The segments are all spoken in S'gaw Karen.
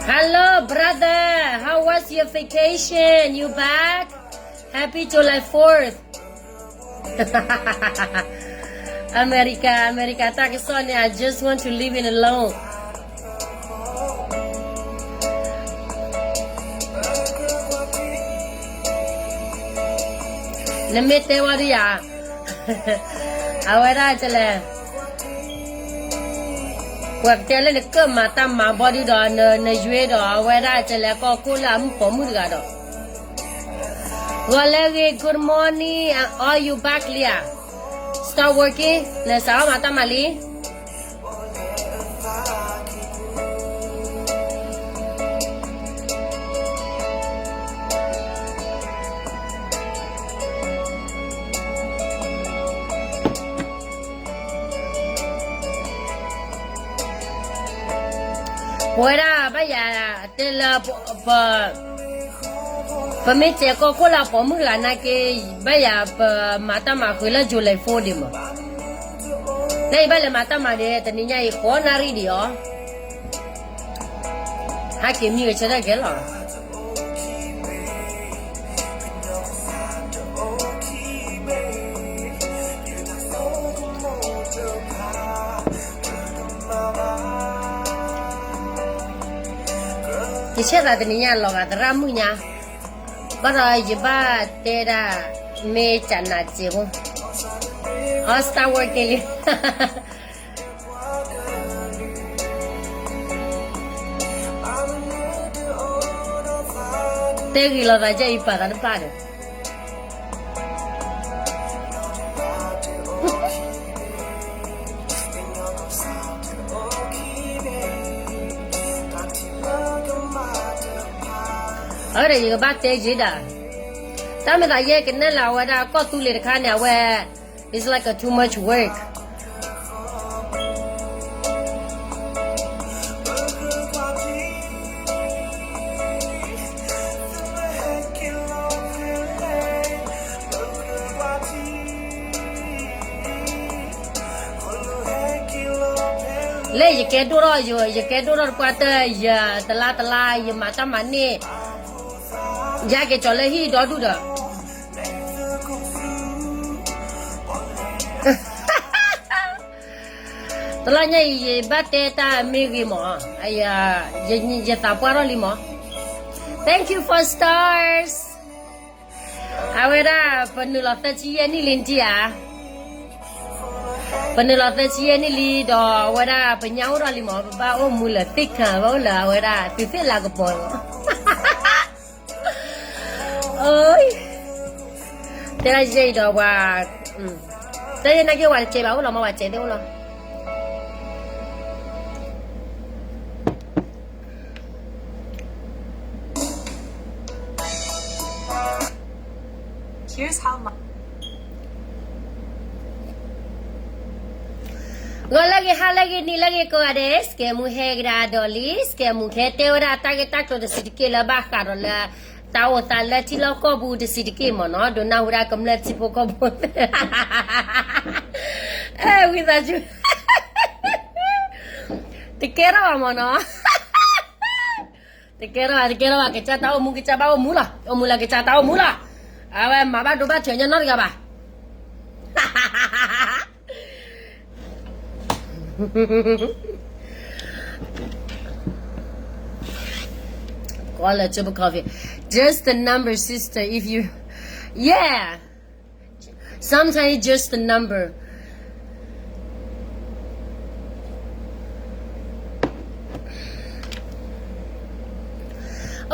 Hello, brother. How was your vacation? You back? Happy July fourth. America, America တၢ်ကစီၣ်န့ၣ် I just want to leave it alone. နမ့ၢ်တဲဝဲဒုးယၤ, အဝဲဒၣ်ကလဲၣ်, ပှၤကတဲလၢနကမၤတၢ်မၤဘီဒုးဒီး နယွ့ဒီးအဝဲဒၣ်ကလဲၣ် ကီၢ်ခိၣ်လၢအမုၣ်ပိာ်မုၣ်တဂၤဒီး, ဂီၤလၢဂ့ၤ good morning, are you back လံဧါ, start working, နစးထီၣ်မၤတၢ်မၤလံ. ပဝဲဒၣ်ဘၣ်ယၤတဲလၢ ပမ့ၢ်စဲးကီၢ်ခိၣ်လၢပိာ်မုၣ်တဂၤနာ်က့, ဘၣ်ယၤပမၤတၢ်မၤဃုာ်လၢ July four ဒံးမး, လၢယဘၣ်လဲၤမၤတၢ်မၤဒီး တနံၤညါအံၤ ဃိးနၣ်ရံၣ်ဒံးအီၤ, ဟဲက့ၤမံဂဲၤဆၢထၢၣ်ကဲလီၤ. ယဆဲးသးတနံၤညါလီၤဂာ်သရၣ်မုၣ်ညါ, ဘၣ်ဒီးယဘၣ်တဲဒၣ် မ့ၢ်ကနးစဲးဖိ, အီ start working လံ. တဲဂ့ၤလီၤသးယဲအံၤပာ်သးတဘၣ်ဒီး အဝဲဒီးယကဘၣ်တဲယဲဒၣ်, တၢ်မ့ၢ်သးယဲကနဲၣ်လၢအဝဲဒၣ်ကီၢ်သူလ့ၤတခါန့ၣ် အဝဲ it's like a too much work. လၢယကဲဒိၣ်ထီၣ်ယိၤ, ယကဲဒိၣ်ထီၣ်တပှၢ်တၢၢ် ယတလါတလါ ယမၤတၢ်မၤန့ၢ်, ယက့ၤကၠီၤလၢဟံၣ်ဒီဒူၣ်ဒီး တလါညါအံၤ ယဘၣ်တဲတၢ်မ့ၢ်ဂ့ၤမး, ယသးပှၢ်ထီၣ်လံမး. Thank you for stars. အဝဲဒၣ် ပနုာ်လီၤသၢဆံယဲၢ်နံၣ်လံနထံၣ်ဧါ, ပနုာ်လီၤသၢဆံယဲၢ်နံၣ်လံဒီး အဝဲဒၣ်ပညါအိၣ်ထီၣ်လံမး, ပဘၣ်အိၣ်မူလၢသ့ၣ်ခါ ဘၣ်အိၣ်လၢအဝဲဒၣ် တုၤသ့ၣ်လၤကပီၤလီၤ. တဲဒၣ်ယဲအံၤဒီးပှၤ, တဲယဲနာ်က့ၤ ဝဲတစဲးဘၣ်အိၣ်လီၤမး, ဝဲတစဲးသ့ၣ်အိၣ်လီၤ. ဂီၤလၢဂ့ၤ ဟါလၢဂ့ၤ နံၤလၢဂ့ၤကိးဂၤဒဲး, စကဲးမူဟဲကဒါဒီးလံ, စကဲးမူခဲတဲဝဲဒၣ်တၢ်ဂ့ၢ်တၢ်ကျိၤတဆံးတက့ၢ်လၢဘၣ်ဃးဒီးလၢ တၢ်အိၣ်သးလၢထံလီၢ်ကီၢ်ပူၤတဆံးတက့ၢ်မးနီၤ, ဒိးနၢ်ဟူဒၣ်ကမျၢၢ်ထံဖိကီၢ်ဖိ အဲဝံသးစူၤ တကဲထီၣ်ဘၣ်မးနီၤ, တကဲထီၣ်ဘၣ် တကဲထီၣ်ဘၣ်, ကစၢ်တၢ်အိၣ်မူ ကစၢ်ဘၣ်အိၣ်မူလီၤ, အိၣ်မူလၢကစၢ်တၢ်အိၣ်မူလီၤ, အဝဲမၤဘၣ်ဒိဘၣ်ထံးညီနီတဂၤဘၣ်. Call a cup of coffee. Just a number, sister. If you, yeah. Sometimes it's just a number.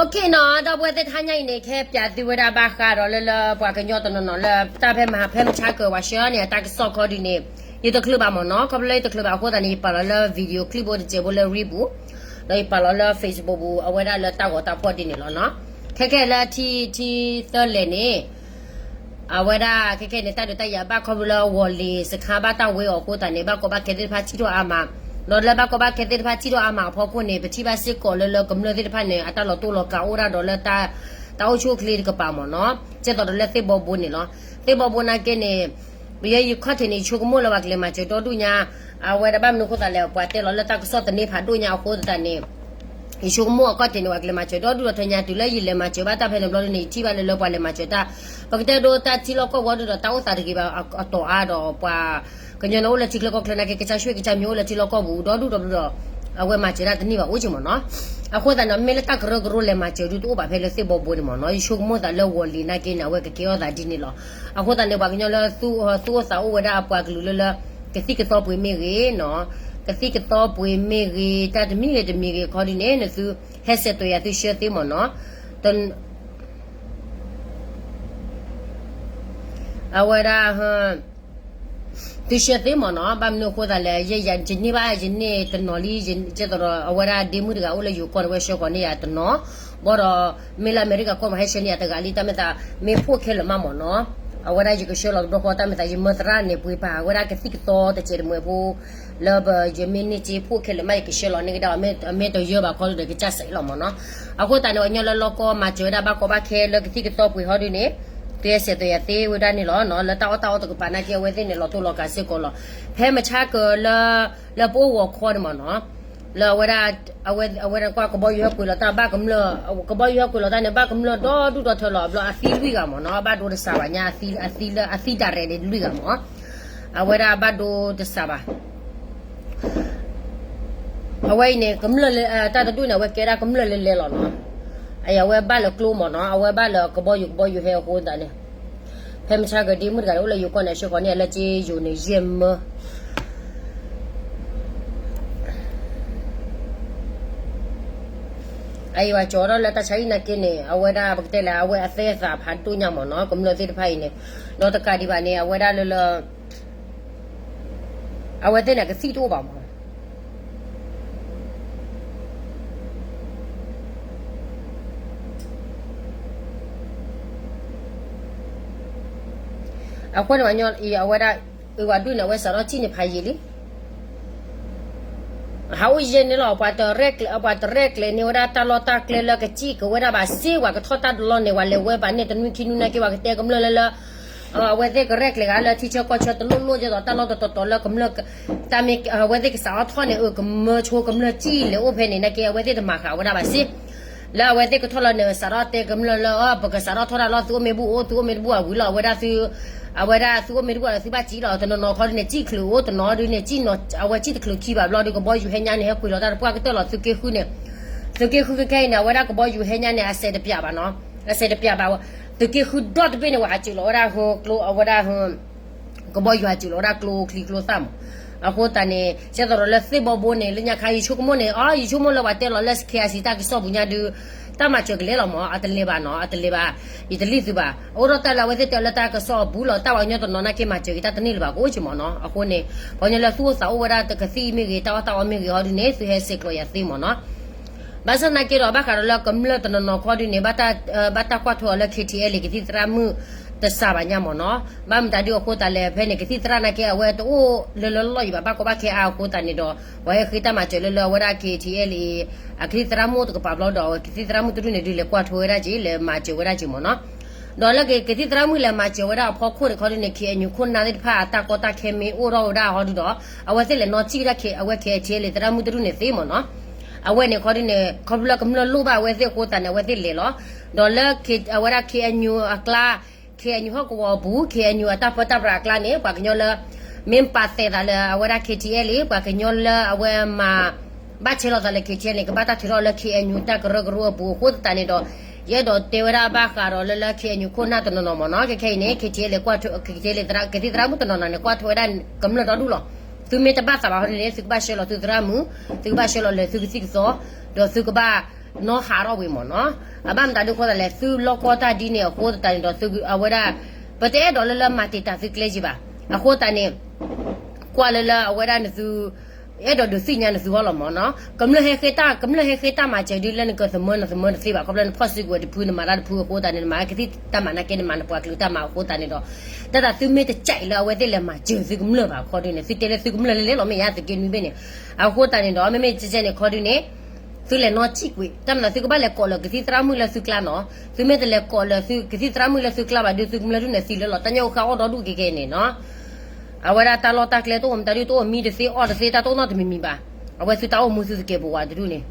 Okay နီၤ, ဒီပုၢ်ဝဲၢ်သ့ၣ်တဖၣ် ညါအံၤန့ၣ် ကဟဲပၠးသုဝဲဒၣ်ဘၣ်ဃးဒီးလၢလၢပှၤကညီတနီၤနီၤလၢ တၢ်ဖဲမဟါဖဲမဆါကၢၤဝဲဆှၢန့ၣ် အတၢ်ကစီၣ်ခီဒုးန့ၣ် ယတချုးဘၣ်မးနီၤ, ခီဖျိလၢယတချုးဘၣ်အဃိသတးန့ၣ် ယပာ်လီၤလၢ video clip ဖိတစဲးဖိလၢ reel ပူၤ, ဒီးယပာ်လီၤလၢ Facebook ပူၤ အဝဲဒၣ်လၢတၢ်ဂီၤတၢ်ဖီၣ်ဒ်န့ၣ်လီၤနီၤ. ခဲခဲလၢထံ ထံသၢလဲၣ်န့ၣ် အဝဲဒၣ်ခဲခဲန့ၣ် တၢ်ဒုးတၢ်ယၤဘၣ်ခီဖျိလၢ ဝီၤလ့ၤစခါ ဘၣ်တၢ်ဝဲအီၤအဃိသတးန့ၣ် ဘၣ်ကီဘၣ်ခဲသ့ၣ်တဖၣ်ထံၣ်ထီၣ်အါမး, ဒီးလၢဘၣ်ကီဘၣ်ခဲသ့ၣ်တဖၣ်ထံၣ်ထီၣ်အါမးအဖီခိၣ်န့ၣ် ပထံၣ်ဘၣ်စ့ၢ်ကီးလၢလၢကမျၢၢ်သ့ၣ်တဖၣ်န့ၣ် အတၢ်လီၤတိၢ်လီၤကးအိၣ်ဒၣ်ဒီးလၢ တၢ်အိၣ်ဆူၣ်အိၣ်ချ့တကပၤမးနီၤ, ကဲသိးဒီးလၢသ့ၣ်ဘီဘိန့ၣ်လီၤ. သ့ၣ်ဘီဘိနာ်က့န့ၣ် ပယီၤယခီၣ်ထံးန့ၣ် ယဆိကမိၣ်လၢပှၤကလဲၤမၤစၢၤဒီဒူၣ်ညါ, အဝဲဒၣ်ဘၣ်မနုၤအဃိသတးလဲၣ် ပှၤတဲလီၤလၢတၢ်ကစီၣ်သန့ဖးဒိၣ်ညါအဃိသတးန့ၣ် ယဆိကမိၣ်အခီၣ်ထံးန့ၣ် ပှၤကလဲၤမၤစၢၤဒီဒူၣ်ဒီထၢညါ တုၤလၢယလဲၤမၤစၢၤဘၣ်တၢ်ဖဲန့ၣ်ဘျီဒ်န့ၣ် ယထံၣ်ဘၣ်လၢလၢပှၤလဲၤမၤစၢၤတၢ် ပကတဲဒိတၢ်ထံလီၢ်ကီၢ်ပူၤဒ်ဒီး တၢ်အိၣ်သးတဂ့ၤဘၣ်အတီၤအါဒီး ပှၤကညီန့ၣ်အိၣ်လၢထံချၢကီၢ်ချၢနာ်က့ ကစၢ်ရွှ့ၣ်ကစၢ်မံၤအိၣ်လၢထံလီၢ်ကီၢ်ပူၤဒီဒူၣ်ဒီဒူၣ်ဒီး အဝဲမၤစၢၤတၢ်တန့ၢ်ဘၣ်အိၣ်က့မ့ၢ်နီၤ. အဃိသတးန့ၣ် မ့ၢ်လၢတၢ်ကရၢကရိလဲၤမၤစၢၤဒုတအိၣ်ဘၣ်ဖဲလၢသ့ၣ်ဘီဘိန့ၣ်မ့ၢ်နီၤ. ယဆိကမိၣ်သးလၢဝီၤလံၤနာ်က့န့ၣ် အဝဲကကဲထီၣ်သးဒ်န့ၣ်လီၤ. အဃိသတးန့ၣ် ပှၤကညီလၢ သူၣ်အိၣ်သးအိၣ်ဝဲဒၣ်အပှၤကလုာ်လၢလၢ ကသံၣ်ကသီပှ့ၤမ့ၢ်ဂ့ၤနီၤ, ကသံၣ်ကသီပှ့ၤမ့ၢ်ဂ့ၤ တၢ်တမံၤဂ့ၤတမံၤဂ့ၤအခီဒ်န့ၣ် နသု ဟဲစဲးသွဲၣ်ယၤသုဆှၢသ့မ့ၢ်နီၤ. အဝဲဒၣ် သုဆှၢသ့မ့ၢ်နီၤ. ဘၣ်မနုၤအဃိသတးလဲၣ် ယန့ၢ်ဘၣ် ယန့ၢ်တနီၤလံ ကဲသိးဒီး အဝဲဒၣ်ဒ့မုၣ်တဂၤအိၣ်လၢယိၤကီၢ်န့ၣ် ဝဲဆှၢဃီၤန့ၢ်ယၤတနီၤ, ဘၣ်ဒီး မ့ၢ်လၢအမဲရကၤကီၢ်မး ဟဲဆှၢန့ၢ်ယၤတဂၤလံ တၢ်မ့ၢ်သး မ့ၢ်ဖှိၣ်ခဲလၢာ်မးမ့ၢ်နီၤ. အဝဲဒၣ်ယကဆှၢလီၤတဘျီဃီ တၢ်မ့ၢ်သး ယမၢသရၣ်န့ၣ် ပှ့ၤပာ်ဝဲဒၣ်ကသံၣ်ကသီတစဲးတမှဲၤဖိ လၢပယမ့ၢ်န့ၢ်က့ဖှိၣ်ခဲလၢာ်မး ယကဆှၢလီၤန့ၢ်ကဒါ အမ့ၢ်တယၢဘၣ်ခီဒုဒီး ကစၢ်စဲးလီၤမ့ၢ်နီၤ. အဃိသတးန့ၣ် ပှၤကညီလၢလီၢ်ကီၢ်မၤစၢၤဝဲဒၣ်ဘၣ်ကီဘၣ်ခဲလၢကသံၣ်ကသီပှ့ၤဟီဒုန့ၣ် သုဟဲစဲးသွဲၣ်ယၤသ့ဝဲဒၣ်န့ၣ်လီၤ. လၢတၢ်အီၣ်တၢ်အီတကပၤနာ်က့ အဝဲသ့ၣ်န့ၣ် လီၤတိၢ်လီၤကၤစ့ၢ်ကီးလီၤ. ဖဲမဆါကၢၤလၢ လၢပအိၣ်ဂီၤခီန့ၣ်မ့ၢ်နီၤ လၢအဝဲဒၣ် အဝဲဒၣ်ကွၢ်ကဘီယူၤဟဲကွံာ်လီၤတၢ်ဘၣ်ကမျၢၢ် ကဘီယူၤဟဲကွံာ်လီၤတၢ်န့ၣ် ဘၣ်ကမျၢၢ်ဒီဒူၣ်ဒီထၢလီၤ. အဘျီအသံလွံၢ်ဂၤမ့ၢ်နီၤ အဘၣ်ဒိတစးဘၣ်ညါ အသံလၢအသံဒၣ်ရဲၣ်န့ၣ်လွံၢ်ဂၤမ့ၢ် အဝဲဒၣ်အဘၣ်ဒိတစးဘၣ် အဝဲအံၤန့ၣ် ကမျၢၢ်လၢ တၢ်တဒူၣ်န့ၣ် အဝဲကဲဒၣ်ကမျၢၢ်လဲၤလဲၤလီၤနီၤ. အဝဲဘၣ်လၢကျိမ့ၢ်နီၤ အဝဲဘၣ်လၢကဘီယူၤ ကဘီယူၤဟဲအဃိသတးန့ၣ် ဖဲမဆါကၢၤဒ့မုၣ်တဂၤန့ၣ် အိၣ်လၢယိၤကီၢ်န့ၣ် အဆှၢဃီၤန့ၢ် အလၢက့ယိၤန့ၣ် ယဲၢ်မၢ အအံၤပှၤကၠီထီၣ်လၢတၢ်ဆါဟံၣ်နာ်က့န့ၣ် အဝဲဒၣ်ပကတဲလဲၣ် အဝဲအသဲအသးဖးဒိၣ်ညါမ့ၢ်နီၤ ကမျၢၢ်သ့ၣ်တဖၣ်အံၤန့ၣ် ဒီးတကးဒံးဘၣ်န့ၣ် အဝဲဒၣ်လၢလၢ အဝဲသ့ၣ်န့ၣ် ကသံၣ်တအိၣ်ဘၣ်မ့ၢ် အဃိန့ၣ် ပှၤကညီအံၤ အဝဲဒၣ် အဝဲဒုန့ၣ် အဝဲစးထီၣ်စံၣ်န့ၣ်ဖးယံာ်လံ ဟးအိၣ်ယဲၢ်န့ၣ်လီၤ ပှၤတရဲၣ်ကျဲၤ ပှၤတရဲၣ်ကျဲၤန့ၢ်ဝဲဒၣ်တၢ်လီၢ်တၢ်ကျဲလၢကစံၣ်ကဝဲဒၣ်ဘၣ်စ့ ပှၤကထီၣ်တၢ်တလီၢ်န့ၣ် ပှၤလဲၤဝဲဘၣ်န့ၢ်တနွံခံနွံနာ်က့ ပှၤကတဲကမျၢၢ်လၢလၢ အဝဲသ့ၣ်ကရဲၣ်ကျဲၤဂၤလၢထံဆၢကီၢ်ဆၢတလိၣ်လိၣ် ဒ်သိးတၢ်လီၢ်တတီၤတီၤလၢကမျၢၢ် တၢ်မ့ၢ်အဝဲသ့ၣ်ကစးထီၣ်ထီၣ်န့ၣ် အကမၢဆိကမျၢၢ်စံၣ်လဲၤအိၣ်ဖဲန့ၣ်နာ်က့ အဝဲသ့ၣ်တမၤဃာ်ဝဲဒၣ်ဘၣ်စ့ လၢအဝဲသ့ၣ်ကထီၣ်လီၤန့ၣ် စးထီၣ်တဲကမျၢၢ်လၢ ပကစးထီၣ်ထီၣ်တၢ်လီၢ် သုအိၣ်မ့ၢ်ဘူၣ်အိၣ် သုအိၣ်မ့ၢ်တဘူၣ်အဝံၤလီၤ အဝဲဒၣ်သု အဝဲဒၣ်သုအိၣ်မ့ၢ်တဘူၣ်ဒီးသုဘၣ်စံၣ်လီၤ တနီၤနီၤခီဒ်န့ၣ် စံၣ်ချုးအိၣ်တနီၤဒ်န့ၣ် စံၣ်နီၤ အဝဲစံၣ်တချုးခံဘၣ်ဘျီဒီး ကဘီယူၤဟဲညါန့ၣ် ဟဲကွံာ်လီၤတၢ်တပှၢ်ကတၢၢ်လီၤ သုးက့ဃုန့ၣ် သုးက့ဃုခဲခဲအံၤန့ၣ် အဝဲဒၣ်ကဘီယူၤဟဲညါန့ၣ် အစဲးတပျးဘၣ်နီၤ အစဲးတပျးဘၣ် သုးက့ဃုဒီတဘ့ၣ်န့ၣ် ပှၤဟးစၢၤလီၤဝဲဒၣ် ကျိ အဝဲဒၣ် ကဘီယူၤဟးစၢၤလီၤဝဲဒၣ်ကျိချံကျိသၣ်မး အဃိသတးန့ၣ် ကဲသိးဒီးလၢသ့ၣ်ဘီဘိန့ၣ် လၢညါခါ ယဆိကမိၣ်န့ၣ် အ ယဆိကမိၣ်လၢပှၤတဲလီၤလၢ KIC တၢ်ကစီၣ်ပူၤညါဒုး တၢ်မၤစၢၤကလဲၤလီၤမး အတလဲၤဘၣ်နီၤ အတလဲၤဘၣ် ယတလံၣ်သုဘၣ် အိၣ်ဒီးတၢ်လၢအဝဲသ့ၣ်တဲလၢတၢ်ကစီၣ်အပူၤလီၤ တၢ်ပှၤကညီတနီၤနာ်က့မၤစၢၤက့ၤတၢ်တန့ၢ်လၢၤဘၣ်ကအိၣ်က့ၤမးနီၤ အဃိန့ၣ် ပှၤကညီလၢသူၣ်အိၣ်သးအိၣ်ဝဲဒၣ်တကသံၣ်မ့ၢ်ဂ့ၤ တၢ်အီၣ်တၢ်အီမ့ၢ်ဂ့ၤဟီဒုန့ၣ် သုဟဲဆဲးကျိးယၤသ့မးနီၤ ဘၣ်ဆၣ်သနာ်က့ဒီး ဘၣ်ဃးဒီးလၢကမျၢၢ်တနီၤနီၤခီဒုန့ၣ် ဘၣ်တၢ်ကွၢ်ထွဲအီၤလၢ KTLA ကသံၣ်သရၣ်မုၣ်တစှၤဘၣ်ညါမ့ၢ်နီၤ. ဘၣ်မတၤဒုအဃိသတးလဲၣ် ဖဲန့ၣ် ကသံၣ်သရၣ်နာ်က့ အဝဲတအိၣ်လၢလၢလီၢ်အံၤဘၣ် ဘၣ်ကီဘၣ်ခဲအါအဃိသတးန့ၣ်ဒီး ပှၤဟဲဃ့တၢ်မၤစၢၤလၢလၢအဝဲဒၣ် KTLA အကသံၣ်သရၣ်မုၣ်တကပၤဘျီဒီး ကသံၣ်သရၣ်မုၣ်တဒူၣ်န့ၣ်ဒုးလဲၤကွၢ်ထွဲဝဲဒၣ်က့ၤ လဲၤမၤစၢၤဝဲဒၣ်က့ၤမ့ၢ်နီၤ. ဒီးလၢကသံၣ်သရၣ်မုၣ်လဲၤမၤစၢၤဝဲဒၣ်အဖီခိၣ်န့ၣ်ခီဒုန့ၣ် KNU ခိၣ်နၢ်သ့ၣ်တဖၣ်အတၢ်ကီတၢ်ခဲမ့ၢ်အိၣ်ထီၣ်ဝဲဒၣ်ဟီဒုဒီး အဝဲသ့ၣ်လဲၤနီၣ်စံၣ်ဝဲဒၣ်အဝဲ KTLA သရၣ်မုၣ်တဒူၣ်န့ၣ်သ့မ့ၢ်နီၤ. အဝဲန့ၣ်ခီဒုန့ၣ် ခီဖျိလၢကမျၢၢ်လိၣ်ဘၣ်အဝဲသ့ၣ်အဃိသတးန့ၣ် အဝဲသ့ၣ်လဲၤလီၤ. ဒီးလၢ အဝဲဒၣ် KNU အကျါ KNU ဟီၣ်ကဝီၤအပူၤ KNU အတၢ်ပၢတၢ်ပြးအကျါန့ၣ် ပှၤကညီလၢ မ့ၢ်ပာ်သဲးသးလၢအဝဲဒၣ် KTLA ပှၤကညီလၢအဝဲမၤ ဘၣ်ဆဲးလီၤသးလၢ KTLA န့ၣ် ကဘၣ်တၢ်ထုးထီၣ်လၢ KNU တၢ်ကရၢကရိအပူၤအဃိသတးန့ၣ်ဒီး ယအဲၣ်ဒိးတဲဝဲဒၣ်ဘၣ်ဃးဒီးလၢလၢ KNU ခိၣ်နၢ်တနီၤနီၤမ့ၢ်နီၤ. ခဲခဲအံၤန့ၣ် KTLA ကွၢ်ထွဲ KTLA သရၣ် ကသံၣ်သရၣ်မုၣ်တနီၤနီၤန့ၣ် ကွၢ်ထွဲဝဲဒၣ်ကမျၢၢ်ဒီဒူၣ်လီၤ. သုမ့ၢ်တဘၣ်သးဘၣ်ဟီဒုန့ၣ် သုကဘၣ်ဆှၢလီၤသုသရၣ်မုၣ်, သုကဘၣ်ဆှၢလီၤလၢသုကသံၣ်ကသီ, ဒီးသုကဘၣ်နီၣ်ဟးထီၣ်ဝံၤမ့ၢ်နီၤ. အဘၣ်မတၤဒုအဃိသတးလဲၣ် သုလီၢ်ကီတၢ်ဒ်န့ၣ်အဃိသတးန့ၣ်ဒီး သုအဝဲဒၣ် ပတအဲၣ်ဒိးလၢလၢမၤတံာ်တာ်သုကျဲက့ၤဘၣ်. အဃိသတးန့ၣ် ကွၢ်လၢလၢအဝဲဒၣ်နသု အဲၣ်ဒိးဒုးသ့ၣ်ညါနသုအီၤလီၤမ့ၢ်နီၤ. ကမျၢၢ်ဟဲဃ့တၢ် ကမျၢၢ်ဟဲဃ့တၢ်မၤစၢၤဒ်လၢနကသမၢနသမၢတသ့ဘၣ်. ခီဖျိနဖီၣ်စုကဝဲၤတဖု နမၤတၢ်တဖုအဃိသတးန့ၣ် နမၤကသံၣ်တၢ်မၤနာ်က့ နမၤနပှၤကလုာ်တၢ်မၤအဃိသတးန့ၣ်ဒီး တၢ်သးသုမ့ၢ်တကးအံၤလၢအဝဲသ့ၣ်လဲၤမၤစၢၤသုကမျၢၢ်ဘၣ်ခီဒုန့ၣ် သုတဲလၢသုကမျၢၢ်လဲၤလဲၤလီၤ မ့ၢ်ယါသုးက့နွံဘ့ၣ်န့ၣ်. အဃိသတးန့ၣ်ဒီး မ့မ့ၢ်ကဲကဲန့ၣ်ခီဒုန့ၣ် သုလဲၤနီၣ်စံၣ်ကွံာ် တၢ်မနုၤသုကဘၣ်လဲၤကိးလၢကသံၣ်သရၣ်မုၣ်လၢသုကျါနီၤ. သုမ့ၢ်တလဲၤကိးလၢကသံၣ်သရၣ်မုၣ်လၢသုကျါဘၣ်ဒုး သုကမျၢၢ်ဒုန့ၣ်သံလၢလီၤ တၢ်ညၣ်အူဃာ်အီၣ်ဒီဒူၣ်ကဲကဲန့ၣ်နီၤ. အဝဲဒၣ်တၢ်လီၢ်တၢ်ကျဲတအိၣ်မတၤဒုတအိၣ်မံတသ့အီၣ်တသ့ တၢ်တအိၣ်နီတမံၤမံၤဘၣ်. အဝဲသုတၢ်အိၣ်မူသုသကဲးပဝးတဒူၣ်န့ၣ်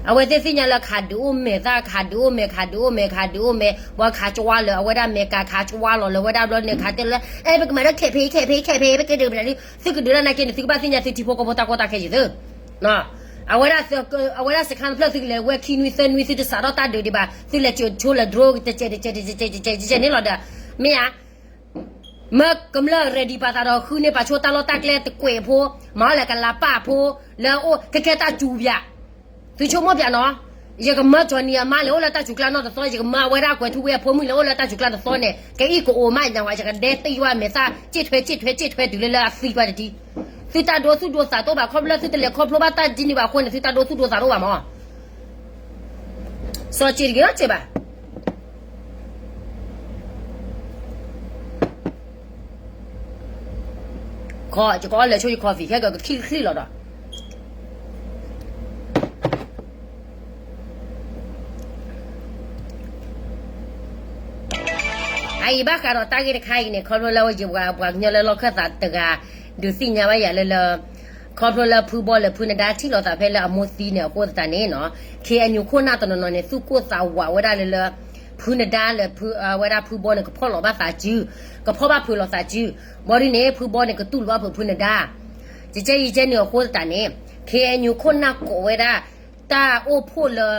အဝဲသ့ၣ်သ့ၣ်ညါလၢခးဒုးအိၣ်မဲာ်သၣ် ခးဒုးအိၣ်မဲာ် ခးဒုးအိၣ်မဲာ် ခးဒုးအိၣ်မဲာ် ပှၤခးကဝါလၢအဝဲဒၣ်မဲာ်ကး ခးကဝါလီၤလၢဝဲဒၣ်ဘျီန့ၣ် ခးတဲလၢ အဲ ပကမၤဒီးခဲဖ့ခဲဖ့ခဲဖ့ ပကဒုးပဒုး သုကဒုးတၢ်နာ်က့န့ၣ် သုကဘၣ်သ့ၣ်ညါသုထံဖိကီၢ်ဖိတၢ်ကီတၢ်ခဲယုာ်သု အဝဲဒၣ်စခါတဖျၢၣ်သုကလဲၤဝဲခံနွံသၢနွံ သုတစးထီၣ်တၢ်ဒုးဒံးဘၣ် သုလဲၤကၠိးဆိလၢ drone တကဲးတကဲးတကဲးတကဲးတကဲးန့ၣ်လီၤဒီး မ့ၢ်ဧါ မၢကမျၢၢ် ready ပာ်သးဒီးဃုန့ၢ်ပာ်ဆိတၢ်လီၢ်တၢ်ကျဲတကွဲးဖိ မၤအီၣ်လၢကလၤပၢ်ဖိ လၢအအိၣ်ခဲကဲတၢ်စူၤပၠး သုဆိကမိၣ်ပၠးနီၤ, ယကမၢကၠီနံၤအမါလဲၤအိၣ်လၢတၢ်စူၤကျါနီတသီ, ယကမၢအဝဲဒၣ်ကွဲးထူဝ့အဖိမုၣ်လဲၤအိၣ်လၢတၢ်စူၤကျါတသီန့ၣ် ကအံၣ်ကအိၣ်မးညါဝဲ ယကဒဲတ့ၢ်ယွၤမဲာ်သၣ် စံၣ်ထွဲစံၣ်ထွဲစံၣ်ထွဲတုၤလၢလၢအသံကွၢ်တထံ, သုတၢ်ဒိသူၣ်ဒိသးတအိၣ်ဘၣ် ခီဖျိလၢသုတလဲၤခီဖျိဘၣ်တၢ်ဒ်န့ၣ်ဘၣ်အဃိန့ၣ် သုတၢ်ဒိသူၣ်ဒိသးတအိၣ်ဘၣ်မး စီၤစ့တဂ့ၤနီတစဲးဘၣ် ခီ ယကအီၣ်လဲၤဆိယ coffee ခဲကကချံၣ်ချံၣ်လီၤဒီး အအံၤဘၣ်ဃးဒီးတၢ်ဂ့ၢ်တခါအံၤန့ၣ် ခီဖျိလၢယပှၤကညီလၢလီၢ်ခၢၣ်သးတဂၤ ဒုးသ့ၣ်ညါဘၣ်ယၤလၢလၢ ခီဖျိလၢဖုဘီလၢဖုနဒါထံၣ်လိာ်သးဖဲလၢအမိၢ်သံန့ၣ်အဃိသတးန့ၣ်နီၤ ခ့အညူခိၣ်နၢ်တနီၤနီၤန့ၣ် သူၣ်ကိၢ်သးဝးဝဲဒၣ်လၢလၢ ဖုနဒါလၢ အဝဲဒၣ်ဖုဘီန့ၣ် ကဖီၣ်လီၤဘၣ်သးစု ကဖီၣ်ဘၣ်ဖုးလီၤသးစု ဘီဒ်န့ၣ် ဖုဘီန့ၣ် ကတူၢ်လိာ်ဘၣ်ဖုးဖုနဒါ ကကဲယကဲန့ၣ်အဃိသတးန့ၣ် ခ့အညူခိၣ်နၢ်ကိးဝဲဒၣ် တၢ်အိၣ်ဖှိၣ်လၢ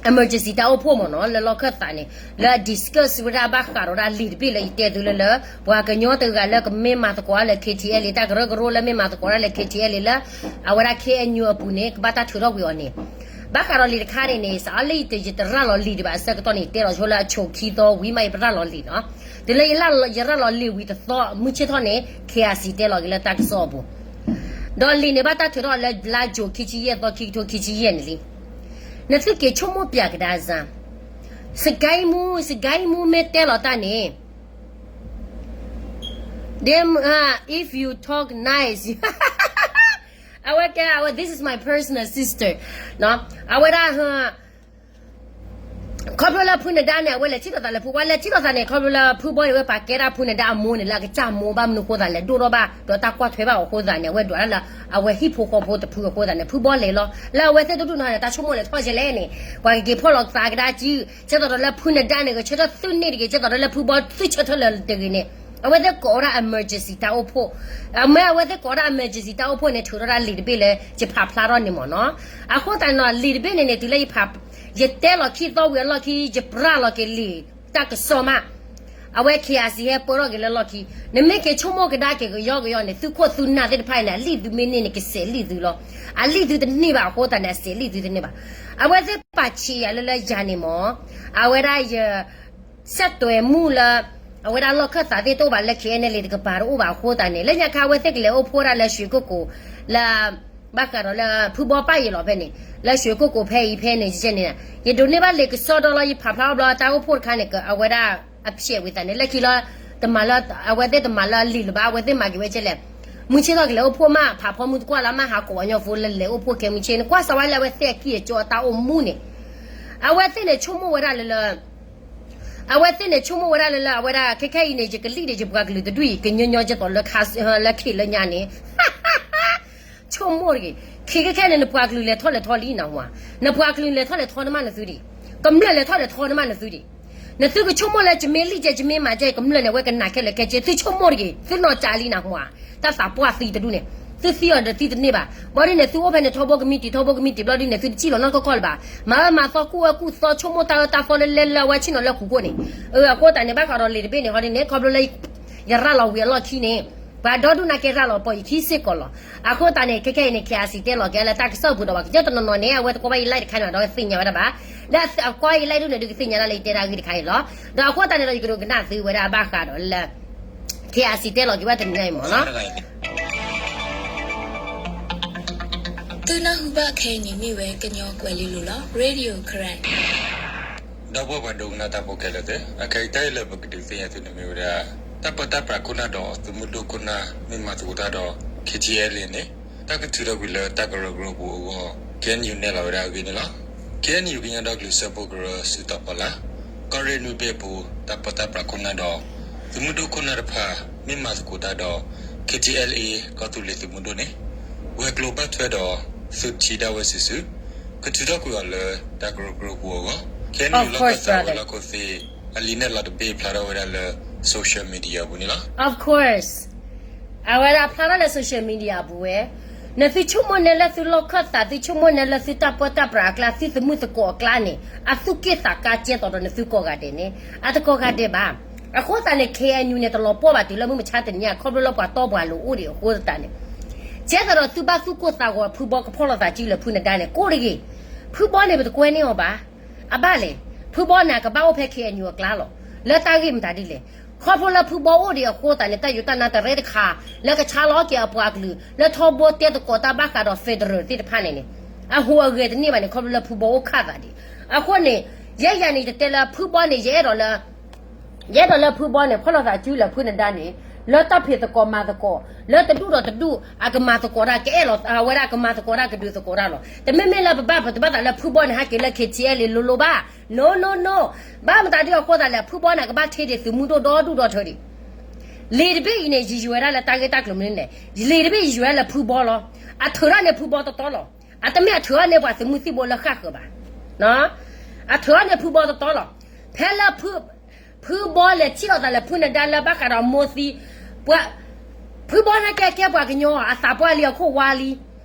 emergency တၢ်အိၣ်ဖှိၣ်မ့ၢ်နီၤ လၢလီၢ်ခၢၣ်သးန့ၣ် လၢအ discuss ဝဲဒၣ်ဘၣ်ဃးဒီးဒၣ်လံာ်တဘ့ၣ်လၢယတဲသုလၢလၢ ပှၤကညီတဂၤလၢကမ့ၢ်မၤသကိးလၢ KTLA တၢ်ကရၢကရိလၢမ့ၢ်မၤသကိးဒၣ်လၢ KTLA လၢ အဝဲဒၣ် ခ့အညူအပူၤန့ၣ် ကဘၣ်တၢ်ထုးထီၣ်ကွံာ်အီၤန့ၣ် ဘၣ်ဃးဒီးလံာ်တခါန့ၣ်န့ၣ် စးအီလၢယတရၤလီၤလံာ်ဒံးဘၣ်အဆၢကတီၢ်န့ၣ် ယတဲလီၤဆိလၢအဆိခံသီဝံၤမး ယပရၤလီၤလံာ်နီၤ တုၤလၢယရၤလီၤလံာ်ဝံၤတသီ မုၢ်ဆ့ၣ်ထီၣ်န့ၣ် KIC တဲလီၤက့ၤလၢတၢ်ကစီၣ်အပူၤ ဒီးလံာ်န့ၣ်ဘၣ်တၢ်ထုးထီၣ်လၢလါ June ခံဆံယဲၢ်သီ ခံကထိခံဆံယဲၢ်န့ၣ်လံ နသုက့ၤဆိကမိၣ်ပၠးကဒါစၢ် စကဲမူ စကဲမူမ့ၢ်တဲလီၤတၢ်န့ၣ် Damn, uh, if you talk nice, အဝဲကဲ အဝဲ this is my personal sister, အဝဲဒၣ် ခီဖျိလၢဖုနဒါန့ၣ် အဝဲလဲၤထံၣ်လိာ်သးလၢဖု ဝဲလဲၤထံၣ်လိာ်သးန့ၣ် ခီဖျိလၢဖုဘီန့ၣ် ဝဲပာ်ကဲဒၣ်ဖုနဒါအမိၢ်န့ၣ် လၢအကစၢ်မိၢ်ဘၣ်မနုၤအဃိသးလဲၤဒိၣ်ထီၣ်ဘၣ် ဒီးတၢ်ကွၢ်ထွဲဘၣ်အဃိသးန့ၣ် အဝဲဒွးတၢ်လၢ အဝဲဟံၣ်ဖိဃီဖိတဖုအဃိသးန့ၣ် ဖုဘီလဲၤလီၤ လၢအဝဲသ့ၣ်တဒူၣ်နီၤန့ၣ် တၢ်ဆိကမိၣ်လဲၤထီၣ်ကလဲၣ်န့ၣ် ပှၤကက့ၤဖီၣ်လီၤသးကဒါစု ကဲသိးဒီးလၢဖုနဒါန့ၣ် ကဆၢထၢၣ်သုန့ၣ်တဂ့ၤ ကဲသိးဒီးလၢဖုဘီသုဆၢထၢၣ်လၢတဂ့ၤန့ၣ် အဝဲသ့ၣ်ကိးဝဲဒၣ် emergency တၢ်အိၣ်ဖှိၣ် အမ့ၢ်အဝဲသ့ၣ်ကိးဝဲဒၣ် emergency တၢ်အိၣ်ဖှိၣ်န့ၣ် ထုးထီၣ်ဒၣ်လံာ်တဘ့ၣ်လၢ ယဖးဖျါထီၣ်န့ၣ်မ့ၢ်နီၤ အဃိသတးန့ၣ်နီၤ လံာ်တဘ့ၣ်န့ၣ်န့ၣ် တုၤလၢယဖး ယတဲလီၤခံသီဝံၤအလီၢ်ခံ ယပရၤလီၤက့ၤလံာ်တၢ်ကစီၣ်မး အဝဲ KIC ဟဲပၢထီၣ်က့ၤလၢလီၢ်ခံ နမ့ၢ်က့ၤဆိကမိၣ်ကဒါက့ၤကယီကယီန့ၣ် သုခိၣ်သုနၢ်သ့ၣ်တဖၣ်အံၤန့ၣ် အလံာ်သုမ့ၢ်န့ၢ်န့ၣ် ကစဲးလံာ်သုလီၤ အလံာ်သုတန့ၢ်ဘၣ်အဃိသတးန့ၣ် အစဲးလံာ်သုတန့ၢ်ဘၣ် အဝဲသ့ၣ်ပာ်ဆံးယၤလၢလၢယၤန့ၣ်မ့ၢ် အဝဲဒၣ်ယ ဆက်သွယ်မှုလၢ အဝဲဒၣ်လီၢ်ခၢၣ်သးသ့ၣ်တအိၣ်ဘၣ်လၢ KNLA တကပၤတအိၣ်ဘၣ်အဃိသတးန့ၣ် လၢညါခါအဝဲသ့ၣ်ကလဲၤအိၣ်ဖှိၣ်ဒၣ်လၢရွှေကုက္ကို လၢ ဘၣ်ဃးဒီးလၢဖုဘီပၢ်ယံၤလီၤဖဲန့ၣ် လၢရွှေကုက္ကိုဖဲအံၤဖဲန့ၣ် ယန့ၣ် ယဒိးန့ၢ်ဘၣ်လံာ်ကစီၣ်ဒီလီၤ ယဖးဖျါထီၣ်ဘျီတၢ်အိၣ်ဖှိၣ်တခါန့ၣ် အဝဲဒၣ်အဖျဲးဝံၤသးန့ၣ် လၢခံလီၤ တမၤလၢ အဝဲသ့ၣ်တမၤလၢအလံာ်လၢၤဘၣ် အဝဲသ့ၣ်မၤက့ၤဝဲကဲလဲၣ် မုၢ်ဆ့ၣ်ထီၣ်ကလဲၤအိၣ်ဖှိၣ်မး ဖးဖီမုၢ်တကွၢ်လၢမးဟးကိးအညီဖိလၢလဲၤအိၣ်ဖှိၣ်ခဲမုၢ်ဆ့ၣ် နကွၢ်စးဝါလၢအဝဲသ့ၣ်အကံၢ်အကီအတၢ်အိၣ်မူန့ၣ် အဝဲသ့ၣ်န့ၣ်ဆိကမိၣ်ဝဲဒၣ်လၢလၢ အဝဲသ့ၣ်န့ၣ်ဆိကမိၣ်ဝဲဒၣ်လၢလၢ အဝဲဒၣ်ခဲခဲအံၤန့ၣ် ယကလံၣ်ဒီးယပှၤကလုာ်တဒူၣ်အံၤ ကညီညီကဲသိးလၢ လၢခံးလၢညါန့ၣ် ဆိကမိၣ်တဂ့ၤ ခဲခဲခဲန့ၣ် နပှၤကလုာ်လဲၤထီၣ်လဲၤထီလံနဟူဧါ နပှၤကလုာ်လဲၤထီၣ်လဲၤထီနမးနသုဒံး ကမျၢၢ်လဲၤထီၣ်လဲၤထီနမးနသုဒံး နသုကဆိကမိၣ်လၢယမ့ၢ်လံၣ်ကဲ ယမ့ၢ်မၤကဲ ကမျၢၢ်န့ၣ် အဝဲကနၣ်ခဲလၢာ်ခဲဆ့ သုဆိကမိၣ်တဂ့ၤ သုနီၢ်ကၠးလံနဟူဧါ တၢ်သးပှၢ်သံတဒူၣ်န့ၣ် သုသံအီၤဒီးသံတန့ၢ်ဘၣ် ဘၣ်ဒ်န့ၣ် သုအိၣ်ဖဲန့ၣ်ထီဘိကမံးတံာ် ထီဘိကမံးတံာ်ဘျီဒ်န့ၣ် သုတစံၣ်လီၤနီတခီၣ်ခီၣ်လၢၤဘၣ် မၤအၢမၤသီကူၣ်အၢကူၣ်သီ ဆိကမိၣ်တၢ်အၢတၢ်သီလၢလဲလၢအဝဲဆ့ၣ်နီၤလၢခိၣ်ခိၣ်န့ၣ် အဃိသတးန့ၣ် ဘၣ်ဃးဒီးလံာ်တဘ့ၣ်န့ၣ် ဟီဒ်န့ၣ် ခီဖျိလၢ ယရၤလီၤဝံၤအလီၢ်ခံန့ၣ် ပှၤဒီဒူၣ်နာ်က့ရၤလီၤပီၤယခံစ့ၢ်ကီးလီၤ အဃိသတးန့ၣ် ခဲခဲအံၤန့ၣ် KIC တဲလီၤက့ၤလၢတၢ်ကစီၣ်ပူၤဒီး ပှၤကညီတနီၤနီၤန့ၣ် အဝဲသကိးဘၣ်ယ live တခါန့ၣ်ဒီးသ့ၣ်ညါဝဲဒၣ်ဘၣ် လၢအကွၢ်ယ live ဒ်န့ၣ် ဒုးကသ့ၣ်ညါဒၣ်လၢယတဲဒၣ်ဂ့ၢ်တခါအံၤလီၤ ဒီးအဃိသတးန့ၣ်ဒီး ယကဒိးကနၣ်သုဝဲဒၣ်ဘၣ်ဃးဒီးလၢ KIC တဲလီၤက့ၤဝဲတနံၤအံၤမ့ၢ်နီၤ သုနၢ်ဟူဘၣ်ခဲအံၤန့ၣ်မ့ၢ်ဝဲ ကညီကွဲၤလ့လိၤလီၤ Radio Karen ဒီပုၢ်ဝဲၢ်ပှၤဒိကနၣ်တၢ်ဖိခဲလၢာ်သ့ၣ် အခဲအံၤတၢ်အံၤလၢပကဒုးသ့ၣ်ညါသုန့ၣ်မ့ၢ်ဝဲဒၣ် တၢ်ပၢတၢ်ပြးခိၣ်နၢ်ဒီး သုးမုၢ်ဒိၣ်ခိၣ်နၢ် မ့ၢ်မၤသကိးတၢ်ဒီး KTLA န့ၣ် တၢ်ကထုးထီၣ်ကွံာ်လၢတၢ်ကရၢကရိပူၤအဂီၢ် KNU နဲၣ်လီၤဝဲဒၣ်အဂ့ၢ်န့ၣ်လီၤ. KNU ကညီဒီကလုာ်စၢဖှိၣ်ကရၢစုတီၤပီၣ်လၢ ကီၢ်ရ့ၣ်နွံဘ့ၣ်အပူၤ တၢ်ပၢတၢ်ပြးခိၣ်နၢ်ဒီး သုးမုၢ်ဒိၣ်ခိၣ်နၢ်တဖၣ် မ့ၢ်မၤသကိးတၢ်ဒီး KTLA ကီၢ်သူလ့ၤသုးမုၢ်ဒိၣ်န့ၣ် ဝဲၤကျိၤဘၣ်ထွဲဒီး သုးထံဒၣ်ဝဲစုာ်စုာ် ကထုးထီၣ်ကွံာ်အီၤလၢတၢ်ကရၢကရိပူၤအဂီၢ်, ခဲအံၤန့ၣ် လီၢ်ခၢၣ်သးဝဲၤလီၢ်ခိၣ်သ့ၣ် အလံာ်နဲၣ်လီၤတဘ့ၣ်ဖျါထီၣ်ဝဲဒၣ်လၢ social media ပူၤန့ၣ်လီၤ. Of course, အဝဲဒၣ်ဖျါထီၣ်လၢ social media အပူၤဝဲ, နသုဆိကမိၣ်န့ၢ်လၢသုလီၢ်ခၢၣ်သး သုဆိကမိၣ်န့ၢ်လၢသုတၢ်ပၢတၢ်ပြးအကျါ သုသမုၣ်သကိးအကျါန့ၣ် အသူၣ်က့ၣ်သးကါကဲသိးဒီးနသုကိးဂၤဒဲးန့ၣ် အတကိးဂၤဒဲးဘၣ်. အဃိသတးန့ၣ် KNU န့ၣ် တလီၤပှီၢ်ဘၣ်တုၤလၢမုၢ်မဆါတနံၤအံၤ ခီဖျိလၢပှၤတီပှၤလိၤအိၣ်ဒံးအဃိသတးန့ၣ် ကဲသိးဒီးသုဘၣ်သူၣ်ကိၢ်သးဂီၤဖုဘီကဖီၣ်လိာ်သးစုလၢဖုနဒါန့ၣ် ကိးတဂ့ၤ. ဖုဘီန့ၣ် ပတကွဲန့ၢ်အီၤဘၣ်. အဘၣ်လဲၣ်, ဖုဘီန့ၣ် အကဘၣ်အိၣ်ဖဲ KNU အကျါလီၤ. လၢတၢ်ဂ့ၢ်မတၤဒ်လဲၣ်, ခီဖျိလၢဖုဘီအိၣ်ဒံးအဃိသတးန့ၣ် တၢ်ယိၤတၢ်နါတရဲတခါ လၢကဆါလီၤက့ၤအပှၤကလုာ် လၢထီဘိတဲသကိးတၢ်ဘၣ်ဃးဒီး federal သ့ၣ်တဖၣ်န့ၣ်န့ၣ် အဟူးအဂဲၤတန့ၢ်ဘၣ်န့ၣ် ခီဖျိလၢဖုဘီအိၣ်ခၣ်သးဒံး. အဃိန့ၣ် ယဲယၤန့ၣ် ယတတဲလၢဖုဘီန့ၣ် ယအဲၣ်ဒိးလၢ ယအဲၣ်ဒိးလၢဖုဘီန့ၣ် ဖီၣ်လိာ်သးစုလၢဖုနဒါန့ၣ် လၢတၢ်ဖံးသကိးမၤသကိး လၢတဒူၣ်ဒီးတဒူၣ် အကမၤသကိးတၢ် ကအဲၣ်လီၤ အဝဲဒၣ်ကမၤသကိးတၢ် ကဒုးသကိးတၢ်လီၤ. တမ့မ့ၢ်လၢပဘၣ်ပတဘၣ်သးလၢဖုဘီန့ၣ် ဟဲက့ၤလၢ KTLA လိၤလိၤဘၣ်. No, no, no. ဘၣ်မတၤဒ်အဃိသတးလဲၣ်, ဖုဘီန့ၣ် ကဘၣ်ထ့ဒံးသုးမုၢ်ဒိၣ်ဒီဒူၣ်ဒီထၢဒံး. လံာ်တဘ့ၣ်အံၤန့ၣ် ယယံၤဝဲဒၣ်လၢတၢ်ဂ့ၢ်တၢ်ကျိၤမနုၤလဲၣ်, လံာ်တဘ့ၣ်ယံၤဝဲဒၣ်လၢဖုဘီလီၤ. အထုးထီၣ်န့ၢ်ဖုဘီတတီလီၤ. အတမ့ၢ်အထုးထီၣ်န့ၢ်ပှၤသုးမုၢ်သံၣ်ဘိလၢဃၣ်ဃၢၤဘၣ်. အထုးထီၣ်န့ၢ်ဖုဘီတတီလီၤ. ဖဲလၢ ဖုဘီလဲၤထံၣ်လိာ်သးလၢဖုနဒါလၢဘၣ်ဃးဒီးမိၢ်သံ, ပှၤ, ဖုဘီန့ၣ်ကဲကဲပှၤကညီ အသးပှၢ်လံအခိၣ်ဝါလံ,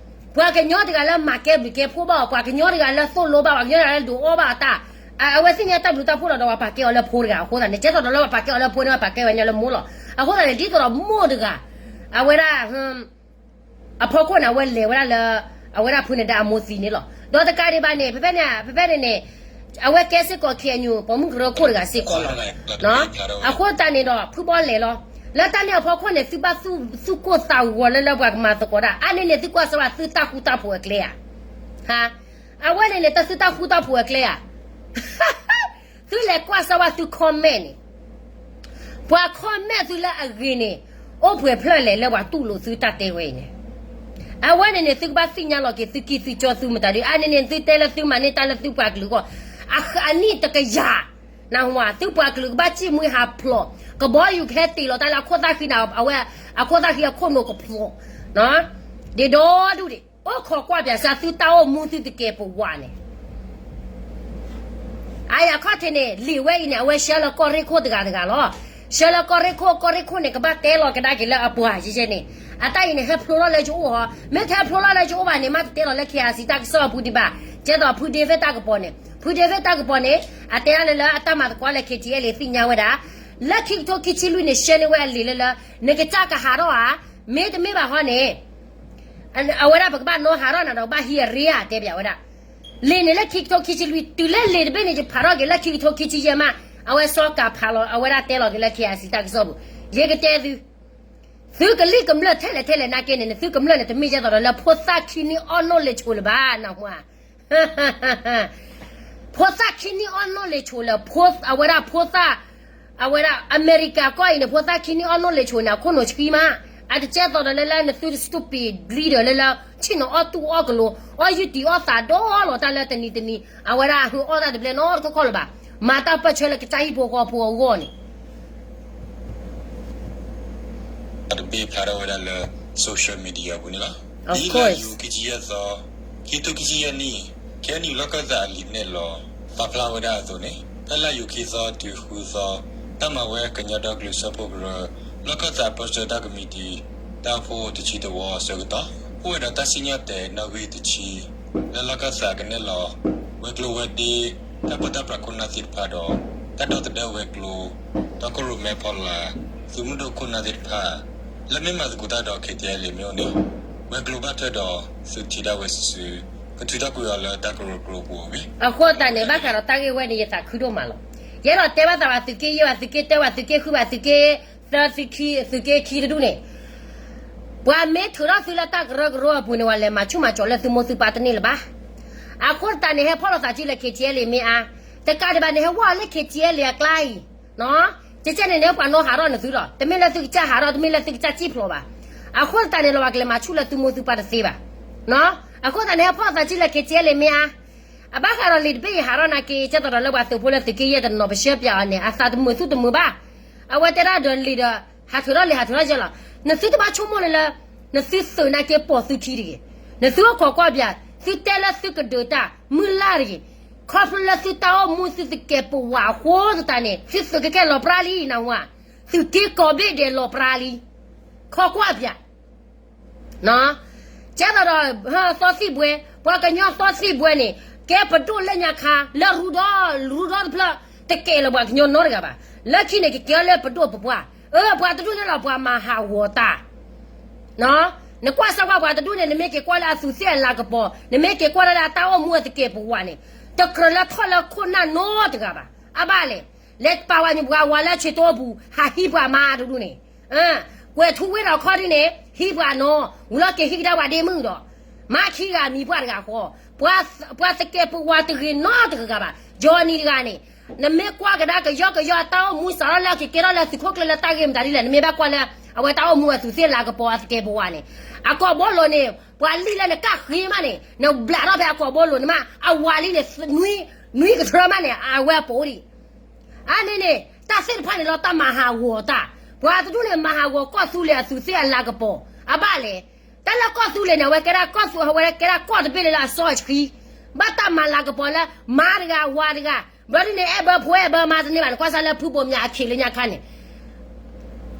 ပှၤကညီတဂၤလၢမၤကဲဘျုးကဲဖှိၣ်ဘၣ်အီၤ, ပှၤကညီတဂၤလၢသိၣ်လိဘၣ်, ပှၤကညီတဂၤလၢဒုးအီၣ်ဘၣ်အီၤတၢ်, အဝဲသ့ၣ်ညါတၢ်ဘျုးတၢ်ဖှိၣ်လီၤဒီးပှၤပာ်ကဲအီၤလၢဖိတဂၤအဃိသတးန့ၣ် ကဲသိးဒီးလၢပှၤပာ်ကဲအီၤလၢဖိန့ၣ် ပှၤပာ်ကဲဝဲညါလၢမိၢ်လီၤ. အဃိသတးန့ၣ် ဒ်သိးဒီးမိၢ်တဂၤ, အဝဲဒၣ် အဖီခိၣ်န့ၣ် အဝဲလဲၤဝဲဒၣ်လၢ အဝဲဒၣ်ဖုနဒါအမိၢ်သံန့ၣ်လီၤ. ဒီးတကးဒံးဘၣ်န့ၣ် ဖဲဖဲန့ၣ်, ဖဲဖဲန့ၣ်န့ၣ်, အဝဲကဲစ့ၢ်ကီး KNU ပိာ်မုၣ်ကရၢခိၣ်တဂၤစ့ၢ်ကီးလီၤ. အဃိသတးန့ၣ်ဒီး ဖုဘီလဲၤလီၤ. လၢတၢ်န့ၣ်အဖီခိၣ်န့ၣ် သုဘၣ်သူၣ်ကိၢ်သးဂီၤလၢလၢပှၤကမၤသကိးတၢ်, အါန့ၢ်န့ၣ် သုကွၢ်စၢၤဘၣ်သုတၢ်ဃူတၢ်ဖိးအကျဲဧါ. အဝဲန့ၣ်န့ၣ် တၢ်သုတၢ်ဃူတၢ်ဖိးအကျဲဧါ. သုလဲၤကွၢ်စၢၤဘၣ်သု comment န့ၣ် ပှၤ comment သုလၢအဂ့ၤန့ၣ် အိၣ်ပှဲၤဖျၢၣ်လဲၣ်လၢပှၤတူၢ်လိာ်သုတၢ်တဲဝဲအံၤန့ၣ်. အဝဲန့ၣ်န့ၣ် သုကဘၣ်သ့ၣ်ညါလီၤက့ၤသုကံၢ်သုကၠီသုမတၤဒုး, အါန့ၢ်န့ၣ် သုတဲလၢသုမၤန့ၢ်တၢ်လၢသုပှၤကလုာ်အဂီၢ်, အနံၣ်တကယၤ, နၢ်ဟူဧါ, သုပှၤကလုာ်ကဘၣ်စံၣ်မှံဟးဖျိး, ကဘီယူၤကဟဲတ့ၢ်လီၤတၢ်လၢအခိၣ်သၣ်ဃံန့ၣ် အဝဲ, အခိၣ်သၣ်ဃံအခိၣ်နူာ်ကဖျိး, ဒ်ဒီဒူၣ်ဒံး, အိၣ်ခိးကွၢ်ပၠးစၢၤသုတၢ်အိၣ်မူသုတကဲပဝးန့ၣ် အါယၤခီၣ်ထံးန့ၣ် လံာ်ဝဲအံၤန့ၣ် အဝဲဆှၢလၢကီၢ်ရ့ၣ်ခိၣ်တဂၤတဂၤလီၤ. ဆှၢလၢကီၢ်ရ့ၣ်ခိၣ်, ကီၢ်ရ့ၣ်ခိၣ်န့ၣ် ကဘၣ်တဲလီၤကဒါက့ၤလၢအပှၤယဲၢ်ယဲၢ်န့ၣ်, အတၢ်အံၤန့ၣ် ဟဲဖျိထီၣ်လၢယအိၣ်ဟီ, မ့ၢ်တဟဲဖျိထီၣ်လၢယအိၣ်ဘၣ်န့ၣ် မ့ၢ်တတဲလီၤလၢ KIC တၢ်ကစီၣ်အပူၤဒံးဘၣ်, ကဲသိးဖု David တၢ်ကပီၤန့ၣ်, ဖု David တၢ်ကပီၤန့ၣ် အတဲဒၣ်လၢလၢအတၢ်မၤသကိးလၢ KTLA သ့ၣ်ညါဝဲဒၣ်, လၢခံကထိခံဆံလွံၢ်န့ၣ် ဆှၢန့ၢ်ဝဲအလံာ်လၢလၢ, နကစၢ်ကဟးထီၣ်ဧါ, မ့တမ့ၢ်ဘၣ်ဟီန့ၣ် အဝဲဒၣ်ပကဘၣ်နီၢ်ဟးထီၣ်နၤဒီး ကဘၣ်ဟံးအရ့ဧါ တဲပၠးဝဲဒၣ်. လံာ်န့ၣ်လၢခံကထိခံဆံလွံၢ်, တုၤလၢလံာ်တဘ့ၣ်န့ၣ် ယဖးထီၣ်က့ၤလၢခံကထိခံဆံယဲၢ်မး, အဝဲစီၤကၤဖးလီၤ, အဝဲဒၣ်တဲလီၤက့ၤလၢ KIC တၢ်ကစီၣ်ပူၤ, ယကတဲသု, သုကလံၣ်ကမျၢၢ်ထဲလဲၣ်ထဲလဲၣ်နာ်က့န့ၣ် နသုကမျၢၢ်န့ၣ် တမ့ၢ်ကဲသိးဒီးလၢဖိသၣ်ခံနံၣ်အီၣ်နီၣ်လ့ၤဆိးလၢၤဘၣ်, နၢ်ဟူဧါ. ဖိသၣ်ခံနံၣ်အီၣ်နီၣ်လ့ၤဆိးလၢၤ, အဝဲဒၣ်ဖိသၣ်, အဝဲဒၣ်အမဲရကၤကီၢ်အံၤန့ၣ် ဖိသၣ်ခံနံၣ်အီၣ်နီၣ်လ့ၤဆိးန့ၣ် အခိၣ်နူာ်ဆှံမး, အတကဲသိးဒီးလၢလၢနသု stupid ဘျံဒီးလၢလၢ ဆ့ၣ်နီၤအီၣ်တူၢ်အီၣ်ကလိၤ, အီၣ်ယုၢ်တံၢ်အီၣ်သးဒီလီၤတၢ်လၢတနံၤတနံၤ, အဝဲဒၣ်ဟ့ၣ်အီၣ်တၢ်တဘျဲနီတခီၣ်ခီၣ်လၢၤဘၣ်, မၤတၢ်ပၢၢ်ဆၢလၢကစၢ်ဟံၣ်ဖိဃီဖိအဂီၢ်န့ၣ် တဘ့ၣ်ဖျါထီၣ်ဝဲဒၣ်လၢ social media ပူၤန့ၣ်လီၤ. ဒ်လါယူၤခံဆံယဲၢ်သီ, ခံကထိခံဆံယဲၢ်နံၣ်, KNU လီၢ်ခၢၣ်သးအလံာ်နဲၣ်လီၤ ပာ်ဖျါဝဲဒၣ်အသိးန့ၣ်, ဖဲလါယူၤခံသီ တုၤဃုသီ, တၢ်မၤဝဲကညီဒီကလုာ်စၢဖှိၣ်ကရၢ လီၢ်ခၢၣ်သးပၢဆှၢတၢ်ကမံးတံာ် တၢ်အိၣ်ဖှိၣ်တဆံတဝီအဆၢကတီၢ်, အိၣ်ဝဲဒီးတၢ်စံၣ်ညီၣ်တဲာ်နီၣ်ဂံၢ်တဆံ လၢလီၢ်ခၢၣ်သးကနဲၣ်လီၤ ဝဲၤကျိၤဝဲၤဒ့ တၢ်ပၢတၢ်ပြးခိၣ်နၢ်သ့ၣ်တဖၣ်ဒီး တၢ်ဒီသဒၢဝဲၤကျိၤ, တီခိၣ်ရိၣ်မဲဖီလာ်, သုးမုၢ်ဒိၣ်ခိၣ်နၢ်သ့ၣ်တဖၣ် လၢမ့ၢ်မၤသကိးတၢ်ဒီး KTLA မ့ၢ်အိၣ်န့ၣ်, ဝဲၤကျိၤဘၣ်ထွဲဒီးသုးထံးဒၣ်ဝဲစုာ်စုာ်, ကထုးထီၣ်ကွံာ်အီၤလၢတၢ်ကရၢကရိပူၤအဂ့ၢ်. အဃိသတးန့ၣ် ဘၣ်ဃးဒီးတၢ်ဂ့ၢ်ဝဲန့ၣ် ယသးခုဒိၣ်မးလီၤ. ယအဲၣ်ဒိးတဲဘၣ်သးဘၣ် သုးက့ယဲၢ်ဘၣ် သုးက့တၢဘၣ် သုးက့ဃုဘၣ် သုးက့သၢ သုးက့ခံတဒူၣ်န့ၣ် ပှၤမ့ၢ်ထုးထီၣ်သုလၢတၢ်ကရၢကရိအပူၤန့ၣ် ပှၤလဲၤမၤဆူၣ်မၤစီၤလၢသုမိၢ်သုပၢ်တန့ၢ်လၢၤဘၣ်. အဃိသတးန့ၣ် ဟဲဖီၣ်လိာ်သးစုလၢ KTLA မ့ၢ်အါ, တကးဒံးဘၣ်န့ၣ် ဟဲဝဲလၢ KTLA အကျါအံၤ, ကဲကဲန့ၣ်န့ၣ် ပှၤနီၢ်ဟးထီၣ်နသုဒီး တမ့ၢ်လၢသုကစၢ်ဟးထီၣ် တမ့ၢ်လၢသုကစၢ်စံၣ်ဖျိးဘၣ်. အဃိသတးန့ၣ် လီၤဝဲကလဲၤမၤဆူၣ်လၢသုမိၢ်သုပၢ်တသ့ဘၣ်. အဃိသတးန့ၣ် ဟဲဖီၣ်လိာ်သးစုလၢ KTLA မ့ၢ်အါ, အဘၣ်ဃးဒီးလံာ်တဘ့ၣ်အံၤဟးထီၣ်နာ်က့ ကဲသိးဒီးလၢပှၤသုးဖိလၢသုးက့ယဲၢ်တနီၤ ပဆှၢပၠးအီၤန့ၣ် အသးတမုာ်သူၣ်တမုာ်ဘၣ်. အဝဲတဲဒၣ်ဒီးလံာ်ဒီး ဟးထုးထီၣ်လံာ်ဟးထုးထီၣ်ယဲၢ်လီၤ. နသုတဘၣ်ဆိကမိၣ်န့ၣ်လၢ နသုသုးနာ်က့ပိာ်သုခံတဂ့ၤ. နသုအိၣ်ခိးကွၢ်ပၠး သုတဲလၢသုကဒုးတၢ် မုၢ်လၢ်တဂ့ၤ, ခီဖျိလၢသုတၢ်အိၣ်မူသုသကဲးပဝးအဃိသတးန့ၣ် သုသုးက့ခဲလီၤပြါလံနဝၤ, သုးက့ကိးဘ့ၣ်ဒဲးလီၤပြါလံ, ခီကွၢ်ပၠး ကဲသိးဒီး သီသံၣ်ဘှဲ, ပှၤကညီသီသံၣ်ဘှဲန့ၣ် ကဲပဒိၣ်လၢညါခါ လၢရူဒီ ရူဒီတဖျၢၣ် တကဲလၢပှၤကညီနီတဂၤဘၣ်. လၢခံန့ၣ် ကကဲအီၤလၢပဒိၣ်ပပှၢ်, အၢ ပှၤတဒူၣ်န့ၣ်လီၤ ပှၤမၤဟးဂီၤတၢ် နကွၢ်စၢ်ကွၢ်ပှၤတဒူၣ်န့ၣ် နမ့ၢ်က့ၤကွၢ်လၢအသူးသ့ၣ်အလၤကပီၤ, နမ့ၢ်က့ၤကွၢ်လၢအတၢ်အိၣ်မူအသကဲးပဝးန့ၣ် တကြၢးလၢထီၣ်လၢခိၣ်နၢ်နီတဂၤဘၣ်. အဘၣ်လဲၣ်, လဲၤပာ်ဝဲညီပှၤဝၤလၢဆံးတိပူၤ ဟးဟံးပှၤမါတဒူၣ်န့ၣ်, ကွဲၤထူဝ့ဒီးခီဒ်န့ၣ် ဟံးပှၤနီၤ, ဝံၤလီၤက့ၤဟံးကဒါပှၤဒ့မုၣ်ဒီး မါခံဂၤမံၤပှၢ်တဂၤဃီ, ပှၤသကဲးပဝးတဂ့ၤနီတဂၤဘၣ်. ယီၤနံၤတဂၤန့ၣ် နမ့ၢ်ကွၢ်ကဒါကယီကယီအတၢ်အိၣ်မူစးထီၣ်လၢအက့ၤကဲထီၣ်လၢသုးခိၣ်ကျၢၢ်လၢတၢ်ဂ့ၢ်မတၤဒ်လဲၣ်, နမ့ၢ်ဘၣ်ကွၢ်လၢ အဝဲတၢ်အိၣ်မူအသူးသ့ၣ်လၤကပီၤအသကဲးပဝးန့ၣ်, အကိာ်ဘိလိၤန့ၣ် ပှၤလံၣ်လၢနကၣ်ဃ့မးန့ၣ် နဘျးထီၣ်ဖဲအကိာ်ဘိလိၤန့ၣ်မး အဝၤလံန့ၣ် နွံကထၢမးန့ၣ် အဝဲအပိာ်ဒံး အါန့ၣ်န့ၣ် တၢ်သ့ၣ်တဖၣ်န့ၣ်လီၤ တၢ်မၤဟးဂီၤတၢ်, ပှၤတဒူၣ်န့ၣ် မၤဟးဂီၤကီၢ်သူလ့ၤအသူးသ့ၣ်အလၤကပီၤ, အဘၣ်လဲၣ်, တၢ်လၢကီၢ်သူလ့ၤန့ၣ် အဝဲကဲဒၣ်ကီၢ်သူ အဝဲကဲဒၣ်ကီၢ်တဘ့ၣ်လၢလၢအစီအဆှံ, ဘၣ်တၢ်မၤလၤကပီၤလၢ မါတဂၤဝၤတဂၤ, ဘျီဒ်န့ၣ် အဲၣ်ဘၢဖိအဲၣ်ဘၢမါတန့ၢ်ဘၣ်, နကွၢ်စၢ်လၢဖုဘိးမၠးအခ့လၢညါခါန့ၣ်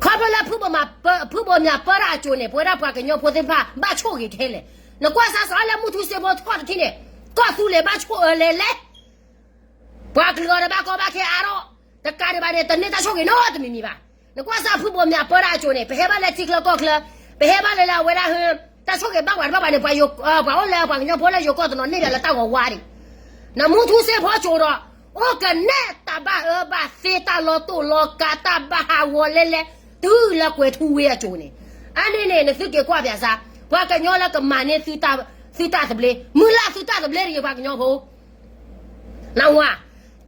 ခီဖျိလၢ ဖုဘိးမၠးပၢတၢ်အစိၤန့ၣ် ပဝဲဒၣ်ပှၤကညီဖိသ့ၣ်တဖၣ် ဘၣ်ဆိၣ်ဂ့ၤထဲလဲၣ်, နကွၢ်စၢ်စီၤလၢမုၢ်ထူစ့ဖိထီၣ်တထံၣ်န့ၣ် ကီၢ်သူလ့ၤဘၣ်ဆိၣ်အၢလဲၤလဲၣ် ပှၤကလုာ်အီၤဒီးဘၣ်ကီဘၣ်ခဲအါထီၣ်, တကးဒံးဘၣ်န့ၣ် တန့ၢ်တၢ်ဆိၣ်ဂ့ၤနီတမံၤမံၤဘၣ်. နကွၢ်စၢ်ဖုဘိးမၠးပၢတၢ်အစိၤန့ၣ် ပဟဲဘၣ်လၢထံချၢကီၢ်ချၢ, ပဟဲဘၣ်လၢလၢအဝဲဒၣ်ဟၢ တၢ်ဆိၣ်ဂ့ၤဘၣ်ပှၤတဘၣ်ဘၣ်န့ၣ် ပှၤအိၣ်လၢပှၤကညီဖိလၢယိၤကီၢ်တနီၤန့ၢ်ဘၣ်လၢတၢ်ဂီၤဝါဒံး, နမုၢ်ထူစ့ဖိစိၤဒီး အိၣ်ကနဲၣ်တၢ်ဘၣ်အၢဘၣ်သီ တၢ်လီၤတိၢ်လီၤကး တၢ်ဘၣ်ဟးဂီၤလဲၤလဲၤ တုၤလၢကွဲၤထူဝ့အစိၤန့ၣ်, အါန့ၣ်န့ၣ် နသုက့ၤကွၢ်ပၠးစၢ်, ပှၤကညီလၢကမၤန့ၢ် သုတၢ်သဘျ့ မုၢ်လၢ်သုတၢ်သဘျ့တဂ့ၤ ပှၤကညီဖိ နဝၤ,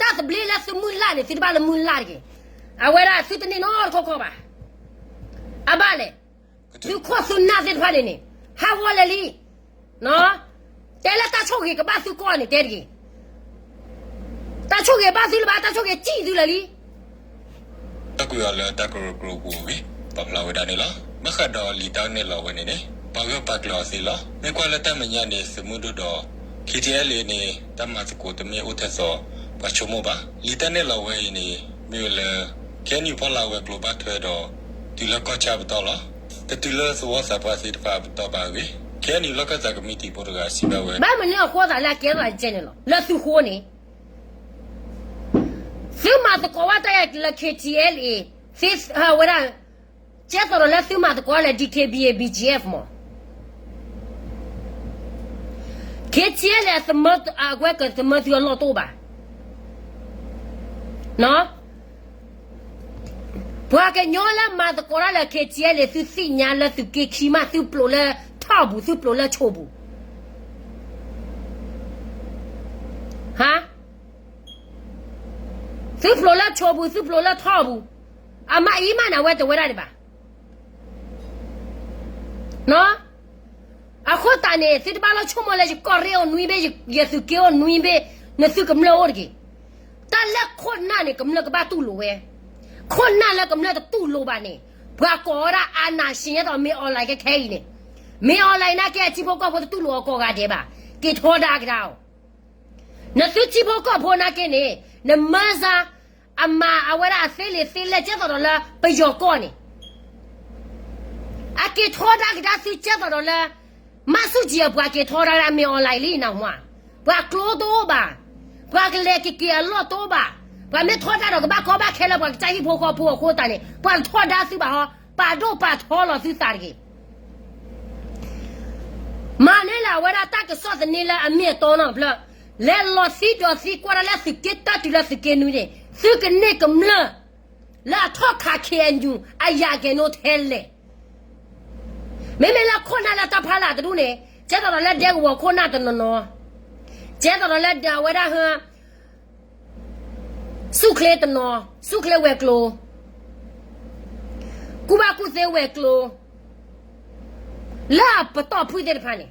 တၢ်သဘျ့လၢသုမုၢ်လၢ်န့ၣ် သုတဘၣ်လၢမုၢ်လၢ်တဂ့ၤ, အဝဲဒၣ်သုတန့ၢ်နီတခီခီဘၣ်. အဘၣ်လဲၣ်, သုခိၣ်သုနၢ်သ့ၣ်တဖၣ်န့ၣ်န့ၣ် ဟးဂီၤလဲၤလံ, တဲလၢတၢ်ဆိၣ်ဂ့ၤကဘၣ်သုကီၢ်န့ၣ် တဲတဂ့ၤ, တၢ်ဆိၣ်ဂ့ၤဘၣ်သုလၢၤဘၣ် တၢ်ဆိၣ်ဂ့ၤစံၣ်သုလၢာ်လံ တၢ်ကွံာ်အီၤလၢတၢ်ကရၢကရိပူၤအဂ့ၢ် ပာ်ဖျါဝဲဒၣ်န့ၣ်လီၤ. ဘၣ်ဃးဒီးလံာ်တၢ်နဲၣ်လီၤဝဲန့ၣ်န့ၣ် ပှၤဂၢၢ်ပာ်ကျၢၤအီၤသ့လီၤ. မ့ၢ်ကွၢ်လၢတၢ်မဲာ်ညါန့ၣ် သုးမုၢ်ဒိၣ်ဒီး ခ့ထံအဲလ်အ့န့ၣ် တၢ်မၤသကိးတမ့ၢ်အိၣ်ထဲသိး ပှၤဆိကမိၣ်ဘၣ်. လံာ်တၢ်နဲၣ်လီၤဝဲအံၤန့ၣ် မ့ၢ်ဝဲလၢ ခ့ၣ်အဲၣ်ယူၣ်ဖီလာ်ဝဲၤကျိၤဘၣ်ထွဲဒီး တုၤလၢကီၢ်ဆၣ်အပတီၢ်လီၤ. တတုၤလၢသဝီသးပှၢ်သ့ၣ်တဖၣ်အပတီၢ်ဘၣ်အဂ့ၢ် ခ့ၣ်အဲၣ်ယူၣ်လီၢ်ခၢၣ်သးကမံးတံာ်ဖိတဂၤစံးဘၣ်ဝဲ ဘၣ်မနုၤအဃိသးလၢအကဲထီၣ်သးကဲန့ၣ်လီၤ. လၢသုဃိန့ၣ် သုမၤသကိးဝဲတၢ်လၢ ခ့ၣ်ထံအဲလ်အ့ သ့ဝဲဒၣ် ကဲသိးဒီးလၢသုမၤသကိးလၢ DKBA BGF မး ခ့ၣ်ထံအဲလ်အ့ အဝဲကသမၢသုအလီၢ်တအိၣ်ဘၣ်. ပှၤကညီလၢမၤသကိးတၢ်လၢ ခ့ၣ်ထံအဲလ်အ့ သုသ့ၣ်ညါလၢသုးက့ခံမး သုပျိးလၢထီၣ်ပူၤ သုပျိးလၢဆိးပူၤ ဟါ သုပျိးလၢဆိးပူၤ သုပျိးလၢထီၣ်ပူၤ အမၤအံၤမးန့ၣ် အဝဲတဝဲဒၣ်ဒံးဘၣ်. အဃိသတးန့ၣ် သုတဘၣ်လီၤဆိကမိၣ်လၢ ယကီၢ်ရ့ၣ်အိၣ်နွံဘ့ၣ် ယသုးက့အိၣ်နွံဘ့ၣ် နသုကမျၢၢ်အိၣ်တဂ့ၤ. တၢ်လၢခိၣ်နၢ်န့ၣ် ကမျၢၢ်ကဘၣ်တူၢ်လိာ်ဝဲ. ခိၣ်နၢ်လၢကမျၢၢ်တတူၢ်လိာ်ဘၣ်န့ၣ် ပှၤကိးဝဲဒၣ် အာဏာရှင် ဒ်သိး မင်းအောင်လှိုင် ခဲခဲအံၤန့ၣ်, မင်းအောင်လှိုင် နာ်က့ အထံဖိကီၢ်ဖိတတူၢ်လိာ်အီၤကိးဂၤဒဲးဘၣ်, က့ၤထီဒါကဒါအီၤ နသုထံဖိကီၢ်ဖိနာ်က့န့ၣ် နမၢစါ အမၤအဝဲဒၣ်အသ့လံာ်သ့လဲၢ် ကဲသိးဒီးလၢပယီၤကီၢ်န့ၣ် အက့ၤထီဒါကဒါသု ကဲသိးဒီးလၢ မၢ်ဆူၣ်ကၠံအပှၤက့ၤထီဒါကဒါ မင်းအောင်လှိုင် လံနဝၤ, ပှၤကျိတအိၣ်ဘၣ်, ပှၤကလဲၤက့ၤက့ၤအလီၢ်တအိၣ်ဘၣ်, ပှၤမ့ၢ်ထီဒါဒီးကဘၣ်ကီဘၣ်ခဲလၢပှၤကစၢ်ဟံၣ်ဖိဃီဖိအဃိသတးန့ၣ် ပှၤတထီဒါသုဘၣ်ဟီ, ပာ်ဒိၣ်ပာ်ထီလီၤသုသးတဂ့ၤ. မၤန့ၢ်လၢအဝဲဒၣ်တၢ်ကစီၣ်သန့လၢအမ့ၢ်အတီနီတဖျၢၣ်, လဲၤလီၤသံဒိးသံကွၢ်တၢ်လၢသုးက့တၢ်တုၤလၢသုးက့နွံန့ၣ်, သုကန့ၢ်ကမျၢၢ် လၢအထီၣ်ခး ခ့ၣ်အဲၣ်ယူၣ် အယၤကဲၤနိထဲလဲၣ်. မ့မ့ၢ်လၢခိၣ်နၢ်လၢတၢ်ဖီလာ်တဒူၣ်န့ၣ် ကဲသိးဒီးလၢဒဲကဝီၤခိၣ်နၢ်တနီၤနီၤ, ကဲသိးဒီးလၢဒၣ်ဝဲဒၣ်ဟၢ ဆူၣ်ချ့တနီၤ, ဆူၣ်ချ့ဝဲၤကျိၤ ကူၣ်ဘၣ်ကူၣ်သ့ဝဲၤကျိၤ လၢအပတီၢ်ဖုၣ်သ့ၣ်တဖၣ်န့ၣ်,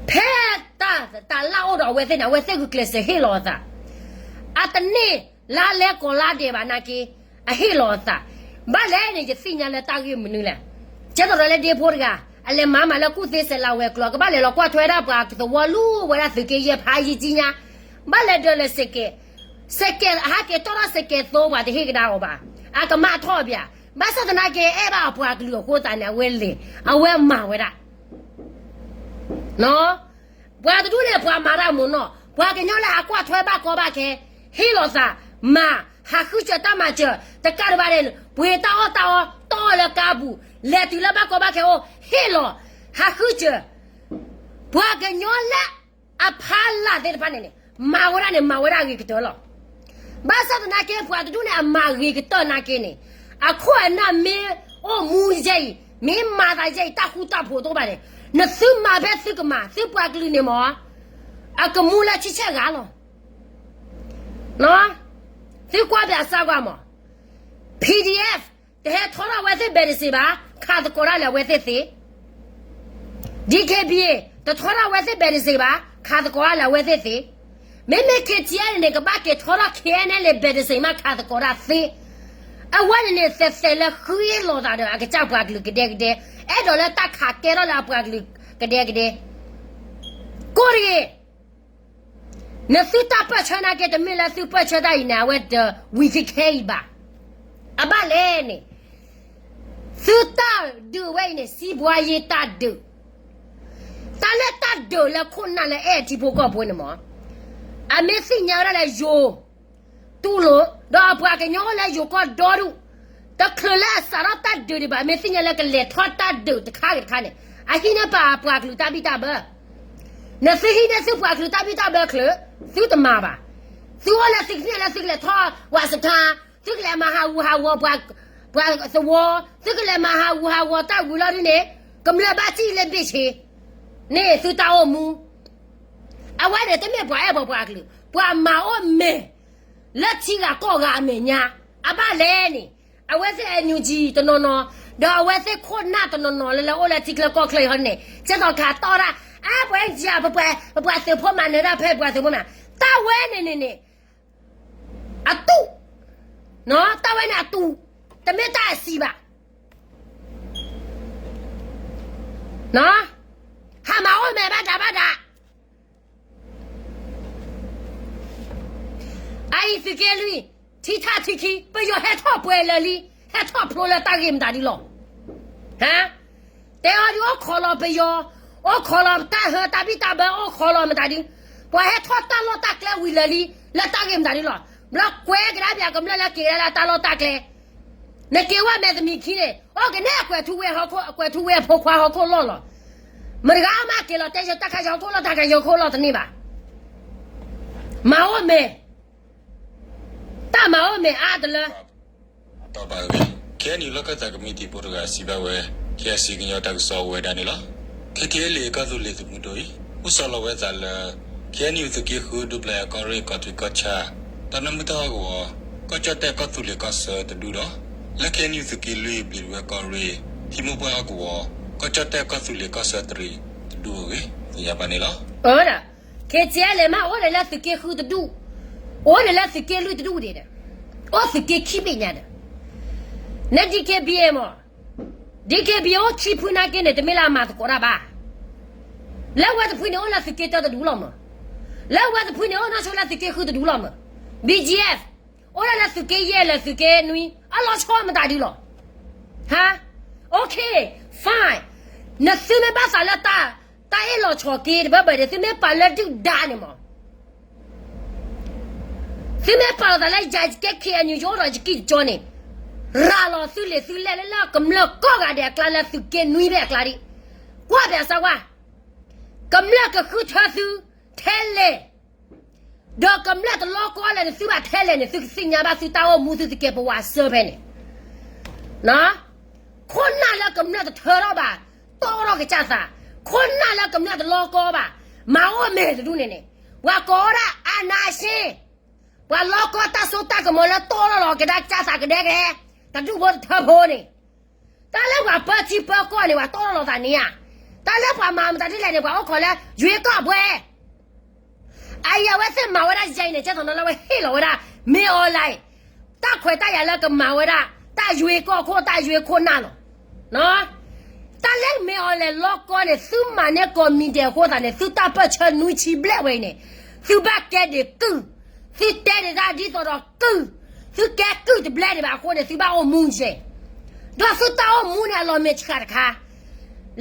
ဖဲတၢ်တၢ်လၢအိၣ်ဒီးအဝဲသ့ၣ်န့ၣ် အဝဲသ့ၣ်ဂုာ်ကျဲးစၢးဟ့ၣ်လီၤအသး, အတန့ၢ်လါလဲကိးလါဒဲးဘၣ်နာ်က့, အဟ့ၣ်လီၤအသး, ဘၣ်လဲၣ်န့ၣ် ယသ့ၣ်ညါလၢတၢ်ဂ့ၢ်မနုၤလဲၣ်, ကဲသိးဒီးလၢဒ့ဖိတဂၤ အလဲၤမၤမးလၢကူၣ်သ့စဲးလၤဝဲၤကျိၤ ကဘၣ်လဲၤလီၤကွၢ်ထွဲဒၣ်ပှၤသဝီလူၤဝဲဒၣ်သုးက့ယဲၢ်ဖးယံာ်ကံညါ, ဘၣ်လဲၤဒၢးလၢစဲးကဲး, စဲးကဲးဟးက့ၤတီၢ်ထီၣ်စဲးကဲးသိ ပှၤတဟ့ၣ်ကဒါအီၤဘၣ်, အကမၣ်ထီၣ်ဘၣ်, ဘၣ်ဆၣ်သနာ်က့အဲၣ်ဘၣ်အပှၤကလုာ်အဃိသတးန့ၣ် အဝဲလဲၤ အဝဲမၤဝဲဒၣ် ပှၤတဒူၣ်န့ၣ် ပှၤမၤတၢ်မုာ်နီၢ်, ပှၤကညီလၢဟးကွၢ်ထွဲဘၣ်ကီဘၣ်ခဲ, ဟ့ၣ်လီၤသး, မၤ, ဟးဃုစၢၤတၢ်မၤစၢၤ, တကးဒံးဘၣ်န့ၣ် ပှ့ၤတၢ်အီၣ်တၢ်အီ, တီၢ်အီၤလၢကါပူၤ, လဲၤတုၤလၢဘၣ်ကီဘၣ်ခဲအိၣ်, ဟ့ၣ်လီၤ, ဟးဃုစၢၤ, ပှၤကညီလၢအဖီလာ်သ့ၣ်တဖၣ်န့ၣ်န့ၣ် မၤဝဲဒၣ်န့ၣ် မၤဝဲဒၣ်အဂ့ၤကတၢၢ်လီၤ. ဘၣ်ဆၣ်သနာ်က့ ပှၤတဒူၣ်န့ၣ် အမၤဂ့ၤကတၢၢ်နာ်က့န့ၣ်, အခိၣ်အနၢ်မ့ၢ်အိၣ်မူယဲအံၤ, မ့ၢ်မၤသးယဲအံၤ တၢ်ဃူတၢ်ဖိးတအိၣ်ဘၣ်န့ၣ်, နသုမၤဖဲသုကမၤ, သုပှၤကလုာ်န့ၣ်မ့ၢ် အကမူလၢဆံဆဲၣ်ဂၤလီၤ. သုကွၢ်ဘၣ်စၢ်ကွၢ်မး, PDF တဟဲထီထီၣ်အဝဲသ့ၣ် ဘဲးတစ့း ဘၣ်, ခးသကိးတၢ်လၢအဝဲသ့ၣ်သ့, DKBA တထီထီၣ်အဝဲသ့ၣ် ဘဲးတစ့း ဘၣ်, ခးသကိးတၢ်လၢအဝဲသ့ၣ်သ့, မ့မ့ၢ် KTLA န့ၣ် ကဘၣ်က့ၤထီထီၣ် KNLA ဘဲးတစ့း မး ခးသကိးတၢ်သ့, အဝဲန့ၣ်န့ၣ် သဲးသဲးလၢဃုအ့ၣ်လိာ်သးဒီး အကစၢ်ပှၤကလုာ်ကဒဲကဒဲ, အဲၣ်ဒိးလၢတၢ်ခးကဲထီၣ်လၢအပှၤကလုာ်ကဒဲကဒဲ, ကိၢ်တဂ့ၤ နသုတၢ်ပၢၢ်ဆၢနာ်က့ တမ့ၢ်လၢသုပၢၢ်ဆၢတၢ်အံၤန့ၣ် အဝဲတဝံၤခဲခဲအံၤဘၣ်. အဘၣ်လဲၣ်န့ၣ်, သုတၢ်ဒုးဝဲအံၤန့ၣ် စံးဘှါယ့တၢ်ဒုး, တၢ်လၢတၢ်ဒုးလၢခိၣ်နၢ်လၢအဲၣ်ထံဖိကီၢ်ဖိန့ၣ်မး, အမ့ၢ်သ့ၣ်ညါဝဲဒၣ်လၢယိၤ တူၢ်လိာ်, ဒီးအပှၤကညီအိၣ်လၢယိၤကီၢ်ဒီဒူၣ်, တချုးလၢအစးထီၣ်တၢ်ဒုးဒံးဘၣ် မ့ၢ်သ့ၣ်ညါလၢကလဲၤထီၣ်တၢ်ဒုးတခါဂ့ၤတခါန့ၣ်, အဟံးန့ၢ်ပှၤပှၤကလုာ်တၢ်ဘံၣ်တၢ်ဘၢ, နသုဟံးန့ၢ်သုပှၤကလုာ်တၢ်ဘံၣ်တၢ်ဘၢချုး, သုတမၤဘၣ်. သုအိၣ်လၢသုကန့ၢ်လၢသုကလဲၤထီၣ်ဝးစခါ, သုကလဲၤမၤဟးဂူာ်ဟးဂီၤပှၤ, ပှၤသဝီ, သုကလဲၤမၤဟးဂူာ်ဟးဂီၤတၢ်ဝံၤလီၤဒ်န့ၣ်, ကမျၢၢ်ဘၣ်စံၣ်လၢဘ့ၣ်ဆ့, န့ၣ်သုတၢ်အိၣ်မူ အဝဲန့ၣ်တမ့ၢ်ပှၤအဲၣ်ပှၤပှၤကလုာ်, ပှၤမၤအိၣ်မဲာ် လၢထံဂၤကီၢ်ဂၤအမဲာ်ညါ, အဘၣ်လဲၣ်န့ၣ်, အဝဲသ့ၣ် NUG တနီၤနီၤ, ဒီးအဝဲသ့ၣ်ခိၣ်နၢ်တနီၤနီၤလၢလၢအိၣ်လၢထံချၢကီၢ်ချၢအံၤဟီန့ၣ် ကဲသိးခးတီၢ်တၢ်, အါ ပှၤ ပှၤ ပပှၤသုးဖိမၤနၢၤတၢ်ဖဲ ပှၤသုးဖိမၤ, တၢ်ဝဲန့ၣ်န့ၣ်န့ၣ် အတူး, တၢ်ဝဲန့ၣ်အတူး, တမ့ၢ်တၢ်အစံးဘၣ် ဟးမၤအိၣ်မဲာ်ဘၣ်ဒၣ်ဘၣ်ဒၣ်, အအံၤသုးက့လွံၢ်, ထံထၣ်ထံခံ ပယီၤဟဲထီၣ်ပှဲၤလၢာ်လံ, ဟဲထီၣ်ဖျိလၢတၢ်ဂ့ၢ်မတၤဒ်လီၤ. ဟါ, တဲအီၤဒုးအိၣ်ခိးလီၤပယီၤ, အိၣ်ခိးလီၤတၢ်ဟၢတၢ်ဘံၣ်တၢ်ဘၢ အိၣ်ခိးလီၤမတၤဒုး, ပှၤဟဲထီၣ်တၢ်လီၢ်တၢ်ကျဲဝံၤလၢာ်လံ, လၢတၢ်ဂ့ၢ်မတၤဒ်လီၤ. ဘျီကွဲးကဒါပၠးကမျၢၢ်လၢက့ၤဒၣ်လၢတၢ်လီၢ်တၢ်ကျဲ နက့ၤဝဲမဲာ်တမံၤခံန့ၣ် အိၣ်က့ၤန့ၣ် အကွဲးထူဝ့ဟီၣ်ခိၣ်, အကွဲးထူဝ့အဖိခွါဟီၣ်ခိၣ်လီၢ်လီၤ. မတဂၤအါမးက့ၤလီၤတဲယတၢ်ခါယဟီၣ်ခိၣ်လီၢ်တၢ်ခါယဟီၣ်ခိၣ်လီၢ်တန့ၢ်ဘၣ်. မၤအိၣ်မဲာ်, တၢ်မၤအိၣ်မဲာ်အါတလၢ တီၢ်ဘၣ်ဂ့ၤ, KNU လီၢ်ခၢၣ်သးကမံးတံာ်ဖိတဂၤစံးဘၣ်ဝဲ KIC ကညီတၢ်ကစီၣ်အိၣ်ဝဲဒၣ်န့ၣ်လီၤ. KTLA ကီၢ်သူလ့ၤသုးမုၢ်ဒိၣ်အံၤ အိၣ်ဆီလီၤဝဲသးလၢ KNU သုးက့ဃုဒူပျဲၢ်အကီၢ်ရ့ၣ်ကီၢ်ထွံကီၢ်ဆၣ် တၢ်နၢမုၢ်တၢ်ဟီၣ်ကဝီၤ ကီၢ်ကၠီၣ်တဲၣ်ကီၢ်သူလ့ၤကီၢ်ဆၢတဒူၣ်ဒီး လၢ KNU သုးက့လွံၢ်ဘျံးဒဝဲၢ်ကီၢ်ရ့ၣ် ဟံၣ်မိၢ်ပှၢ်ဟီၣ်ကဝီၤ ကီၢ်ကၠီၣ်တဲၣ်ကီၢ်သူလ့ၤကီၢ်ဆၢတရံးတဒူၣ်အဂ့ၢ် သ့ၣ်ညါဘၣ်န့ၣ်လီၤ. အၢ KTLA မ့ၢ်အိၣ်ဒံးလၢသုးက့ဃုတဒူၣ်, အိၣ်ဒံးလၢသုးက့လွံၢ်တဒူၣ်ဒံး, အိၣ်သုးက့ခံဘ့ၣ်ညါဒီး န DKBA မ့ၢ်, DKBA အိၣ်ခံဖုနာ်က့န့ၣ် တမ့ၢ်လၢအမၤသကိးတၢ်ဘၣ်. လၢဝဲတဖုန့ၣ် အိၣ်လၢသုးက့တၢတဒူၣ်လီၤမး, လၢဝဲတဖုန့ၣ် အိၣ်နီၢ်ဆိလၢသုးက့ဃုတဒူၣ်လီၤမး, BGF အိၣ်ဒၣ်လၢသုးက့ယဲၢ်လၢသုးက့နွံ အလီၤဆီမတၤဒုလီၤ. ဟါ, OK, fine, နသုမ့ၢ်ဘၣ်သးလၢတၢ်, တၢ်အ့ၣ်လိာ်ဆိးက့တဘၢဘၢဒီး သုမ့ၢ်ပာ်လၢဒုၣ်ဒါန့ၣ်မး သုမ့ၢ်ပာ်လီၤသးလၢယၤယကဲ KNU ယအိၣ်ဒီးယကံၢ်ယကၠီန့ၣ်, ရၤလီၤသုလံာ်သုလဲၢ်လၢလၢကမျၢၢ်ကိးဂၤဒဲးအကျါလၢသုးက့နွံဘ့ၣ်အကျါဒံး, ကွၢ်ဘၣ်စၢ်ကွၢ်, ကမျၢၢ်ကဃုထၢသုထဲလဲၣ်, ဒီးကမျၢၢ်တလီၤကီလဲၣ်န့ၣ် သုဘၣ်ထဲလဲၣ်န့ၣ် သုကသ့ၣ်ညါဘၣ်သုတၢ်အိၣ်မူသုတကဲပဝးစၢဖဲန့ၣ် ခိၣ်နၢ်လၢကမျၢၢ်တထၢထီၣ်ဘၣ်, တီၢ်ထီၣ်ကစၢ်သး, ခိၣ်နၢ်လၢကမျၢၢ်တလီၤကီဘၣ်, မၤအိၣ်မဲာ်တဒူၣ်န့ၣ်န့ၣ်, ပှၤကိးဝဲဒၣ် အာဏာရှင်, ပှၤလီၤကီတၢ်စိတၢ်ကမီၤလၢတီၢ်ထီၣ်လီၤကဒါကစၢ်သးကဒဲကဒဲ, တဒူၣ်ဖိတထၢဖိန့ၣ်, တၢ်လၢပှၤပၢထံပၢကီၢ်န့ၣ် ပှၤတီၢ်ထီၣ်လီၤသးန့ၣ်ဧါ, တၢ်လၢပှၤမၤမတၤဒ်လဲၣ်န့ၣ် ပှၤအိၣ်ခိးလၢ ရွေးကောက်ပွဲ အအံၤအဝဲသ့ၣ်မၤဝဲဒၣ်ယဲအံၤန့ၣ် ကဲသိးနီၢ်လၢအဝဲဟ့ၣ်လီၤဝဲဒၣ် မင်းအောင်လှိုင် တၢ်ခွဲးတၢ်ယာ်လၢကမၤဝဲဒၣ် တၢ်ရွေးကောက် ခိၣ်တၢ်ရွေးခိၣ်နၢ်လီၤ. တၢ်လၢမဲာ်အီၤလဲၤလီကီန့ၣ် သုမၤန့ၢ်ကိးမံၤဒဲးအဃိသတးန့ၣ် သုတၢ်ပၢၢ်ဆၢနွံဆံဘျဲၣ်ဝဲအံၤန့ၣ် သုဘၣ်ကဲဒံးကုၢ်, သုတဲဒံးတၢ်ဒ်သိးဒီးကုၢ်, သုကဲကုၢ်တဘျဲၣ်ဒံးဘၣ်အဃိန့ၣ် သုဘၣ်အိၣ်မူယဲၢ်, ဒီးသုတၢ်အိၣ်မူန့ၣ် အလီၤမဲာ်ဆှးတခါ,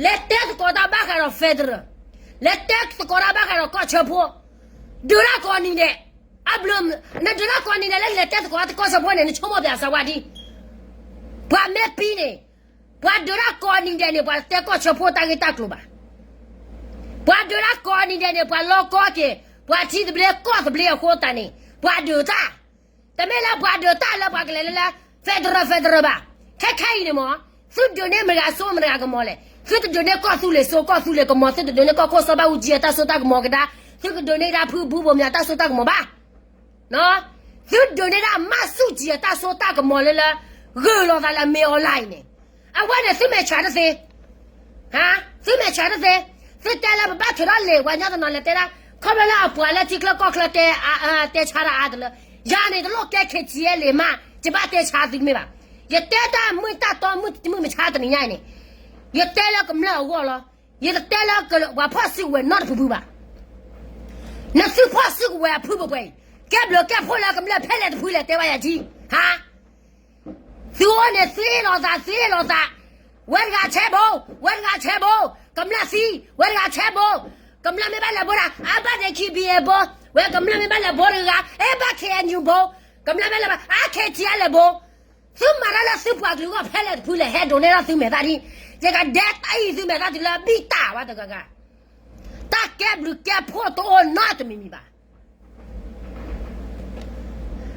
လဲၤတဲသကိးတၢ်ဘၣ်ဃးဒီး federal, လဲၤတဲသကိးတၢ်ဘၣ်ဃးဒီးကီၢ်ဆၢဖိ, ဒုးတၢ်ကိးနံၤဒဲး, အဘျုး, နဒုးတၢ်ကိးနံၤဒဲးလၢလဲၤတဲသကိးတၢ်ကီၢ်ဆၢဖိန့ၣ် နဆိကမိၣ်ပၠးစၢၤဝဲဒ် ပှၤမ့ၢ်ပံန့ၣ်, ပှၤဒုးတၢ်ကိးနံၤဒဲးန့ၣ် ပှၤတဲကီၢ်ဆၢဖိတၢ်ဂ့ၢ်တၢ်ကျိၤဘၣ်. ပှၤဒုးတၢ်ကိးနံၤဒဲးန့ၣ် ပှၤလီကီက့ၤ ပှၤထံသဘျ့ကီၢ်သဘျ့အဃိသတးန့ၣ် ပှၤဒုးတၢ်, တမ့ၢ်လၢပှၤဒုးတၢ်လၢပှၤကလဲၤလၢလၢ federal federal ဘၣ်. ခဲခဲအံၤန့ၣ်မ့ၢ် သုဒုးန့ၢ်မတၤဂၤစိမတၤဂၤကမီၤလဲၣ်. သုတဒုးန့ၢ်ကီၢ်သူလ့ၤစိကီၢ်သူလ့ၤကမီၤ, သုတဒုးန့ၢ်ကီၢ်ခိၣ်စီၤဘၣ်အူကၠံအတၢ်စိတၢ်ကမီၤကဒါ, သုကဒုးန့ၢ်ဒၣ်ဖုဘိဘိမၠးတၢ်စိတၢ်ကမီၤဘၣ်. သုဒုးန့ၢ်ဒၣ်မၢ်ဆူၣ်ကၠံအတၢ်စိတၢ်ကမီၤလၢလၢ ဂုာ်လိာ်သးလၢအမ့ၢ်အီၤလၢအံၤန့ၣ်, အဝဲန့ၣ်သုမဲာ်ဆှးတသ့, သုမဲာ်ဆှးတသ့, သုတဲလၢပဘၣ်ထုးထီၣ်လံာ် ပှၤကညီတနီၤလဲၤတဲဒၣ် ခီဖျိလၢအပှၤလၢထံချၢကီၢ်ချၢတဲဆါတၢ်အါတလၢ, ယၤန့ၣ်တလိၣ်ကဲ KTLA မး ယဘၣ်တဲဆါသုတမ့ၢ်ဘၣ်. ယတဲတၢ်မုၢ်တၢ်တီမုၢ်မုၢ်မဆါတနံၤညါအံၤန့ၣ်, ယတဲလၢကမျၢၢ်အဂီၢ်လီၤ. ယတတဲလၢပှၤဖီၣ်စုကဝဲၤနီတဖုဖုဘၣ်. နသုဖီၣ်စုကဝဲၤအဖုပှဲၤပှဲၤအံၤ, ကဲဘျုးကဲဖှိၣ်လၢကမျၢၢ်ဖဲလဲၣ်တဖုလဲၣ်တဲဘၣ်ယၤကံ, ဟါ သုအိၣ်န့ၣ်သုဟ့ၣ်လီၤသး သုဟ့ၣ်လီၤသး, ဝဲတဂၤဆဲဘိ, ဝဲတဂၤဆဲဘိ, ကမျၢၢ်သံ, ဝဲတဂၤဆဲဘိ, ကမျၢၢ်မ့ၢ်ဘၣ်လဲၤဘိဒၣ် အဘၣ်ဒ့ခံဘံအဘိ, ဝဲကမျၢၢ်မ့ၢ်ဘၣ်လဲၤဘိတဂၤ အဲၣ်ဘၣ် KNU ဘိ, ကမျၢၢ်မ့ၢ်လဲၤဘၣ် အ KTLA ဘိ, သုမၤတၢ်လၢသုပှၤကလုာ်အဂီၢ်ဖဲလဲၣ်တဖုလဲၣ် ဟဲဒိးန့ၢ်ထီၣ်သုမဲာ်သၣ်ဒ်, ယကဒဲတၢ်အံၤသုမဲာ်သၣ်တုၤလၢအဘံၣ်တၢ်ဝဲတဂၤဂၤ, တၢ်ကဲဘျုးကဲဖှိၣ်တအိၣ်နီတမံၤမံၤဘၣ်.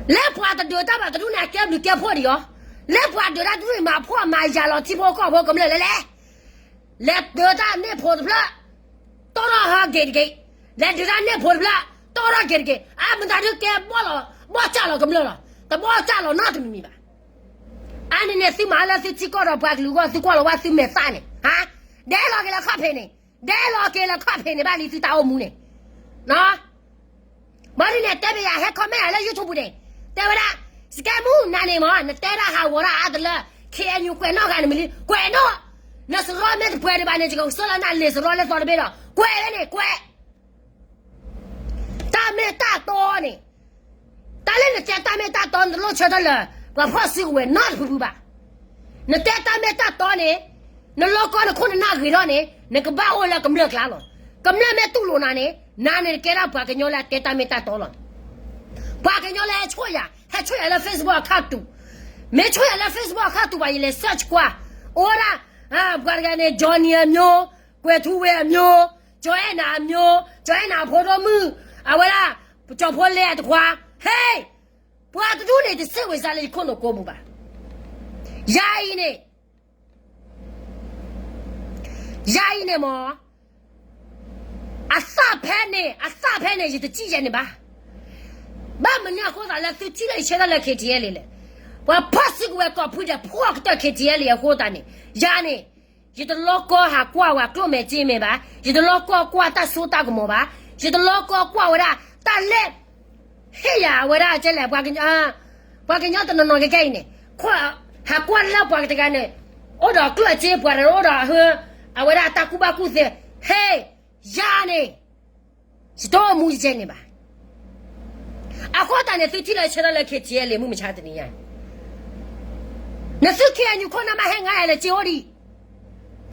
လၢပှၤတဒုးတၢ်ဘၣ်တဒူၣ်န့ၣ် အကဲဘျုးကဲဖှိၣ်ဒံးအီၤ, လၢပှၤဒုးတၢ်တဒူၣ်န့ၣ် မၤဖှီၣ်မၤယာ်လီၤထံဖိကီၢ်ဖိကမျၢၢ်လဲၣ်လဲၣ်, လဲၤဒုးတၢ်န့ၣ်ဖိတဖျၢၣ်, တီၢ်ထီၣ်ဟဲက့ၤတက့ၢ်, လဲၤဒုးတၢ်န့ၣ်ဖိတဖျၢၣ်, တီၢ်ထီၣ်က့ၤတက့ၢ်, အမတၤဒုးကဲဘီၣ်လီၤ, ဘီၣ်စၢ်လီၤကမျၢၢ်လီၤ, တဘီၣ်စၢ်လီၤနီတမံၤမံၤဘၣ်. အါန့ၣ်န့ၣ် သုမၤလၢသုထံကီၢ်ဒီးပှၤကလုာ်အဂီၢ် သုကွၢ်လီၤဝဲသုမဲာ်သၣ်န့ၣ်, ဟါ, ဒဲလီၤက့ၤလၢခီၣ်ဖံးန့ၣ်, ဒဲလီၤက့ၤလၢခီၣ်ဖံးန့ၣ် ဘၣ်လံသုတၢ်အိၣ်မူန့ၣ်, ဘၣ်ဒ်န့ၣ်တဲဘၣ်ယၤ ဟဲ comment ယၤလၢ YouTube န့ၣ်, တဲဝဲဒၣ်, စကဲမူနၤန့ၣ်မ့ၢ် နတဲဒၣ်ဟးဂီၤဒၣ်အါတလၢ KNU ကွဲးနီၣ်ဂၤန့ၣ်မ့ၢ်လံ, ကွဲးနီၣ်, နစရီမ့ၢ်တပှဲၤဒံးဘၣ်န့ၣ် ယကဆှၢလီၤနၤလံာ်စရီလၢသီတဘ့ၣ်ဒီး ကွဲးဝဲန့ၣ်ကွဲး တၢ်မ့ၢ်တၢ်တီန့ၣ်, တၢ်လၢနတဲတၢ်မ့ၢ်တၢ်တီ နတလိၣ်ဆၢထၢၣ်လၢ ပှၤဖီၣ်စုကဝဲၤနီတဖုဖုဘၣ်. နတဲတၢ်မ့ၢ်တၢ်တီန့ၣ်, နလီကီနခိၣ်နနၢ်ဂ့ၤထီၣ်န့ၣ် နကဘၣ်အိၣ်လၢကမျၢၢ်ကျါလီၤ. ကမျၢၢ်မ့ၢ်တူၢ်လိာ်နၤန့ၣ် နၤန့ၣ်ကဲဒၣ်ပှၤကညီလၢအတဲတၢ်မ့ၢ်တၢ်တီလီၤ. ပှၤကညီလၢဟဲဆိၣ်ယၤ, ဟဲဆိၣ်ယၤလၢ Facebook အခါတူာ်, မ့ၢ်ဆိၣ်ယၤလၢ Facebook အခါတူာ်ဘၣ် ယလဲၤ search ကွၢ်, အိၣ်ဒၣ်, ပှၤတဂၤန့ၣ် Johnny အမျိုး, ကွဲးထူဝဲအမျိုး, ကျော်အဲၣ်နၤအမျိုး, ကျော်အဲၣ်နၤအဖိဒိၣ်မုၣ်, အဝဲဒၣ်, ကၠီၤဖိလဲအတခွါ, ဟဲ, ပှၤတဒူၣ်န့ၣ် တစံးဝဲစါလၢယခိၣ်နူာ်ကိးပူၤဘၣ်. ယၤအံၤန့ၣ်, ယၤအံၤန့ၣ်မ့ၢ်, အသၣ်ဖဲန့ၣ်, အသၣ်ဖဲန့ၣ် ယတစံးယဲန့ၣ်ဘၣ်. ဘၣ်မနုၤအဃိသးလၢသုထံၣ်လၢယဆၢထၢၣ်လၢ KTLA လဲၣ်. ပှၤဖီၣ်စုကဝဲၤကိးဖုဒဲး ဖှီၣ်ကတၢၢ် KTLA အဃိသတးန့ၣ်, ယၤန့ၣ်, ယတလီကီဟးကွၢ်ဝဲကျိၣ်မဲာ်စ့မဲာ်ဘၣ်, ယတလီကီကွၢ်တၢ်စိတၢ်ကမီၤဘၣ်, ယတလီကီကွၢ်ဝဲဒၣ်တၢ်လဲၣ်, ဟ့ၣ်ယၤဝဲဒၣ်ကဲလဲၣ်, ပှၤကညီတနီၤနီၤကဲကဲအံၤန့ၣ်, ဟးကွၢ်လၢပှၤကတဂၤန့ၣ်, အိၣ်ဒီးကျိၣ်စ့ပှၤတအိၣ်ဒီးဟၢ, အဝဲဒၣ်တၢ်ကူၣ်ဘၣ်ကူၣ်သ့, ဟ့ၣ်, ယၤန့ၣ်, ယတအိၣ်မူယကဲန့ၣ်ဘၣ်. အဃိသတးန့ၣ် သုထံၣ်လၢဆၢထၢၣ်လၢ KTLA မုၢ်မဆါတနံၤညါန့ၣ်, နသု KNU ခိၣ်နၢ်မးဟဲငါယၤလၢက့အိၣ်ဒံး,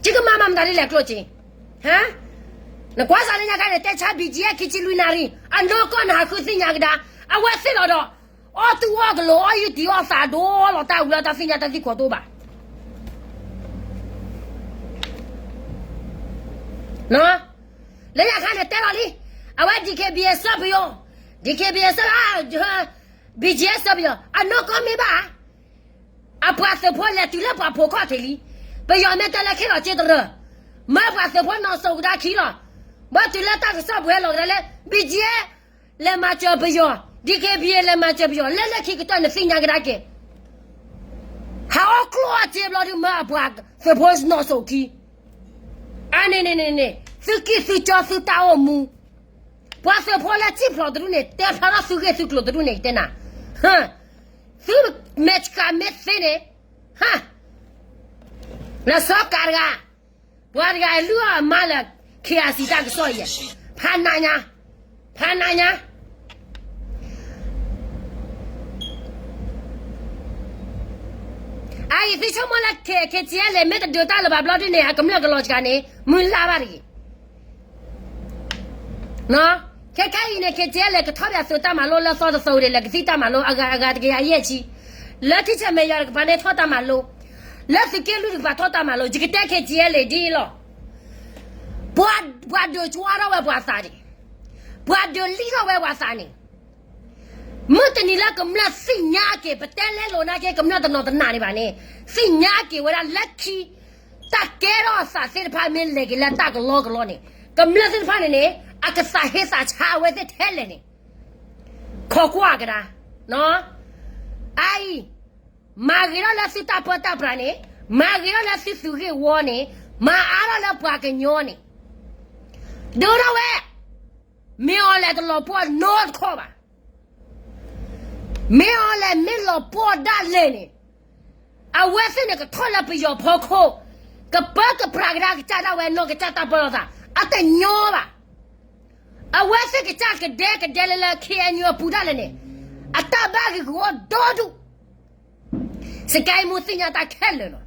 ကကမၤမၤမတၤဒ်လဲၣ်ကျိၣ်စ့, ဟါ, နကွၢ်စးလၢညါခါန့ၣ် တဲဆါ BGF ခံဆံလွံၢ်နၣ်ရံၣ်, အနီၢ်ကီၢ်နဟးဃုသ့ၣ်ညါကဒါ, အဝဲသ့ၣ်လီၤဒီး, အီၣ်သူၣ်အီၣ်ကလိၤ အီၣ်ယုၢ်တံၢ်အီၣ်သးဒိၣ်လီၤ တၢ်အူလၢတၢ်သ့ၣ်ညါတၢ်သံကွၢ်တအိၣ်ဘၣ် လၢညါခါန့ၣ်တဲလီၤလံ, အဝဲ DKBA စၢၢ်ပယီၤ, DKBA စၢၢ်, BGF စၢၢ်ပယီၤ, အနီၢ်ကီၢ်မ့ၢ်ဘၣ်, အပှၤသုးဖိလဲၤတုၤလၢပှၤဖိခီၣ်ထံးလံ, ပယီၤမ့ၢ်တဲလၢခဲလီၤစ့တရၢၢ်, မၢပှၤသုးဖိနီၢ်စိၤကဒါခံလီၤ, ဘၣ်တုၤလၢတၢ်ကစီၣ်ပှဲၤလီၤကဒါလၢ BGF လဲၤမၤစၢၤပယီၤ, DKBA လဲၤမၤစၢၤပယီၤ, လၢလၢခံကတၢၢ်နသ့ၣ်ညါကဒါက့ၤ, ဟးအီၣ်ကျိၣ်အီၣ်စ့ဘျီဒုးမၢအပှၤသုးဖိနီၢ်စိၤခံ အန့ၣ်န့ၣ်န့ၣ်န့ၣ် သုကံၢ်သုကၠီသုတၢ်အိၣ်မူ, ပှၤသုးဖိလၢစံၣ်ဖျိးတဒူၣ်န့ၣ် တဲဖျါထီၣ်သုဂ့ၢ်သုကျိၤတဒူၣ်န့ၣ် ယတဲနၤ, သုမဲာ်ဆှးမ့ၢ်သ့န့ၣ်, ဟါ, လၢစီၤကၤတဂၤ, ပှၤတဂၤအလုၢ်အီၣ်အမါလၢ ခ့အစံး တၢ်ကစီၣ်အံၤ, ဖးနးညါ, ဖးနးညါ အအံၤ သုဆိကမိၣ်လၢ ခ့ ခ့ၣ်စံယဲလဲၣ် မ့ၢ်တဒုးတၢ်လၢၤဘၣ်ဘျီဒ်န့ၣ် အကမျၢၢ်ကလီၤစှၤန့ၣ် မုၢ်လၢ်ဘၣ်တဂ့ၤ. ခဲခဲအံၤန့ၣ် ခ့ၣ်စံယဲလဲၣ် ကထီၣ်ပၠးသုးတၢ်မၤလိလၢသီတသီဒ်လဲၣ် ကသံၣ်တၢ်မၤလိ အဂၤတကယၤယဲၢ်ဆံ, လၢထံဆဲးမဲာ်ယွၤတကပၤန့ၣ်ထီၣ်တၢ်မၤလိ, လၢသုးက့လွံၢ်တကပၤထီၣ်တၢ်မၤလိ ယကတဲ ခ့ၣ်စံယဲလဲၣ် ဒ်အံၤလီၤ. ပှၤဒုးကွၢ်ထီၣ်ဝဲပှၤသးန့ၣ်, ပှၤဒုးလံၣ်ထီၣ်ဝဲပှၤသးန့ၣ် မုၢ်တနံၤလၢကမျၢၢ်သ့ၣ်ညါက့ၤ ပတဲလဲလိာ်နာ်က့ ကမျၢၢ်တနီၤတနာ်န့ၣ်ဘၣ်န့ၣ်, သ့ၣ်ညါက့ၤဝဲဒၣ်လၢခံ တၢ်ကဲထီၣ်အသးသ့ၣ်တဖၣ်မ့ၢ်လဲၤက့ၤလၢတၢ်ကလီကလီန့ၣ်, ကမျၢၢ်သ့ၣ်တဖၣ်န့ၣ်န့ၣ် အကသးဟ့သးဆါအဝဲသ့ၣ်ထဲလဲၣ်န့ၣ်, ခိးကွၢ်ကဒါ, အအံၤ မၤဂ့ၤထီၣ်လၢသုတၢ်ပၢတၢ်ပြးန့ၣ်, မၤဂ့ၤထီၣ်လၢသုသုးဂ့ၢ်ဝီန့ၣ်, မၤအါထီၣ်လၢပှၤကညီန့ၣ်, ဒုးထီၣ်ဝဲ, မ့ၢ်အီၤလဲၣ်တလီၤပှီၢ်နီတခီၣ်ဘၣ်. မ့ၢ်အီၤလဲၣ်မ့ၢ်လီၤပှီၢ်ဒၣ်လဲာ်န့ၣ်, အဝဲသ့ၣ်န့ၣ်ကထီၣ်လၢပယီၤဖီခိၣ်, ကပၢကပြးကဒါကစၢ်ဒၣ်ဝဲနီၢ်ကစၢ်တၢ်ပၢလီၤသး, အတညီဘၣ်. အဝဲသ့ၣ်ကစၢ်ကဒဲကဒဲလၢလၢ ခ့ၣ်အဲၣ်ယူၣ် အပူၤဒၣ်လဲာ်န့ၣ်, အတၢ်ဘၣ်ဂ့ၢ်ဂီၤဒီဒူၣ် စကဲမူသ့ၣ်ညါတၢ်ခဲလၢာ်လီၤ.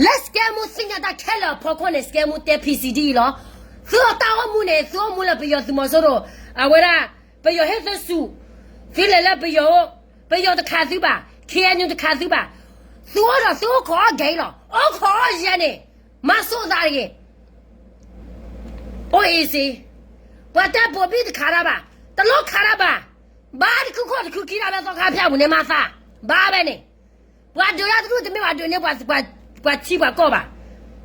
လၢစကဲမူသ့ၣ်ညါတၢ်ခဲလၢာ်အဖီခိၣ်န့ၣ် စကဲမူတဲ ဖံးစံး ဒ်အံၤလီၤ. သုတၢ်အိၣ်မူန့ၣ် သုအိၣ်မူလၢပယီၤသုးမီၤစိရိၤ, အဝဲဒၣ်, ပယီၤဟ့ၣ်သုစူး, သုလဲၤလၢပယီၤ, ပယီၤတခးသုဘၣ်, ခ့ၣ်အဲၣ်ယူၣ်တခးသုဘၣ်, သုအိၣ်ဒီးသုအိၣ်ခိးအီၣ်ဂဲၤအံၤလီၤ. အိၣ်ခိးအီၣ်ယဲန့ၣ်, မၤစိာ်သးတဂ့ၤ အိၣ်အ့စ့, ပှၤတဲပိာ်ဘံၣ်တခးတၢ်ဘၣ်, တလိၣ်ခးတၢ်ဘၣ်, ဘါတခုခိၣ်တခုခံတၢ်ဖဲသီခါဖၠၣ်ပူၤန့ၣ်မၤသး, ဘါဝဲန့ၣ်, ပှၤဒုးတၢ်တဒူၣ်တမ့ၢ်ဘၣ်ဒုးန့ၢ်ပှၤထံပှၤကီၢ်ဘၣ်,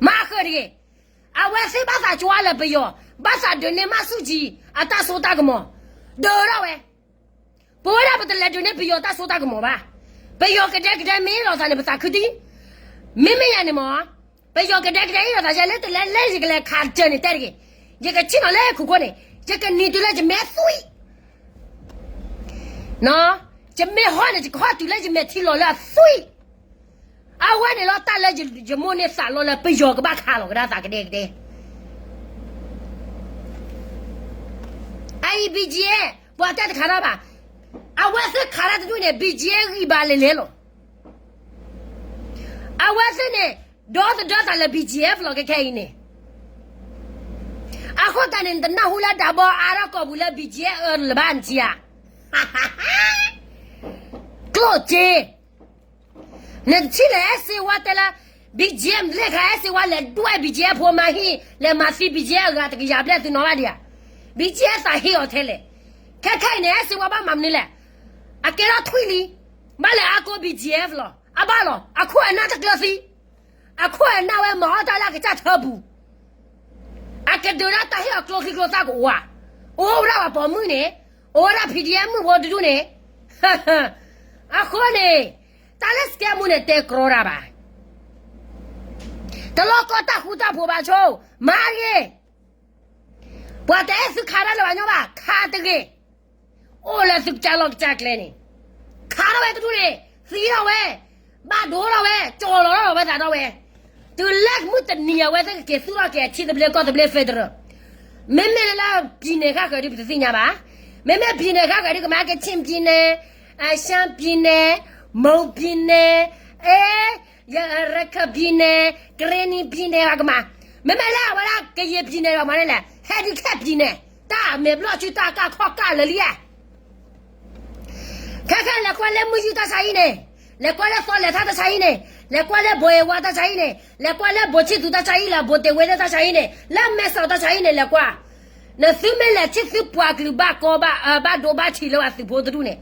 မၤဃုာ်တဂ့ၤ, အဝဲသ့ၣ်ဘၣ်သးကွၢ်လၢပယီၤ, ဘၣ်သးဒုးန့ၢ်မၢ်ဆူၣ်ကၠံအတၢ်စိတၢ်ကမီၤ, ဒုးထီၣ်ဝဲ ပဝဲဒၣ်ပတလဲၤဒုးန့ၢ်ပယီၤတၢ်စိတၢ်ကမီၤဘၣ်. ပယီၤကဒဲကဒဲမ့ၢ်လိာ်သးန့ၣ် ပသးခုတံၢ်, မ့မ့ၢ်ယၤန့ၣ်မ့ၢ်, ပယီၤကဒဲကဒဲအံၤလိာ်သးယဲလၢတလဲၤလၢယကလဲၤခးတၢၢ်န့ၣ်တဲတဂ့ၤ, ယကဆ့ၣ်နီၤလၢခိၣ်ခိၣ်န့ၣ်, ယကနံၤတုၤလၢယမဲာ်သွံၣ် ယမ့ၢ်ဟီၣ်န့ၣ် ယကဟီၣ်တုၤလၢယမဲာ်ထံလီၤလၢအသွံၣ်, အဝဲန့ၣ်လီၤတၢ်လၢယမိၢ်န့ၢ်သးလီၤလၢပယီၤကဘၣ်ခးလီၤကဒါသးကဒဲကဒဲ အအံၤ BGF ပှၤတဲတခးတၢ်ဘၣ်, အဝဲသ့ၣ်ခးတၢ်တဒူၣ်န့ၣ် BGF ဂံၢ်ဘါလဲၤလဲၤလီၤ. အဝဲသ့ၣ်န့ၣ် ဒီသဒၢသးလၢ BGF လီၤခဲခဲအံၤန့ၣ်, အဃိသတးန့ၣ် နတနၢ်ဟူလၢတၢ်ဘီအါထီၣ်ကိာ်ပူၤလၢ BGF အၢလၢၤဘၣ်နထံၣ်ဧါ, ကျိၣ်စ့ နတထံၣ်လၢအဲၣ်စ့ဝါတဲလၢ BGF လဲၤခးအဲၣ်စ့ဝါလဲၤဒွဲၣ် BGF ဖိမါဟံၣ် လဲၤမၤသံ BGF အဂၤတကယၤဘျဲၣ်သုနီၤဘၣ်ဒံးဧါ, BGF သးဟ့အီၤထဲလဲၣ်. ခဲခဲအံၤန့ၣ် အဲၣ်စ့ဝါဘၣ်မၤမနုၤလဲၣ်, အကဲထီၣ်ထွံၣ်လံ, ဘၣ်လဲၤအါကိး BGF လီၤ. အဘၣ်လီၤ. အခိၣ်အနၢ်တကျၢၤသံ, အခိၣ်အနၢ်ဝဲမၤအီၣ်တၢ်လၢအကစၢ်ထၢပူၤ အကဒုးဒၣ်တၢ်ဟ့ၣ်အီၤကျိချံကျိသၣ်ကအိၣ်ဧါ, အိၣ်ဝဲဒၣ်ပှၤပိာ်မုၣ်န့ၣ်, အိၣ်ဝဲဒၣ် PDF မုၣ်ဖိတဒူၣ်န့ၣ်, အဃိန့ၣ်, တၢ်လၢစကဲမူန့ၣ်တဲကြီတၢ်ဘၣ်, တလီၢ်ကီၢ်တၢ်ဃူတၢ်ဖိးဘၣ်ဆိ, မၤတဂ့ၤ ပှၤတအဲၣ်သုခးတၢ်လၢၤဘၣ်ညီဘၣ်, ခးတဂ့ၤ. အိၣ်လၢသုကစၢ်လီၢ်ကစၢ်ကျဲန့ၣ်, ခးထီၣ်ဝဲတဒူၣ်န့ၣ်, သံထီၣ်ဝဲ, ဘၣ်ဒိထီၣ်ဝဲ, ကၠီၤလီၤထီၣ်ဝဲသးထီၣ်ဝဲ, တုၤလၢမုၢ်တနံၤအဝဲသ့ၣ်ကက့ၤသူၣ်ထီၣ်က့ၤအထံသဘျ့ကီၢ်သဘျ့ federal, မ့မ့ၢ်လၢလၢ ပြည်နယ် ဃၣ်ဃၢၤဒုးပတသ့ၣ်ညါဘၣ်, မ့မ့ၢ် ပြည်နယ် ဃၣ်ဃၢၤဒုးကမၤ ကချင် ပြည်နယ်, ရှမ်း ပြည်နယ်, မွန် ပြည်နယ်, အဲ ရခိုင် ပြည်နယ်, ကရင်နီ ပြည်နယ် ပှၤကမၤ, မ့မ့ၢ်လၢအဝဲဒၣ် ကရင် ပြည်နယ် ပှၤမၤန့ၣ်လဲၣ်, ဟဲဒုးခဲ ပြည်နယ်, တၢ်မဲာ်ဘျီၣ်ဆူတၢ်ကၢ်ခီၣ်ကၢ်လၢာ်လံဧါ. ခဲခဲလဲၤကွၢ်လၢမုၢ်ယူၢ်တၢ်ဆါဟံၣ်န့ၣ်, လဲၤကွၢ်လၢသီလဲၤထီၣ်တၢ်ဆါဟံၣ်န့ၣ်, လဲၤကွၢ်လၢဘိးအ့ဝါတၢ်ဆါဟံၣ်န့ၣ်, လဲၤကွၢ်လၢဘိးဆံသူတၢ်ဆါဟံၣ်လၢဘိးတ့ၢ်ဝ့လၢတၢ်ဆါဟံၣ်န့ၣ်, လၢမဲာ်စီၣ်တၢ်ဆါဟံၣ်န့ၣ် လဲၤကွၢ် နသုမ့ၢ်လဲၤထံၣ်သုပှၤကလုာ်ဘၣ်ကီဘၣ်, ဘၣ်ဒိဘၣ်ထံးလၢပှၤသုးဖိတဒူၣ်န့ၣ်,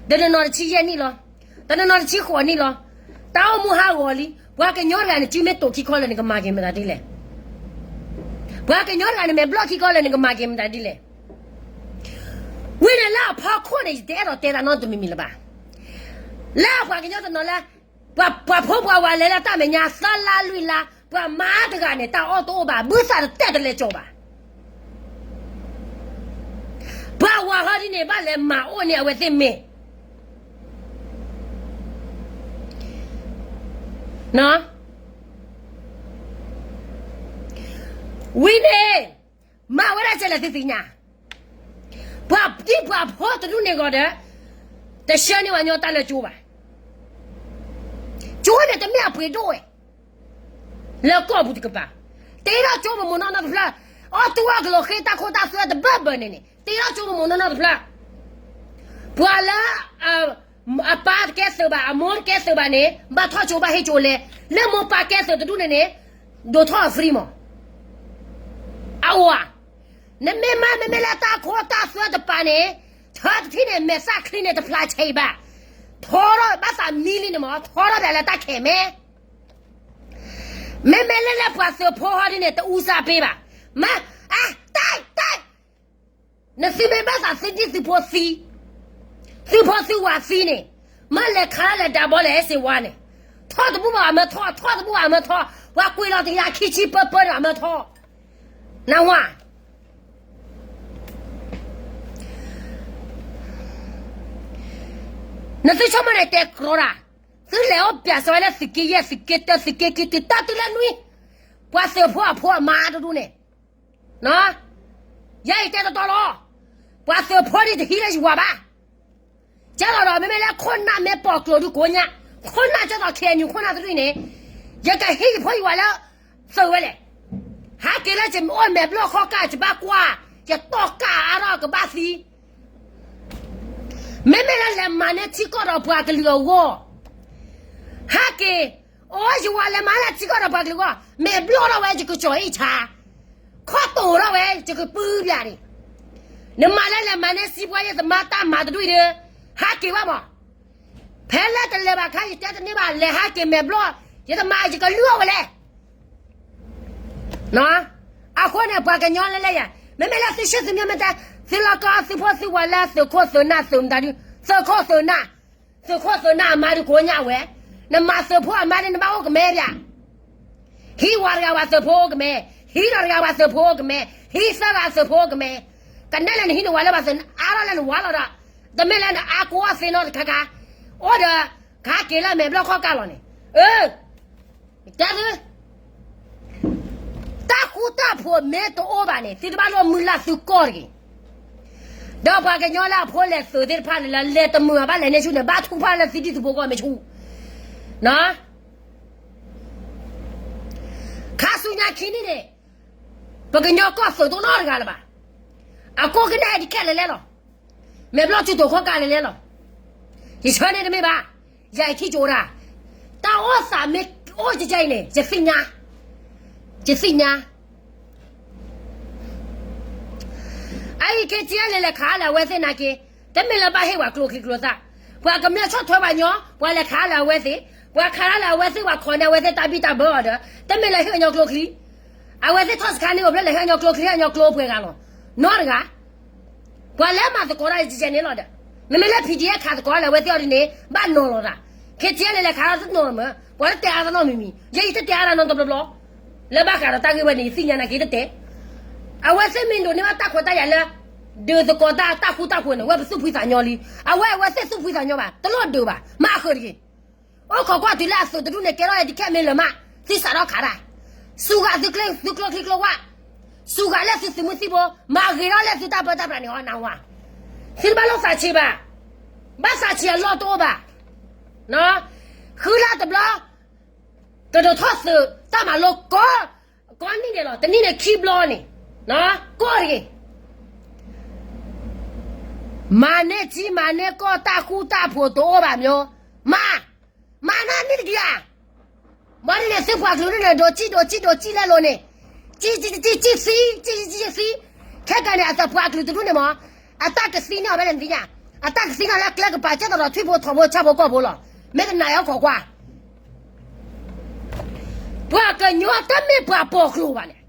တနီၤနီၤတဆံယဲၢ်နံၣ်လီၤ, တနီၤနီၤတဆံဃိးနံၣ်လီၤ, တၢ်အိၣ်မူဟးဂီၤလံ, ပှၤကညီတဂၤန့ၣ် စုမ့ၢ်တိာ်ခံခီလၢနကမၤက့ၤမတၤဒ်လဲၣ်. ပှၤကညီတဂၤန့ၣ် မဲာ်ဘျီၣ်ခံခီလၢနကမၤက့ၤမတၤဒ်လဲၣ်. ဝံၤန့ၣ်လၢအဖီခိၣ်န့ၣ် ယတအဲၣ်ဒိးတဲတၢ်နီတမံၤမံၤလၢၤဘၣ်. လၢပှၤကညီတနီၤလၢ ပှၤဖိပှၤဝၤလဲၤလၢတၢ်မဲာ်ညါသၢလါလွံၢ်လါ, ပှၤမါတဂၤန့ၣ် တၢ်အီၣ်တအိၣ်ဘၣ်, ဘုသးတတဲာ်တလဲၤကၠီၤဘၣ်. ပှၤဝၤဟီဒ်န့ၣ် ဘၣ်လဲၤမၤအိၣ်န့ၢ်အဝဲသ့ၣ်မ့ၢ် နီၤ, ဝံၤန့ၣ် မၤဝဲဒၣ်ကဲလဲၣ်သုသ့ၣ်ညါ, ပှၤတံၤပှၤဖိတဒူၣ်န့ၣ်ဂီၤဒီး တဆှၢန့ၢ်ဝဲညီတၢ်လၢကၠိဘၣ်. ကၠိန့ၣ်တမ့ၢ်အပှ့ၤဒိၣ်ဝဲ လၢကီၢ်ပူၤတကပၤ, တ့ထီၣ်ကၠိပမိၢ်နီၢ်နီၢ်တဖျၢၣ်, အီၣ်တူၢ်အီၣ်ကလိၤဃ့တၢ်ခိတၢ်သွဲတဘၢဘၢန့ၣ်န့ၣ် တ့ထီၣ်ကၠိပမိၢ်နီၢ်နီၢ်တဖျၢၣ်, ပှၤလၢ အပၢ်တကဲသုးဘၣ် အမိၢ်တကဲသုးဘၣ်န့ၣ် ဘၣ်ထီၣ်ကၠိဘၣ်ဟ့ၣ်ကၠိလဲ, လၢမိၢ်ပၢ်ကဲသုးတဒူၣ်န့ၣ်န့ၣ် ဒိးထီၣ်အ free မး, အအိၣ်ဧါ. နမ့ၢ်မၤမ့မ့ၢ်လၢတၢ်ခိတၢ်သွဲတပၤန့ၣ် ထၢတထံၣ်န့ၣ် မဲာ်ဆှးချံန့ၣ်တဖျါဆဲးအံၤဘၣ်, ထီထီၣ်ဘၣ်သးမံလံန့ၣ်မး ထီထီၣ်ဘၣ်လၢတၢ်ခဲးမဲာ် မ့မ့ၢ်လၢလၢပှၤသုးဖိဟီဒ်န့ၣ် တအူစၢ်ပ့ဘၣ်, မၤ အါ တၢ်တၢ် နသုမ့ၢ်ဘၣ်သးသုဒံၣ်သုဖိသံ, သုဖိသုဝၤသံန့ၣ်, မ့ၢ်လဲၤခးလဲၤဒၣ်ဘီလဲၤဟဲစ့ဝါန့ၣ်, ထီၣ်တဘူၣ်ဘၣ်အမၢထီၣ် ထီၣ်တဘူၣ်ဘၣ်အမၢထီၣ်, ပှၤကွံာ်လီၤတယၤခံဆံပၢပၢဒီးအမၢထီၣ်, နဝၤ နသုဆိကမိၣ်န့ၣ်တဲကြီတၢ်, သုလဲၤအိၣ်ပၠးစီဝဲလၢသုးက့ယဲၢ် သုးက့တၢ သုးက့ခံ တုၤတၢ်တုၤလၢနွံ, ပှၤသုးဖိအဖိအမါတဒူၣ်န့ၣ်, ယဲအံၤတဲတတီလီၤ, ပှၤသုးဖိဒ်တဟံးလၢယဝၤဘၣ်, ကဲလီၤဒီး မ့မ့ၢ်လၢခိၣ်နၢ်မ့ၢ်ပိာ်ကျိၤဒုကိးညါ, ခိၣ်နၢ်ကဲသိး ခ့ၣ်အဲၣ်ယူၣ် ခိၣ်နၢ်တဒူၣ်အံၤန့ၣ်, ယကဟံးယဖိယဝၤလၢ သုးဝဲလဲၣ်, ဟဲက့ၤလၢယအိၣ်မဲာ်ဘျီၣ်ခီၣ်ကၢ် ယဘၣ်ကွၢ်, ယတီၢ်ကၢ်အါထီၣ်ကဘၣ်သံ မ့မ့ၢ်လၢလဲၤမၤန့ၢ်ထံကီၢ်ဒီးပှၤကလုာ်အဂီၢ်, ဟဲက့ၤ, အိယဝၤလဲၤမၤလၢထံကီၢ်ဒီးပှၤကလုာ်အဂီၢ် မဲာ်ဘျီၣ်ထီၣ်ဝဲ ယကကၠီၤအ့ၣ်ဆါ, ခီၣ်တိာ်ထီၣ်ဝဲ ယကပုၢ်ပျးန့ၣ်, နမၤလၢလဲၤမၤန့ၢ်စံးပှၤယတမၤတၢ်မၤတဒူၣ်အံၤဒီး, ဟဲက့ၤဝဲမး, ဖဲလၢတလဲၤဘၣ်ခါ ယတဲတန့ၢ်ဘၣ် လဲၤဟဲက့ၤမဲာ်ဘျီၣ်, ယတမၤ ယကလုၢ်အီၣ်ဝဲလဲၣ် အဃိန့ၣ် ပှၤကညီလၢလဲၣ်ယၤ, မ့မ့ၢ်လၢသုဆှၢသုမ့ၢ်မတၤ, သုလီၤကီသုဖိသုဝၤလၢသုးခိၣ်သုးနၢ်သုးမတၤဒု, သုးခိၣ်သုးနၢ်, သုးခိၣ်သုးနၢ်အမါဒုကိးညါဝဲ, နမၤသုးဖိအမါဒု နဘၣ်အိၣ်ကမဲပၠး, ဟံးဝၤတဂၤဝဲသုးဖိအိၣ်ကမဲ, ဟံးဒီးတဂၤဝဲသုးဖိအိၣ်ကမဲ, ဟံးသၢဂၤသုးဖိအိၣ်ကမဲ, ကနဲၣ်လဲၣ်နဟံးနဝၤလၢဘၣ်သုး အါထီၣ်လၢနဝၤလီၤဒီး, တမ့ၢ်လၢနအါကိးအီၣ်သ့နီတခါခါ, အိၣ်ဒီး, ခးက့ၤလၢမဲာ်ဘျီၣ်ခီၣ်ကၢ်လီၤန့ၣ်, အၢ တဲသု, တၢ်ဃူတၢ်ဖိးမ့ၢ်တအိၣ်ဘၣ်န့ၣ် သုတဘၣ်လိၣ်မုၢ်လၢ်သုကီၢ်တဂ့ၤ, ဒီးပှၤကညီလၢအဖိလဲၤသုးသ့ၣ်တဖၣ်န့ၣ် လၢလဲၤတမုာ်ဘၣ်လဲၤန့ၢ်ဆူၣ်န့ၣ် ဘၣ်ထုကဖၣ်လၢသုဒံၣ်သုဖိကီၢ်မ့ၢ်ဆူၣ်, ခါဆူညါခံနံၣ်န့ၣ်, ပကညီကီၢ်သုးတအိၣ်နီတဂၤလၢၤဘၣ်, အကိးကနၣ်ဟဲဒံးခဲလၢာ်လဲၣ်လီၤ, မဲာ်ဘျီၣ်စုတိာ်ခီၣ်ကၢ်လၢာ်လဲၣ်လီၤ, ယဆၢန့ၣ်တမ့ၢ်ဘၣ်, ယၤအံၤထံၣ်ကၠိဒၣ်, တၢ်အိၣ်သးမ့ၢ်အိၣ်ကကဲအံၤန့ၣ် ယသ့ၣ်ညါ, ယသ့ၣ်ညါ အအံၤ KTLA လဲၤခးလၢအဝဲသ့ၣ်နာ်က့, တမ့ၢ်လၢဘၣ်ဟ့ၣ်ပှၤကျိချံကျိသၣ်, ပှၤကမျၢၢ်ဆီၣ်ထွဲပှၤညီ ပှၤလဲၤခးလၢအဝဲသ့ၣ်, ပှၤခးလၢအဝဲသ့ၣ် ပှၤခိးန့ၢ်အဝဲသ့ၣ်တၢ်ဘံၣ်တၢ်ဘၢအီၤဒီး တမ့ၢ်လၢဟ့ၣ်ညီကျိချံ, အဝဲသ့ၣ်ထီၣ်စခါန့ၣ်အိၣ်ဖျဲၣ်လဲၤဟ့ၣ်ညီကျိချံ ဟ့ၣ်ညီကျိပှဲၤဂၤလီၤ, နီတဂၤ ပှၤလၢမၤသကိးတၢ်ယကဲန့ၣ်လီၤဒီး, မ့မ့ၢ်လၢ PDF ခးသကိးလၢအဝဲသ့ၣ်အီၤဒ်န့ၣ် ဘၣ်နီၤလီၤတၢ်, KTLA လဲၤခးလီၤတနီၤမး, ပှၤတတဲအါတနီၤမံၤမံၤ, ယဲယတတဲအါတနီၤတဘျီဘျီ, လၢဘၣ်ဃးဒီးတၢ်ဂ့ၢ်ဝဲန့ၣ် ယသ့ၣ်ညါနာ်က့တတဲ, အဝဲသ့ၣ်မ့ၢ်ဒိးန့ၢ်ဘၣ်တၢ်ခွဲးတၢ်ယာ်လၢ ဒုးသကိးတၢ်တၢ်ဃူတၢ်ဖိးန့ၣ် ဝဲပသူၣ်ဖှံသးညီလံ, အဝဲအဝဲသ့ၣ်သူၣ်ဖှံသးညီဘၣ် တလိၣ်ဒုးဘၣ် မၤဃုာ်တဂ့ၤ အိၣ်ခိးကွၢ်တုၤလၢအသုးတဒူၣ်န့ၣ် ကဲထီၣ်အဒံးခဲမ့ၢ်လၢၤမး, သုစးထီၣ်ခးတၢ်, စူၤဂာ်သုကျိချံကျိဝၣ်, စူၤဂာ်လၢသုသုးမုၢ်သံၣ်ဘိ, မၤဂ့ၤထီၣ်လၢသုတၢ်ပၢတၢ်ပြးန့ၣ်အီၤနဝၤ, သုတဘၣ်လိၣ်သးဆံးဘၣ်, ဘၣ်သးဆံးအလီၢ်တအိၣ်ဘၣ်, ဃုလါတဘျီ, ကဒိးထီၣ်သုးတၢ်မၤလိကိး, ကိးနံၣ်န့ၣ်လီၤ, တနံၣ်န့ၣ်ခံဘျီန့ၣ်, ကိးတဂ့ၤ မၤန့ၢ်ထံမၤန့ၢ်ကီၢ်တၢ်ဃူတၢ်ဖိးတအိၣ်ဘၣ်မၠိ, မၤ, မၤနီၢ်နံၣ်တကယၤ, ဘၣ်ဒ်န့ၣ်သုပှၤကလုာ်ဒ်န့ၣ် ဒိးစံၣ်ဒိးစံၣ်ဒိးစံၣ်လဲလိာ်န့ၣ်, စံၣ်စံၣ်စံၣ်စံၣ်သံ, စံၣ်စံၣ်စံၣ်သံ, ခဲကနံၣ်အသးပှၤကလုာ်တဒူၣ်န့ၣ်မး, အတၢ်ကသံန့ၢ်အီၤဖဲလဲၣ်နသ့ၣ်ညါ, အတၢ်ကသံန့ၢ်လၢကျဲကပၤကဲသိးဒီးထွံၣ်ဖိထိးဖိဆၣ်ဖိကီၢ်ဖိလီၤ, မ့ၢ်တနာ်အီၤခိးကွၢ် ပှၤကညီတမ့ၢ်ပှၤပိာ်ကျိဘၣ်န့ၣ်,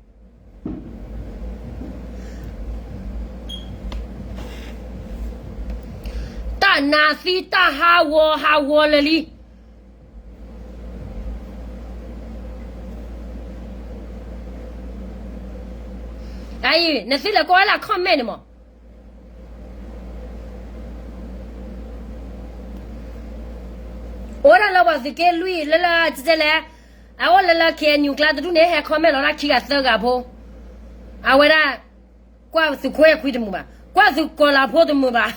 တၢ်နးသံတၢ်ဟးဂီၤဟးဂီၤလၢာ်လံ, အအံၤ နသုလဲၤကွၢ်ဝဲလၢ comment န့ၣ်မး အိၣ်ဒၣ်လၢပှၤသုးက့လွံၢ်လၢလၢကဲလဲၣ်, အအိၣ်လၢလၢ KNU ကျါတဒူၣ်န့ၣ် ဟဲ comment လီၤတၢ်ခံဂၤသၢဂၤဖိ, အဝဲဒၣ် ကွၢ်သုးခိၣ်အဲၣ်ခွံတမုာ်ဘၣ်, ကွၢ်သုးကီၤလၤဖိတမုာ်ဘၣ်,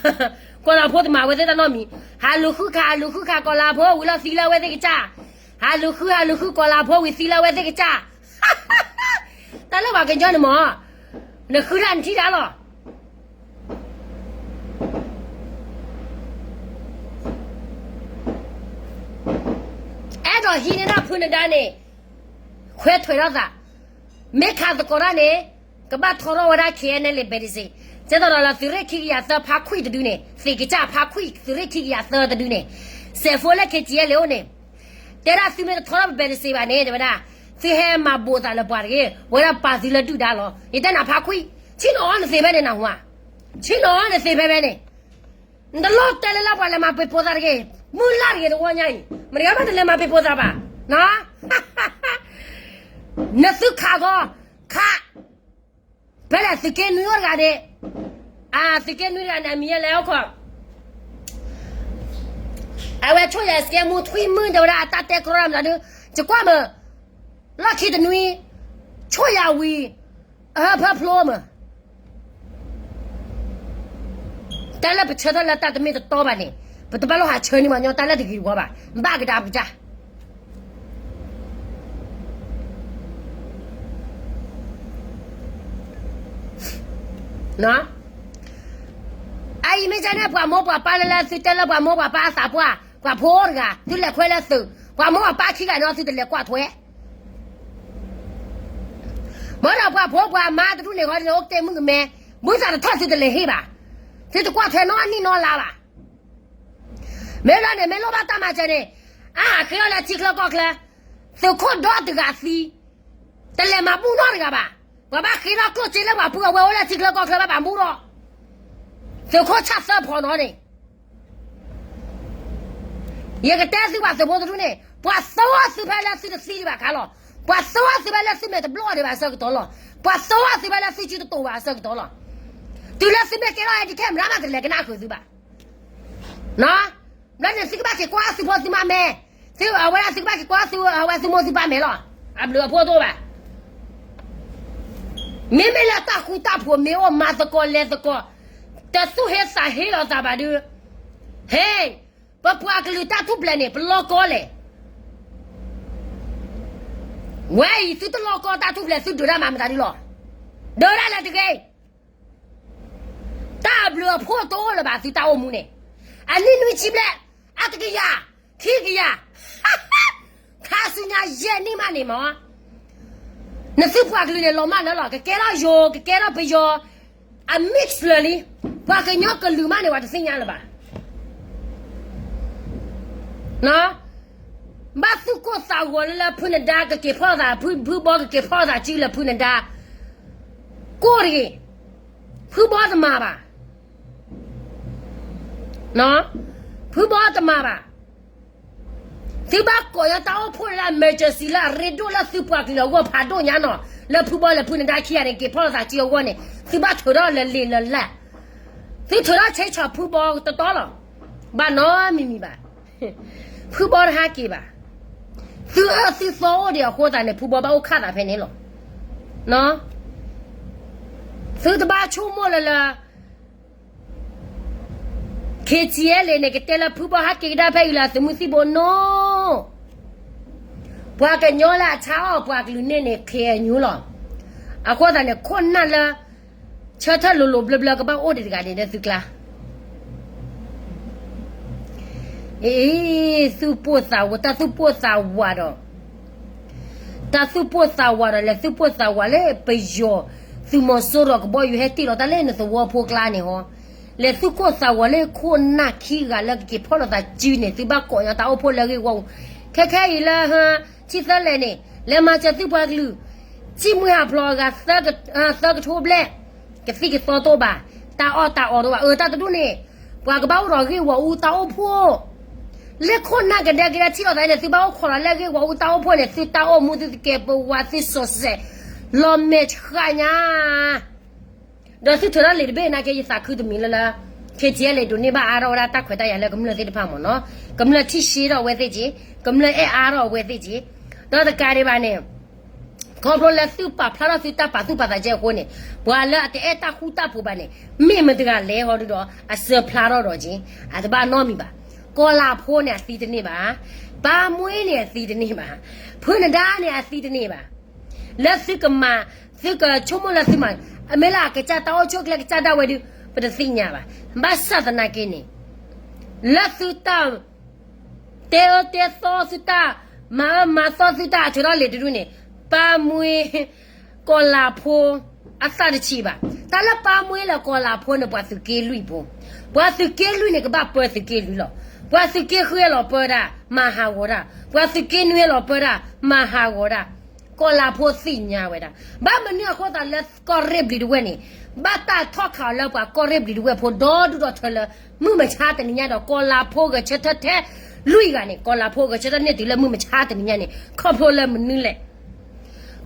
ကီၤလၤဖိတမုာ် အဝဲသ့ၣ်တၢ်နီတမံၤ, ဟးလူၤဃုခး ဟးလူၤဃုခး ကီၤလၤဖိ ဝံၤလီၤသံလၢအဝဲသ့ၣ်ကစၢ်, ဟးလူၤဃု ဟးလူၤဃု ကီၤလၤဖိ ဝံၤသံလၢအဝဲသ့ၣ်ကစၢ်, တၢ်လၢပှၤကညီန့ၣ်မ့ၢ် နဃုတၢ်နထံၣ်တၢ်လီၤ. အဲၣ်ဒိးဟံးန့ၢ်ဒၣ်ဖုနဒါန့ၣ် ခွဲးထွဲးထီၣ်သး, မ့ၢ်ခးသကိးတၢ်န့ၣ် ကဘၣ်ထီထီၣ်ဝဲဒၣ် ခဲအံၤန့ၣ် လံာ်ဘဲးတစ့ၢ်, ကဲသိးဒီးလၢသုးရ့ၣ်ခံကယၤသၢဖါခွံတဒုန့ၣ် သ့ၣ်ကစၢ်ဖါခွံ သုးရ့ၣ်ခံကယၤသၢတဒုန့ၣ်, စဲးဖိလၢ ခဲကံယဲလံအိၣ်န့ၣ်, တဲဒၣ်သုမ့ၢ်တထီထီၣ်ပဘဲးတစ့ၢ်ဘၣ်န့ၣ် တဲဝဲဒၣ်, သုဟဲမၤဘိးသးလၢပှၤတဂ့ၤ, ပဝဲဒၣ်ပာ်သုလၢဒုၣ်ဒါလီၤ. ယတဲနၤဖါခွံ, ဆ့ၣ်နီၤအီၤနသ့ဖဲန့ၣ်နဟူဧါ, ဆ့ၣ်နီၤအီၤနသ့ဖဲဖဲန့ၣ်, နတလိၣ်တဲလၢလၢပှၤလဲၤမၤပ့ၤပိာ်သးတဂ့ၤ, မုၢ်လၢ်တဂ့ၤတဝီညါအံၤ မတဂၤဘၣ်တလဲၤမၤပ့ၤပိာ်သးဘၣ်, နသုခးဂီၤ, ခး, ဖဲလဲၣ်သုးက့နွံအိၣ်တဂၤန့ၣ်, အသုးက့နွံတဂၤန့ၣ် အမံၤယဲလဲၣ်အိၣ်ခိး, အဝဲဆိၣ်ယၤစကဲမူထွံၣ်မုၢ် တဲဝဲဒၣ်အတၢ်တဲကြီမနုၤဒု, ယကွၢ်မး, လီၢ်ခံတနွံ, ဆိၣ်ယၤဝံၤ, အဟၢဖၢဖျိမး တၢ်လၢပဆၢထၢၣ်လၢတၢ်တမ့ၢ်တတီဘၣ်န့ၣ်, ပတဘၣ်လိၣ်ဟးဆၢန့ၢ်မညီတၢ်လၢတဂ့ၤတဝါဘၣ်, ဘၣ်ကဒါပကစၢ် အအံၤမ့ၢ်ကန့ၣ် ပှၤမိၢ်ပှၤပၢ်လၢလၢသုတဲလၢပှၤမိၢ်ပှၤပၢ်အသးပှၢ် ပှၤဖိအိၣ်တဂၤ သုလဲၤခွဲလၢသုး ပှၤမိၢ်ပှၤပၢ်ခံဂၤန့ၣ် သုတလဲၤကွၢ်ထွဲ မ့ၢ်ဒီးပှၤဖိပှၤမါတဒူၣ်န့ၣ် ဃီန့ၣ်အိၣ်ကတဲာ်မုၣ်ကမဲ, ဘုသးတထီၣ်သုတလဲၤဟ့ၣ်ဘၣ်, သုတကွၢ်ထွဲနီၢ်နံၣ်နီၢ်လါဘၣ်. မ့ၢ်လီၤန့ၣ် မ့ၢ်လိၣ်ဘၣ်တၢ်မၤစၢၤန့ၣ်, အဟးဃ့အီၣ်လၢထံချၢကီၢ်ချၢ, သုးခိၣ်ဒီတဂၤသံ, တလဲၤမၤဘူၣ်နီတဂၤဘၣ်, ပှၤဘၣ်ဃ့ထီၣ်ကျိၣ်စ့လၢပှၤဖုအဝဲအိၣ်လၢထံချၢကီၢ်ချၢဘၣ် ပှၤဘူၣ်ဒီး, သုးခိၣ်ဆၣ်သၢဖီနီၤန့ၣ် ယကတဲသုပှၤသုးဖိတဒူၣ်န့ၣ် ပှၤသဝီသုဖဲလၢသုတသံဒံးဘၣ်ခါလီၤ. ပှၤသဝီသုဖဲလၢသုမဲာ်တဘျီၣ်ဒံးဘၣ်အဆၢကတီၢ်လီၤ. ပှၤသဝီသုဖဲလၢသုစုတတိာ်ဘၣ်အဆၢကတီၢ်လီၤ. တုၤလၢသုမ့ၢ်ကဲထီၣ် handicap မတၤမးတလဲၤကနၣ်ဃုာ်သုဘၣ်. ဘျီန့ၣ်သုကဘၣ်က့ၤကွၢ်သုဖိသုမါမဲာ်, သုအဝဲဒၣ်သုကဘၣ်က့ၤကွၢ်သုအဝဲသုမိၢ်သုပၢ်မဲာ်လီၤ. အဘျုးအဖှိၣ်တအိၣ်ဘၣ်. မ့မ့ၢ်လၢတၢ်ဃူတၢ်ဖိးမ့ၢ်အိၣ်မၤသကိးလဲၤသကိး, တသူၣ်ဟ့သးဟ့လီၤသးဘၣ်ဒုး, ဟဲ, ပပှၤကလုာ်တၢ်ထူၣ်ဖျဲးန့ၣ် ပလီၢ်ကီလဲၣ်. ဝဲအံၤသုတလီၢ်ကီတၢ်ထူၣ်ဖျဲး သုဒုးတၢ်မၤမတၤဒုလီၤ. ဒုးတၢ်လၢတဂ့ၤ. တၢ်အဘျုးအဖှိၣ်တအိၣ်လၢၤဘၣ် သုတၢ်အိၣ်မူန့ၣ်, အနံၣ်နွံဆံဘျဲၣ်, အတကယၤ, ခံကယၤ, ခါဆူညါယဲၢ်နံၣ်မးန့ၣ်မး, နသုပှၤကလုာ်န့ၣ် လီၤမၢ်လၢလီၤ ကကဲထီၣ်ယိၤ ကကဲထီၣ်ပယီၤ, အ mix လၢာ်လံ, ပှၤကညီကလုာ်မးန့ၣ် ပှၤတသ့ၣ်ညါလၢၤဘၣ်. ဘၣ်သူၣ်ကိၢ်သးဂီၤလၢလၢဖုနဒါကက့ၤဖီၣ်သး, ဖုဘီကက့ၤဖီၣ်သးစုလၢဖုနဒါ, ကိၢ်တဂ့ၤ, ဖုဘီတမၤဘၣ်, ဖုဘီတမၤဘၣ်. သုဘၣ်ကိးညါတၢ်အိၣ်ဖှိၣ်လၢ emergency လၢအရ့ဒိၣ်လၢသုပှၤကလုာ်အဂီၢ်ဖးဒိၣ်ညါနီၤ, လၢဖုဘီလၢဖုနဒါခံဂၤန့ၣ် က့ၤဖီၣ်သးစုအဂီၢ်န့ၣ် သုဘၣ်ထုးထီၣ်လၢလံာ်လၢလၢ်, သုထုးထီၣ်ဆဲးဆီၣ်ဖုဘီတတီလီၤ. ဘၣ်နီတမံၤမံၤဘၣ်. ဖုဘီတဟဲက့ၤဘၣ်. သုအၢသုသီအိၣ်ဒံးအဃိသတးန့ၣ် ဖုဘီဘၣ်အိၣ်ခးသးဖဲန့ၣ်လီၤ. သုတဘၣ်ဆိကမိၣ်လၢလၢ KTLA န့ၣ် ကတဲလၢဖုဘီဟဲက့ၤကဒါဖဲအံၤလၢသုးမုၢ်သံၣ်ဘိနီၤ, ပှၤကညီလၢအဆါအီၣ်ပှၤကလုာ်န့ၣ်န့ၣ် KNU လီၤ. အဃိသတးန့ၣ် ခိၣ်နၢ်လၢ ဆၢထၢၣ်လိၤလိၤဘျၢဘျၢကဘၣ်အိၣ်ဒံးတဂၤန့ၣ်လၢသုကျါ အ့, သူၣ်ပိၢ်သးဝး, တၢ်သူၣ်ပိၢ်သးဝးဒီး, တၢ်သူၣ်ပိၢ်သးဝးဒီး လဲၤသူၣ်ပိၢ်သးဝးလၢပယီၤ, သုးမီၤစိရိၤကဘီယူၤဟဲတ့ၢ်လီၤတၢ်လၢနသဝီဖိကျါန့ၣ်ဟီ, လဲၤသူၣ်ကိၢ်သးဝးလၢခိၣ်နၢ်ခံဂၤလၢကက့ၤဖီၣ်လိာ်သးစုန့ၣ် သုဘၣ်ကိးညါတၢ်အိၣ်ဖှိၣ်လၢအဂ့ၢ်ဝီအူ, ခဲခဲအံၤလၢ ထံသၢလဲၣ်န့ၣ် လဲၤမၤစၢၤသုပှၤကလုာ်, စံၣ်မှံဟးဖျိးအဂၤ သၢကထိဘျဲၣ်, ကသံၣ်ကသီတအိၣ်ဘၣ်, တၢ်အီၣ်တၢ်အီတအိၣ်ဘၣ်, အၢ တၢ်တဒူၣ်န့ၣ်, ပှၤကဘၣ်အိၣ်ဒီးဂ့ၢ်ဝီအူတၢ်အိၣ်ဖှိၣ်, လၢခိၣ်နၢ်ကဒဲကဒဲထံၣ်လိာ်သးန့ၣ် သုဘၣ်အိၣ်ခိးလီၤလၢဂ့ၢ်ဝီအူတၢ်အိၣ်ဖှိၣ်န့ၣ် သုတၢ်အိၣ်မူသုသကဲးပဝးသုစီၤစဲး, လီၤမဲာ်ဆှးညါ ဒီးသုထုးထီၣ်လံာ်တဘ့ၣ်နာ်က့ ယသးခုတမံၤလၢလၢ KTLA ဒိးန့ၢ်ဘၣ်အါထီၣ်ဝဲဒၣ်တၢ်ခွဲးတၢ်ယာ်လၢကမျၢၢ်သ့ၣ်တဖၣ်မ့ၢ်နီၤ, ကမျၢၢ်ထံၣ်ရှဲထီၣ်အဝဲသ့ၣ်က့, ကမျၢၢ်အဲၣ်အါထီၣ်အဝဲသ့ၣ်က့, ဒီးတကးဒံးဘၣ်န့ၣ်, ခီဖျိလၢသုပာ်ဖျါထီၣ်သုတၢ်ပာ်သူၣ်ပာ်သးကဲအဃိန့ၣ်, ပှၤလၢအတအဲၣ်တၢ်ဃူတၢ်ဖိးဘၣ်န့ၣ်, မ့ၢ်မတဂၤလဲၤဟီဒုဒီး အစၢဖျါထီၣ်ဒီးက့ၤ, အတဘၣ်နီတမံၤဘၣ်. ကီၤလၤဖိန့ၣ်အသံတန့ၢ်ဘၣ်, ပၢ်မွှ့န့ၣ်အသံတန့ၢ်ဘၣ်, ဖုနဒါန့ၣ်အသံတန့ၢ်ဘၣ်. လၢသုကမၤ, သုကဆိကမိၣ်လၢသုမၤ, အမ့ၢ်လၢအကစၢ်တၢ်အိၣ်ဆူၣ်အိၣ်ချ့ကစၢ်ဒၣ်ဝဲဒု, ပတသ့ၣ်ညါဘၣ်. ဘၣ်ဆၣ်သနာ်က့န့ၣ်, လၢသုတၢ် တဲအၢတဲသီသုတၢ်, မၤအၢမၤသီသုတၢ်အထုးထီၣ်လံာ်တဒူၣ်န့ၣ်, ပၢ်မွှ့, ကီၤလၤဖိ, အသၣ်တဆံးဘၣ်. တၢ်လၢပၢ်မွှ့လၢကီၤလၤဖိန့ၣ် ပှၤသုးက့လွံၢ်ဖိ, ပှၤသုးက့လွံၢ်န့ၣ် ကဘၣ်ပၢသုးက့လွံၢ်လီၤ. ပှၤသုးက့ဃုလီၤပၢတၢ်, မၤဟးဂီၤတၢ်, ပှၤသုးက့နွံလီၤပၢတၢ်, မၤဟးဂီၤတၢ်. ကီၤလၤဖိသ့ၣ်ညါဝဲဒၣ်. ဘၣ်မနုၤအဃိသတးလၢကီၢ်ရ့ၣ်ဘျံးတဝဲၢ်န့ၣ်, ဘၣ်တၢ်ထီၣ်ခးအီၤလၢပှၤကီၢ်ရ့ၣ်ဘျံးတဝဲၢ်ဖိဒီဒူၣ်ဒီထၢလၢ မုၢ်မဆါတနံၤညါဒီး ကီၤလၤဖိဂဲၤဆၢထၢၣ်ထဲလွံၢ်ဂၤန့ၣ်, ကီၤလၤဖိဂဲၤဆၢထၢၣ်န့ၢ်တုၤလၢမုၢ်မဆါတနံၤညါန့ၣ်, ခီဖျိလၢမနုၤလဲၣ်.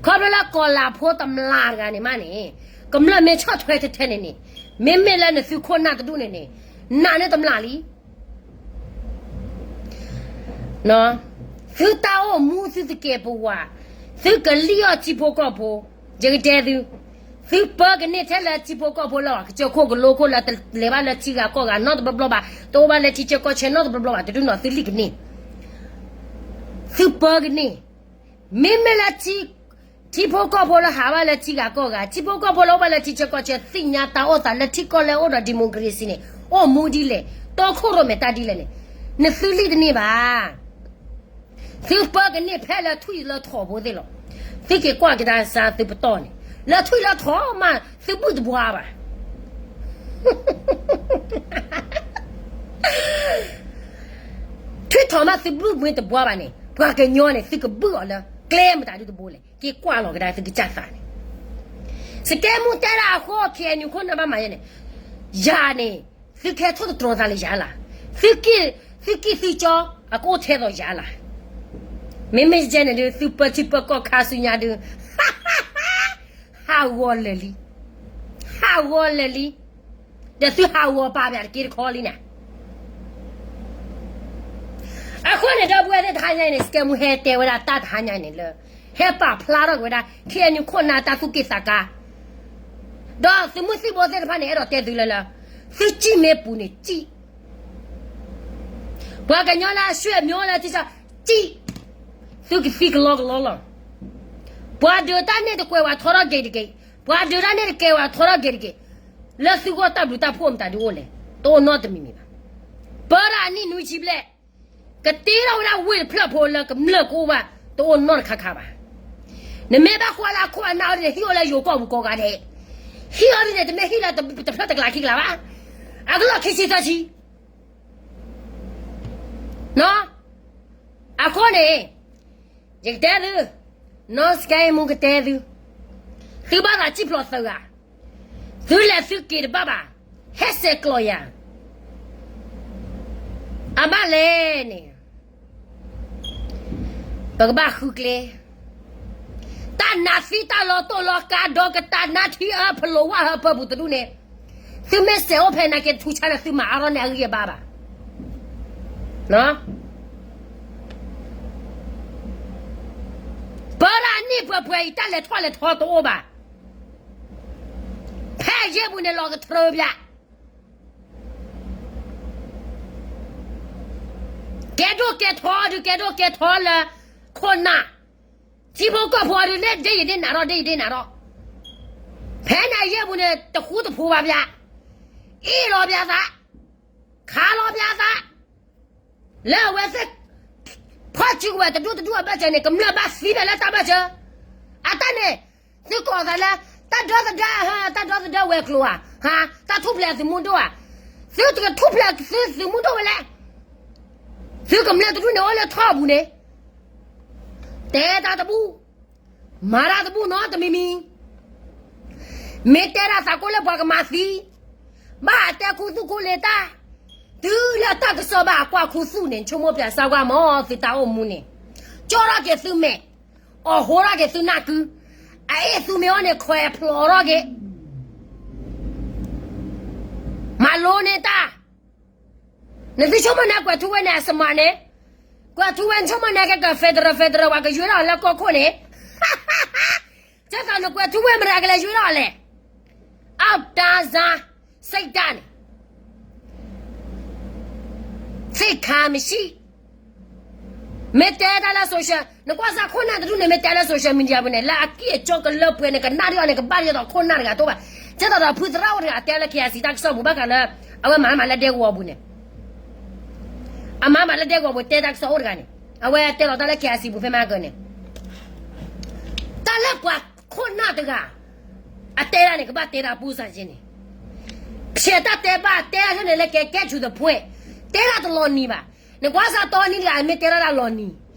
ခီဖျိလၢကီၤလၤဖိတမျးတဂၤန့ၣ်မးန့ၣ်, ကမျၢၢ်မ့ၢ်ဆီၣ်ထွဲထဲထဲန့ၣ်န့ၣ်, မ့မ့ၢ်လၢနသုခိၣ်နၢ်တဒူၣ်န့ၣ်န့ၣ်, နးန့ၢ်တမျးလံ. သုတၢ်အိၣ်မူသုတကဲပဝး, သုကလံၣ်အီၣ်ထံဖိကီၢ်ဖိ, ယကတဲသု, သုပၢကန့ၢ်ထဲလၢထံဖိကီၢ်ဖိလၢ ကစၢၢ်ခိၣ်ကလိခိၣ်လၢတလဲၤဘၣ်လၢထံဂၤကီၢ်ဂၤနီတဘျီဘျီဘၣ်, တအိၣ်ဘၣ်လၢထံဆၢကီၢ်ဆၢနီတဘျီဘျီဘၣ်, တဒုနီၤသုလံၣ်ကန့ၢ်, သုပၢကန့ၢ်, မ့မ့ၢ်လၢ ထံဖိကီၢ်ဖိလၢဟးဘၣ်လၢထံဂၤကီၢ်ဂၤ, ထံဖိကီၢ်ဖိလၢအိၣ်ဘၣ်လၢထံဆၢကီၢ်ဆၢ သ့ၣ်ညါတၢ်အိၣ်သးလၢထံကီၢ်လၢအိၣ်ဒီး democracy န့ၣ်, အိၣ်မူဒ်လဲၣ်, တီခိၣ်ရိၣ်မဲာ်တၢ်ဒ်လဲၣ်န့ၣ်, နသုလံၣ်တန့ၢ်ဘၣ်. သုပၢကန့ၢ်ဖဲလၢထွံၣ်လၢထိးဖိသ့ၣ်လီၤ. သုက့ၤကွၢ်ကဒါစၢ်သုပတီၢ်န့ၣ်, လၢထွံၣ်လၢထိးမး သုဘူၣ်တဘှါဘၣ်. ထွံၣ်ထိးမးသုဘူၣ်မ့ၢ်တဘှါဘၣ်န့ၣ်, ပှၤကညီန့ၣ် သုကဘုၣ်အီၤလၢကျဲမတၤဒုတဘိလဲၣ်, က့ၤကွၢ်လီၤကဒါသုကစၢ်သးန့ၣ်. စကဲမူတဲဒၣ်အဃိ KNU ခိၣ်နၢ်ဘၣ်မၤယဲန့ၣ်, ယၤန့ၣ်, သုကဟဲထိၣ်သတြီၤသးလၢယၤလီၤ. သုက့ၢ်, သုက့ၢ်သုကၠီ, အကအိၣ်ထဲသိးယၤလီၤ. မ့မ့ၢ်ယဲန့ၣ်ဒုး သုပၢထံပၢကီၢ်ခါဆူညါဒုး ဟးဂီၤလၢာ်လံ. ဟးဂီၤလၢာ်လံ. ဒီးသုဟးဂီၤပာ်ပယးတက့ၢ်တခီလံန့ၣ်. အဃိန့ၣ် ဒီပုၢ်ဝဲၢ်သ့ၣ်တဟါညါအံၤန့ၣ် စကဲမူဟဲတဲဝဲဒၣ်တၢ်တဟါညါအံၤန့ၣ်လၢ ဟဲပာ်ဖျါထီၣ်က့ၤဝဲဒၣ် KNU ခိၣ်နၢ်တၢ်သူၣ်က့ၣ်သးကါ, ဒီးသုးမုၢ်သံၣ်ဘိသ့ၣ်တဖၣ်န့ၣ် အဲၣ်ဒိးတဲသုလၢလၢ သုစံၣ်မ့ၢ်ပူၤန့ၣ်စံၣ် ပှၤကညီလၢအဆွေမျိုးလၢထံဆၢ စံၣ်, သုကသံကလီကလီလီၤ. ပှၤဒုးတၢ်န့ၣ်တကွဲးဝဲထီထီၣ်က့ၤတက့ၢ်, ပှၤဒုးတၢ်န့ၣ်တကဲဝဲထီထီၣ်က့ၤတက့ၢ်, လၢသုဂီၢ်တၢ်ဘျုးတၢ်ဖှိၣ်မတၤဒုအိၣ်လဲၣ်, တအိၣ်နီတမံၤမံၤဘၣ်. ပၢတၢ်အနံၣ်နွံဆံဘျဲၣ်, ကတ့ထီၣ်ဝဲဒၣ်ဝ့ၢ်တဖျၢၣ်ဖိလၢကမျၢၢ်ကအိၣ်ဘၣ်, တအိၣ်နီတခါခါဘၣ်. နမ့ၢ်ဘၣ်ကွၢ်လၢအခိၣ်အနၢ်အီၤဒ်န့ၣ် ဟံၣ်အိၣ်လၢယိၤကီၢ်ပူၤကိးဂၤဒဲး, ဟံၣ်အီၤဒ်န့ၣ် တမ့ၢ်ဟံၣ်လၢတဖျၢၣ်တကျးခံကျးဘၣ်, အကလီၢ်ခံဆံသၢဆံ အဃိန့ၣ်, ယကတဲသု, နီၢ်စကဲမူကတဲသု, သုဘၣ်သးစံၣ်ဖျိးသၢဂၤ, သုလဲၤသုက့ၤတဘၣ်ဘၣ်, ဟဲစဲးကျိးယၤ, အဘၣ်လဲၣ်န့ၣ်, ပကဘၣ်ဃုကျဲ, တၢ်နါသံတၢ်လီၤတိၢ်လီၤကါဒီးကတၢ်နါထံအၢဖလိာ်ဝၣ်ဟၢဖၢပူၤတဒူၣ်န့ၣ်, သုမ့ၢ်စဲးအိၣ်ဖဲနာ်က့တထူဆါလၢသုမၤအါထီၣ်န့ၣ်အဂံၢ်အဘါဘၣ် ပၢတၢ်နံၣ်ပှဲၤပှဲၤအံၤ တၢ်လဲၤထီၣ်လဲၤထီတအိၣ်ဘၣ်. ဖဲအယဲၢ်ပူၤန့ၣ်လီၤကထြၢပျး, ကဲဒိၣ်ကဲထီဒုး ကဲဒိၣ်ကဲထီလၢ ခိၣ်နၢ်, ထံဖိကီၢ်ဖိဒုးန့ၣ် ဒ်ယဒ်နၤထီၣ် ဒ်ယဒ်နၤထီၣ်, ဖဲန့ၣ်အယဲၢ်ပူၤန့ၣ် တဃူတဖိးဘၣ်ပျး, အ့ၣ်လီၤပျးသး, ခးလီၤပျးသး, လၢအဝဲသ့ၣ် ဖီၣ်စုကဝဲၤတဒူၣ်တဒူၣ်အဘၢၣ်စၢၤန့ၣ် ကမျၢၢ်ဘၣ်သံဖဲလၢတၢ်ဘၢၣ်စၢၤ, အတၢ်န့ၣ်, သုကိးသးလၢ, တၢ်ဒီသဒၢ, တၢ်ဒီသဒၢဝဲၤကျိၤဧါ, တၢ်ထူၣ်ဖျဲးသုးမုၢ်ဒိၣ်ဧါ, သုတကထူၣ်ဖျဲးသုသုးမုၢ်ဒိၣ်ဝဲလဲၣ်. သုကမျၢၢ်တဒူၣ်န့ၣ်အိၣ်လၢထီၣ်အပူၤန့ၣ်, တဲတၢ်တဘူၣ်, မၤတၢ်တဘူၣ်နီတမံၤမံၤ, မ့ၢ်တဲဒၣ်သးကိးလၢပှၤကမၤသံ, ဘၣ်ဟးတဲခူသူၣ်ခူလ့ၤတၢ်, တုၤလၢတၢ်ကစီၣ်ဘၣ်အကွၢ်ခူသူၣ်န့ၣ် နဆိကမိၣ်ပျးစၢ်ကွၢ်မၢသုတၢ်အိၣ်မူန့ၣ်, ကၠီထီၣ်က့ၤသုမဲာ်, အီၣ်ဟိထီၣ်က့ၤသုနၢ်ကု, အအ့ၣ်သုမ့ၢ်အီၣ်န့ၣ် ခွဲးဖျိးထီၣ်က့ၤ မၤလိန့ၢ်တၢ်, နသုဆိကမိၣ်န့ၣ်ကွဲးထူဝဲန့ၣ်အစမၤန့ၣ်, ကွဲးထူဝဲနဆိကမိၣ်န့ၣ်ကဲက federal federal ပှၤကယွဲထီၣ်လၢကီၢ်ခိၣ်န့ၣ်, ကဲသိးနကွဲးထူဝဲမတၤကလဲၤယွၤထီၣ်လဲၣ်. အတၢ်စၢ် စံးတၢ်န့ၣ် သ့ၣ်ခါမံၤဆံး မ့ၢ်တဲတၢ်လၢ social နကွၢ်စၢ်ခိၣ်နၢ်တဒူၣ်န့ၣ် မ့ၢ်တဲလၢ social media ပူၤန့ၣ် လၢအကံၢ်အကၠီကလၢပှဲၤန့ၣ် ကနၣ်ဒ်အီၤန့ၣ် ကဘၣ်ဒ်သိးခိၣ်နၢ်တဂၤတအိၣ်ဘၣ်. ကဲသိးဒီးဖုသရၣ်အိၣ်တဂၤ အတဲလၢ KIC တၢ်ကစီၣ်ပူၤဘၣ်ဃးလၢ အဝဲမၤမးလၢဒဲကဝီၤပူၤန့ၣ် အမၤမးလၢဒဲကဝီၤပူၤ တဲတၢ်ကစီၣ်အိၣ်တဂၤန့ၣ် အဝဲတဲလီၤတၢ်လၢ KIC ပူၤဖဲမဟါကၢန့ၣ် တၢ်လၢပှၤခိၣ်နၢ်တဂၤ အတဲဒၣ်န့ၣ် ကဘၣ်တဲဒၣ်ပူစၢ်ယဲန့ၣ် ဖျဲးတၢ်တဲဘၣ်တဲဒၣ်န့ၣ်လၢကဲ get to the point တဲဒၣ်တလီၤနံၤဘၣ်. နကွၢ်စၢ်တီနံၤတဂၤ မ့ၢ်တဲဒၣ်တၢ်လီၤနံၤ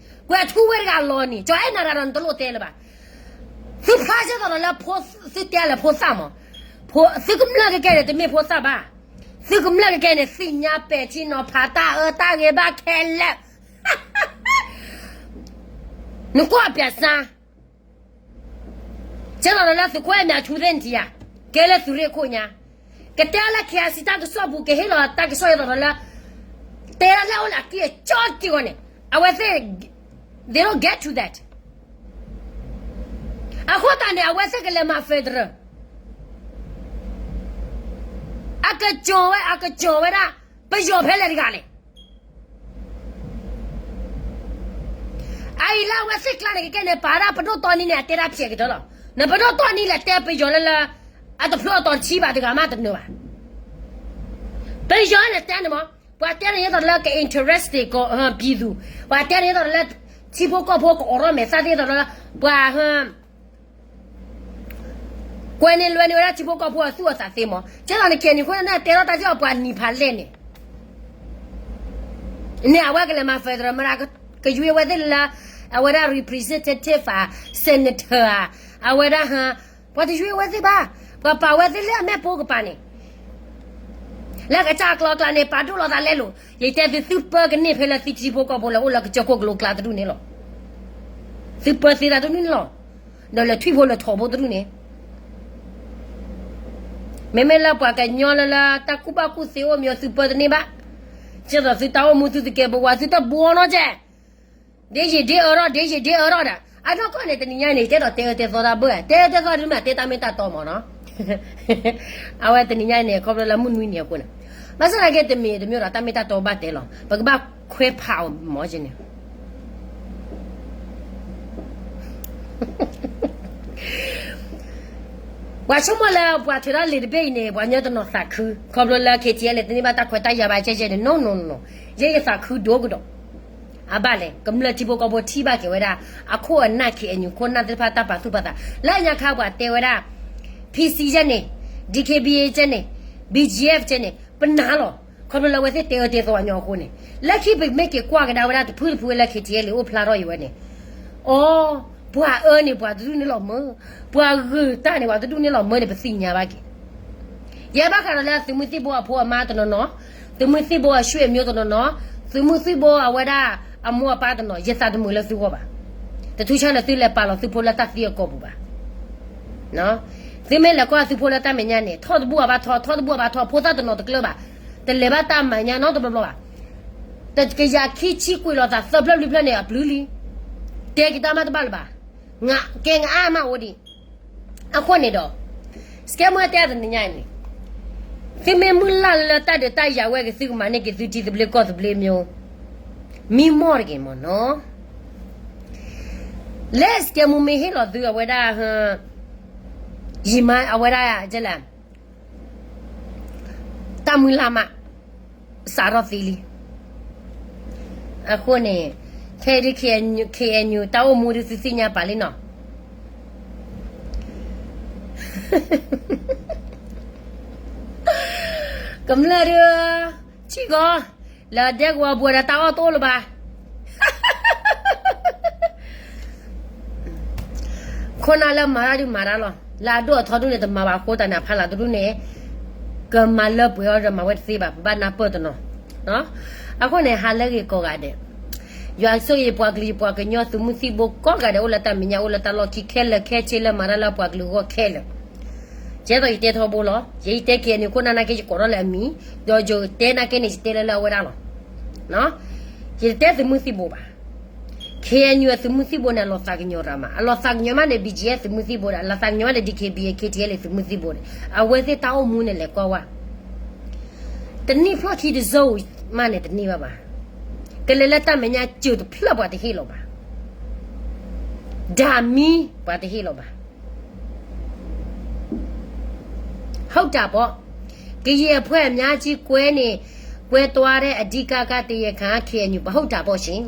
ကွဲးထူဝဲတဂၤလီၤနံၤ ကၠီအဲၣ်နၤတဂၤဒီးနတလိၣ်တဲလၢၤဘၣ်. သုဖျါကဲသိးဒီးလၢ သုတဲလၢဖိသၣ်မး သုကမျၢၢ်ကကဲန့ၣ် တမ့ၢ်ဖိသၣ်ဘၣ်. သုကမျၢၢ်ကကဲန့ၣ် သ့ၣ်ညါပဲာ်ထံနီၤဖးတၢ်အၢတၢ်ဂ့ၤဘၣ်ခဲလၢာ် နကွၢ်ပၠးစၢ် ကဲသိးဒီးလၢသုးခိၣ်အဲၣ်မ့ၤအထူသ့ၣ်နထံၣ်ဧါ, ကဲလၢသုးရ့ၣ်ခိၣ်ညါ, ကတဲလၢ KIC တၢ်ကစီၣ်ပူၤ ကဟ့ၣ်လီၤတၢ်ကစီၣ်ဒ်သိးဒီးလၢ တဲဒၣ်လၢအိၣ်လၢအကံၢ်အကၠီက့ၢ်ဂီၤန့ၣ် အဝဲသ့ၣ် they don't get to that. အဃိသတးန့ၣ် အဝဲသ့ၣ်ကလဲၤမၤ federal အကကၠီၤဝဲ အကကၠီၤဝဲဒၣ် ပယီၤဖဲလဲၣ်တဂၤလဲၣ်. အအံၤလၢအဝဲသ့ၣ်ကျါန့ၣ် ကကဲန့ၣ် ပာ်ဒၣ်ပဒိၣ်တီနံၤန့ၣ် အတဲဒၣ်ဖျဲးကတၢၢ်လီၤ. နပဒိၣ်တီနံၤလဲၤတဲပယီၤလၢလၢ အတဖျိအတီၤတဆံဘၣ်တဂၤမးတနၢၤဘၣ်. ပယီၤန့ၣ်တဲန့ၣ်မး ပှၤတဲန့ၣ်ဒ်သိးလၢက interest ကီၢ်ပံၤသူၣ်, ပှၤတဲန့ၣ်ဒ်သိးလၢ ထံဖိကီၢ်ဖိကအိးထီၣ်မဲာ်သၣ်သ့ၣ်ဒ်သိးလၢ ပှၤ ကွဲးန့ၢ်လွဲန့ၢ်ဝဲဒၣ်ထံဖိကီၢ်ဖိအသူၣ်အသးသ့မး. ကဲသိးန့ၣ် ခဲအံၤန့ၣ်အဃိန့ၣ် တဲထီၣ်တၢ်ကစီၣ်ပှၤနံၤဖးလဲၣ်န့ၣ် န့ၣ်အဝဲကလဲၤမၤ federal မတၤ ကယွ့ဝဲသ့ၣ်လၢ အဝဲဒၣ် representative ဧါ, senator ဧါ, အဝဲဒၣ်ဟါ, ပှၤတယွ့ဝဲသ့ၣ်ဘၣ်, ပှၤပာ်ဝဲသ့ၣ်လၢအမဲာ်ပိကပၤန့ၣ် လၢကစၢ်ကျီကျါန့ၣ် ပာ်ဒိၣ်လီၤသးလဲလိာ်, ယတဲသုသုပၢကန့ၢ်ဖဲလၢသုထံဖိကီၢ်ဖိလၢအိၣ်လၢကစၢၢ်ခိၣ်ကလိကျါတဒူၣ်န့ၣ်လီၤ. သုပၢသ့တၢ်တဒူၣ်န့ၣ်လီၤ. ဒီးလဲၤထွံၣ်ဖိလဲၤထီၣ်ဖိတဒူၣ်န့ၣ် မ့မ့ၢ်လၢပှၤကညီလၢလၢတၢ်ကူၣ်ဘၣ်ကူၣ်သ့အိၣ်မ့ၢ်သုပၢတန့ၢ်ဘၣ်. ကဲသိးသုတၢ်အိၣ်မူသုတကဲဘဝါ သုတဘှီနီတစဲး, ဒ့ယံာ်ဒ့အၢထီၣ် ဒ့ယံာ်ဒ့အၢထီၣ်ဒီး အနီၢ်ကီၢ်န့ၣ် တနံၤညါန့ၣ် ယတဲဒီးတဲအၢတဲသီတၢ်ဘၢၣ်, တဲအၢတဲသီဒ်မ့ၢ်တဲတၢ်မ့ၢ်တၢ်တီမးနီၤ. အဝဲတနံၤညါန့ၣ် ခီဖျိလၢမုၢ်နွံနံၤအဃိန့ၣ်, ဘၣ်ဆၣ်သနာ်က့တမ့ၢ်တမ့ၢ်ဒီးတၢ်မ့ၢ်တၢ်တီဘၣ်တဲလီၤ, ပကဘၣ်ခွဲးဖးအီၤမးန့ၣ် ပှၤဆိကမိၣ်လၢပှၤထုးထီၣ်လံာ်တဘ့ၣ်အံၤန့ၣ် ပှၤကညီတနီၤသးခု ခီဖျိလၢ KTLA တန့ၢ်ဘၣ်တၢ်ခွဲးတၢ်ယာ်ဘၣ်ကဲကဲန့ၣ် နီၢ်နီၢ်နီၢ်နီၢ်, ယဲယသးခုဒိၣ်ကဒီး. အဘၣ်လဲၣ် ကမျၢၢ်ထံဖိကီၢ်ဖိထံၣ်ဘၣ်က့ၤဝဲဒၣ် အခိၣ်အနၢ် KNU ခိၣ်နၢ်သ့ၣ်တဖၣ်တၢ်ပာ်သူၣ်ပာ်သး လၢညါခါပှၤတဲဝဲဒၣ် PC ကဲန့ၣ်, DKBA ကဲန့ၣ်, BGF ကဲန့ၣ် ပနာ်လီၤ. ခီဖျိလၢအဝဲသ့ၣ်တဲအၢတဲသီအညီအဃိန့ၣ်, လၢခံပမ့ၢ်က့ၤကွၢ်ကဒါဝဲဒၣ်တဖုတဖုဝဲလၢ KTLA အိၣ်ဖျါထီၣ်အံၤဝဲန့ၣ်, အိ, ပှၤအၢန့ၣ်ပှၤတဒူၣ်န့ၣ်လီၤမၢ, ပှၤဂုၤတၢ်န့ၣ်ပှၤတဒူၣ်န့ၣ်လီၤမၢန့ၣ် ပသ့ၣ်ညါဘၣ်က့ၤ. ယဲဘၣ်ဃးဒီးလၢသုးမုၢ်သံၣ်ဘိအဖိအမါတနီၤနီၤ, သုးမုၢ်သံၣ်ဘိအဆွေအမျိုးတနီၤနီၤ, သုးမုၢ်သံၣ်ဘိအဝဲဒၣ်အမိၢ်အပၢ်တနီၤ, ယသးတမုာ်လၢသုဂီၢ်ဘၣ်. တထူးဆါလၢသုလဲၤပာ်လီၤသုဖိလၢတၢ်သံအကိာ်ပူၤဘၣ်. သုမ့ၢ်လဲၤကွၢ်သုဖိလၢတၢ်မဲာ်ညါန့ၣ် ထီၣ်တဘူၣ်အဘၣ်ထီၣ်, ထီၣ်တဘူၣ်အဘၣ်ထီၣ်, ဖိသၣ်တနီၤတကျၢၤဘၣ်, တလဲၤဘၣ်တၢ်မဲာ်ညါနီတဘျီဘျီဘၣ်. တကယၤခံဆံကွံာ်လိာ်သးသၢဖျၢၣ်လွံၢ်ဖျၢၣ်န့ၣ် အပျုၤလံ. တဲက့ၤတၢ်မးတဘၣ်လၢၤဘၣ်. ကဲ ငအါမးအိၣ်ဒံး. အဃိန့ၣ်ဒီး စကဲမူတဲတနံၤညါအံၤန့ၣ်, သုမ့ၢ်မုၢ်လၢ်လၢတၢ်ဒုးတၢ်ယၤဝဲက့ၤ သုကမၤန့ၢ်က့ၤသုထံသဘျ့ကီၢ်သဘျ့မ့ၢ် မံမီၢ်တဂ့ၤမ့ၢ်နီၤ. လၢစကဲမူမ့ၢ်ဟ့ၣ်လီၤသုအဝဲဒၣ် ယံာ်မးအဝဲဒၣ် တၢ်မုၢ်လၢ်မး စးထီၣ်သ့လံ. အဃိန့ၣ် ခဲအံၤဒ် KNU တၢ်အိၣ်မူဒ်သုသ့ၣ်ညါပာ်လံနီၤ. ကမျၢၢ်ဒုး ထံၣ်ဂီၤ လၢဒဲကဝီၤပူၤဒီးတၢ်အီၣ်တအိၣ်လၢၤဘၣ်. ခိၣ်နၢ်လၢမၤတၢ်ဒုးမၤတၢ်လီၤ. လၢအဒိၣ်အထီဒုးန့ၣ် တမၤဘၣ်အဃိသတးန့ၣ် အဖီလာ်တဒုးန့ၣ် ကမၤလၢပှဲၤအီၤဒီးမၤဝဲတသ့ဘၣ်, ပဘၣ်နၢ်ပၢၢ်တနီၤ. အဃိန့ၣ် ဟးလၢဂ့ၤကိးဂၤဒဲး, ယွၤဆိၣ်ဂ့ၤပှၤကလုာ်ပှၤကညီသုးမုၢ်သံၣ်ဘိကိးဂၤဒဲး အိၣ်လၢတၢ်မဲာ်ညါ အိၣ်လၢတၢ်လီၢ်ခံခဲလၢာ်ခဲဆ့လၢမၤတၢ်လၢပှၤကလုာ်အဂီၢ်ခဲလၢာ်. ကဲသိးယတဲထီဘိလီၤ. ယဲယတဲ KNU ခိၣ်နၢ်နာ်က့ ယကိးထီၣ်လၢအမံၤ, ဒီးယတဲနာ်က့န့ၣ် ယတဲလၢလၢအဝဲဒၣ်လီၤ. ယတတဲသုးမုၢ်သံၣ်ဘိဘၣ်. KNU အသုးမုၢ်သံၣ်ဘိန့ၣ် အလီၤသးကညီၤတၢ်မး, အလီၤသးကညီၤမးန့ၣ် BGF သုးမုၢ်သံၣ်ဘိဒီး အလီၤသးကညီၤမးန့ၣ် DKBA KTLA သုးမုၢ်သံၣ်ဘိန့ၣ် အဝဲသ့ၣ်တၢ်အိၣ်မူန့ၣ်လဲၤကွၢ်ဝဲ တနံၣ်ဖျီၣ်ခံတစိၤမးန့ၣ်တန့ၢ်ဘၣ်ဘၣ်. ကလဲၤလၢတၢ်မဲာ်ညါစၢၤတဖျၢၣ်ပှၤတဟ့ၣ်လီၤဘၣ်. ဒၣ်မံပှၤတဟ့ၣ်လီၤဘၣ်. ဟုတ်တာပေါ့, ကရင်အဖွဲ့အများကြီးကွဲနေ, ကွဲသွားတဲ့အဓိကက တရားခံ KNU ပေါ့, ဟုတ်တာပေါ့ရှင်.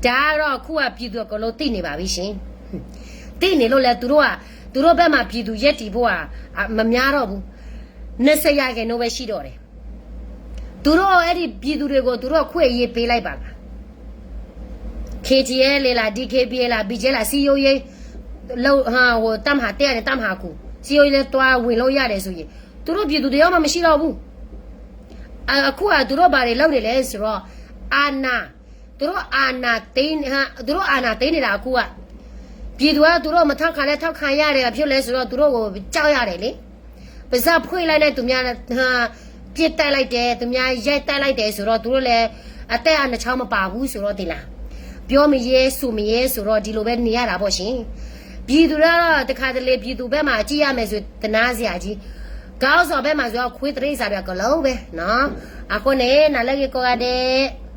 ဒါကတော့အခုကပြည်သူအကုန်လုံးသိနေပါပြီရှင်. သိနေလို့လဲ, သူတို့က, သူတို့ဘက်မှာပြည်သူရပ်တည်ဖို့က, မများတော့ဘူး. နှစ်ဆယ်ရာခိုင်နှုန်းပဲရှိတော့တယ်. သူတို့အဲ့ဒီပြည်သူတွေကို သူတို့အခွင့်အရေးပေးလိုက်ပါလား. KTLA လား, DKBA လား, BGF လား, စည်းရုံးရေး, ဟို, တပ်မဟာတစ်ကနေ တပ်မဟာကို, စည်းရုံးရေးလည်းသွားဝင်လို့ရတယ်ဆိုရင်, သူတို့ပြည်သူတယောက်မှမရှိတော့ဘူး. အခုကသူတို့ဘာတွေလုပ်နေလဲဆိုတော့, အာဏာ, သူတို့အာဏာသိမ်း, သူတို့အာဏာသိမ်းနေတာအခုက, ပြည်သူကသူတို့မထောက်ခံလဲထောက်ခံရတယ်, ဘာဖြစ်လဲဆိုတော့ သူတို့ကိုကြောက်ရတယ်လေ. ပါးစပ်ဖွင့်လိုက်နဲ့ သူများ ပစ်တိုက်လိုက်တယ်, သူများရိုက်တိုက်လိုက်တယ်ဆိုတော့ သူတို့လည်းအသက်အန္တရာယ်မပါဘူးဆိုတော့ သ့လား. ပြောမရဲဆိုမရဲဆိုတော့ ဒီလိုပဲနေရတာပေါ့ရှင်. ပြည်သူတွေကတော့ တခါတလေ ပြည်သူဘက်မှာကြည့်ရမယ်ဆို သနားစရာကြီး, ခေါင်းဆောင်ဘက်မှာဆိုတော့ ခွေးတိရစ္ဆာန်တွေအကုန်လုံးပဲနော်. အဃိန့ၣ် နားလည်က့ၤကိးဂၤဒဲး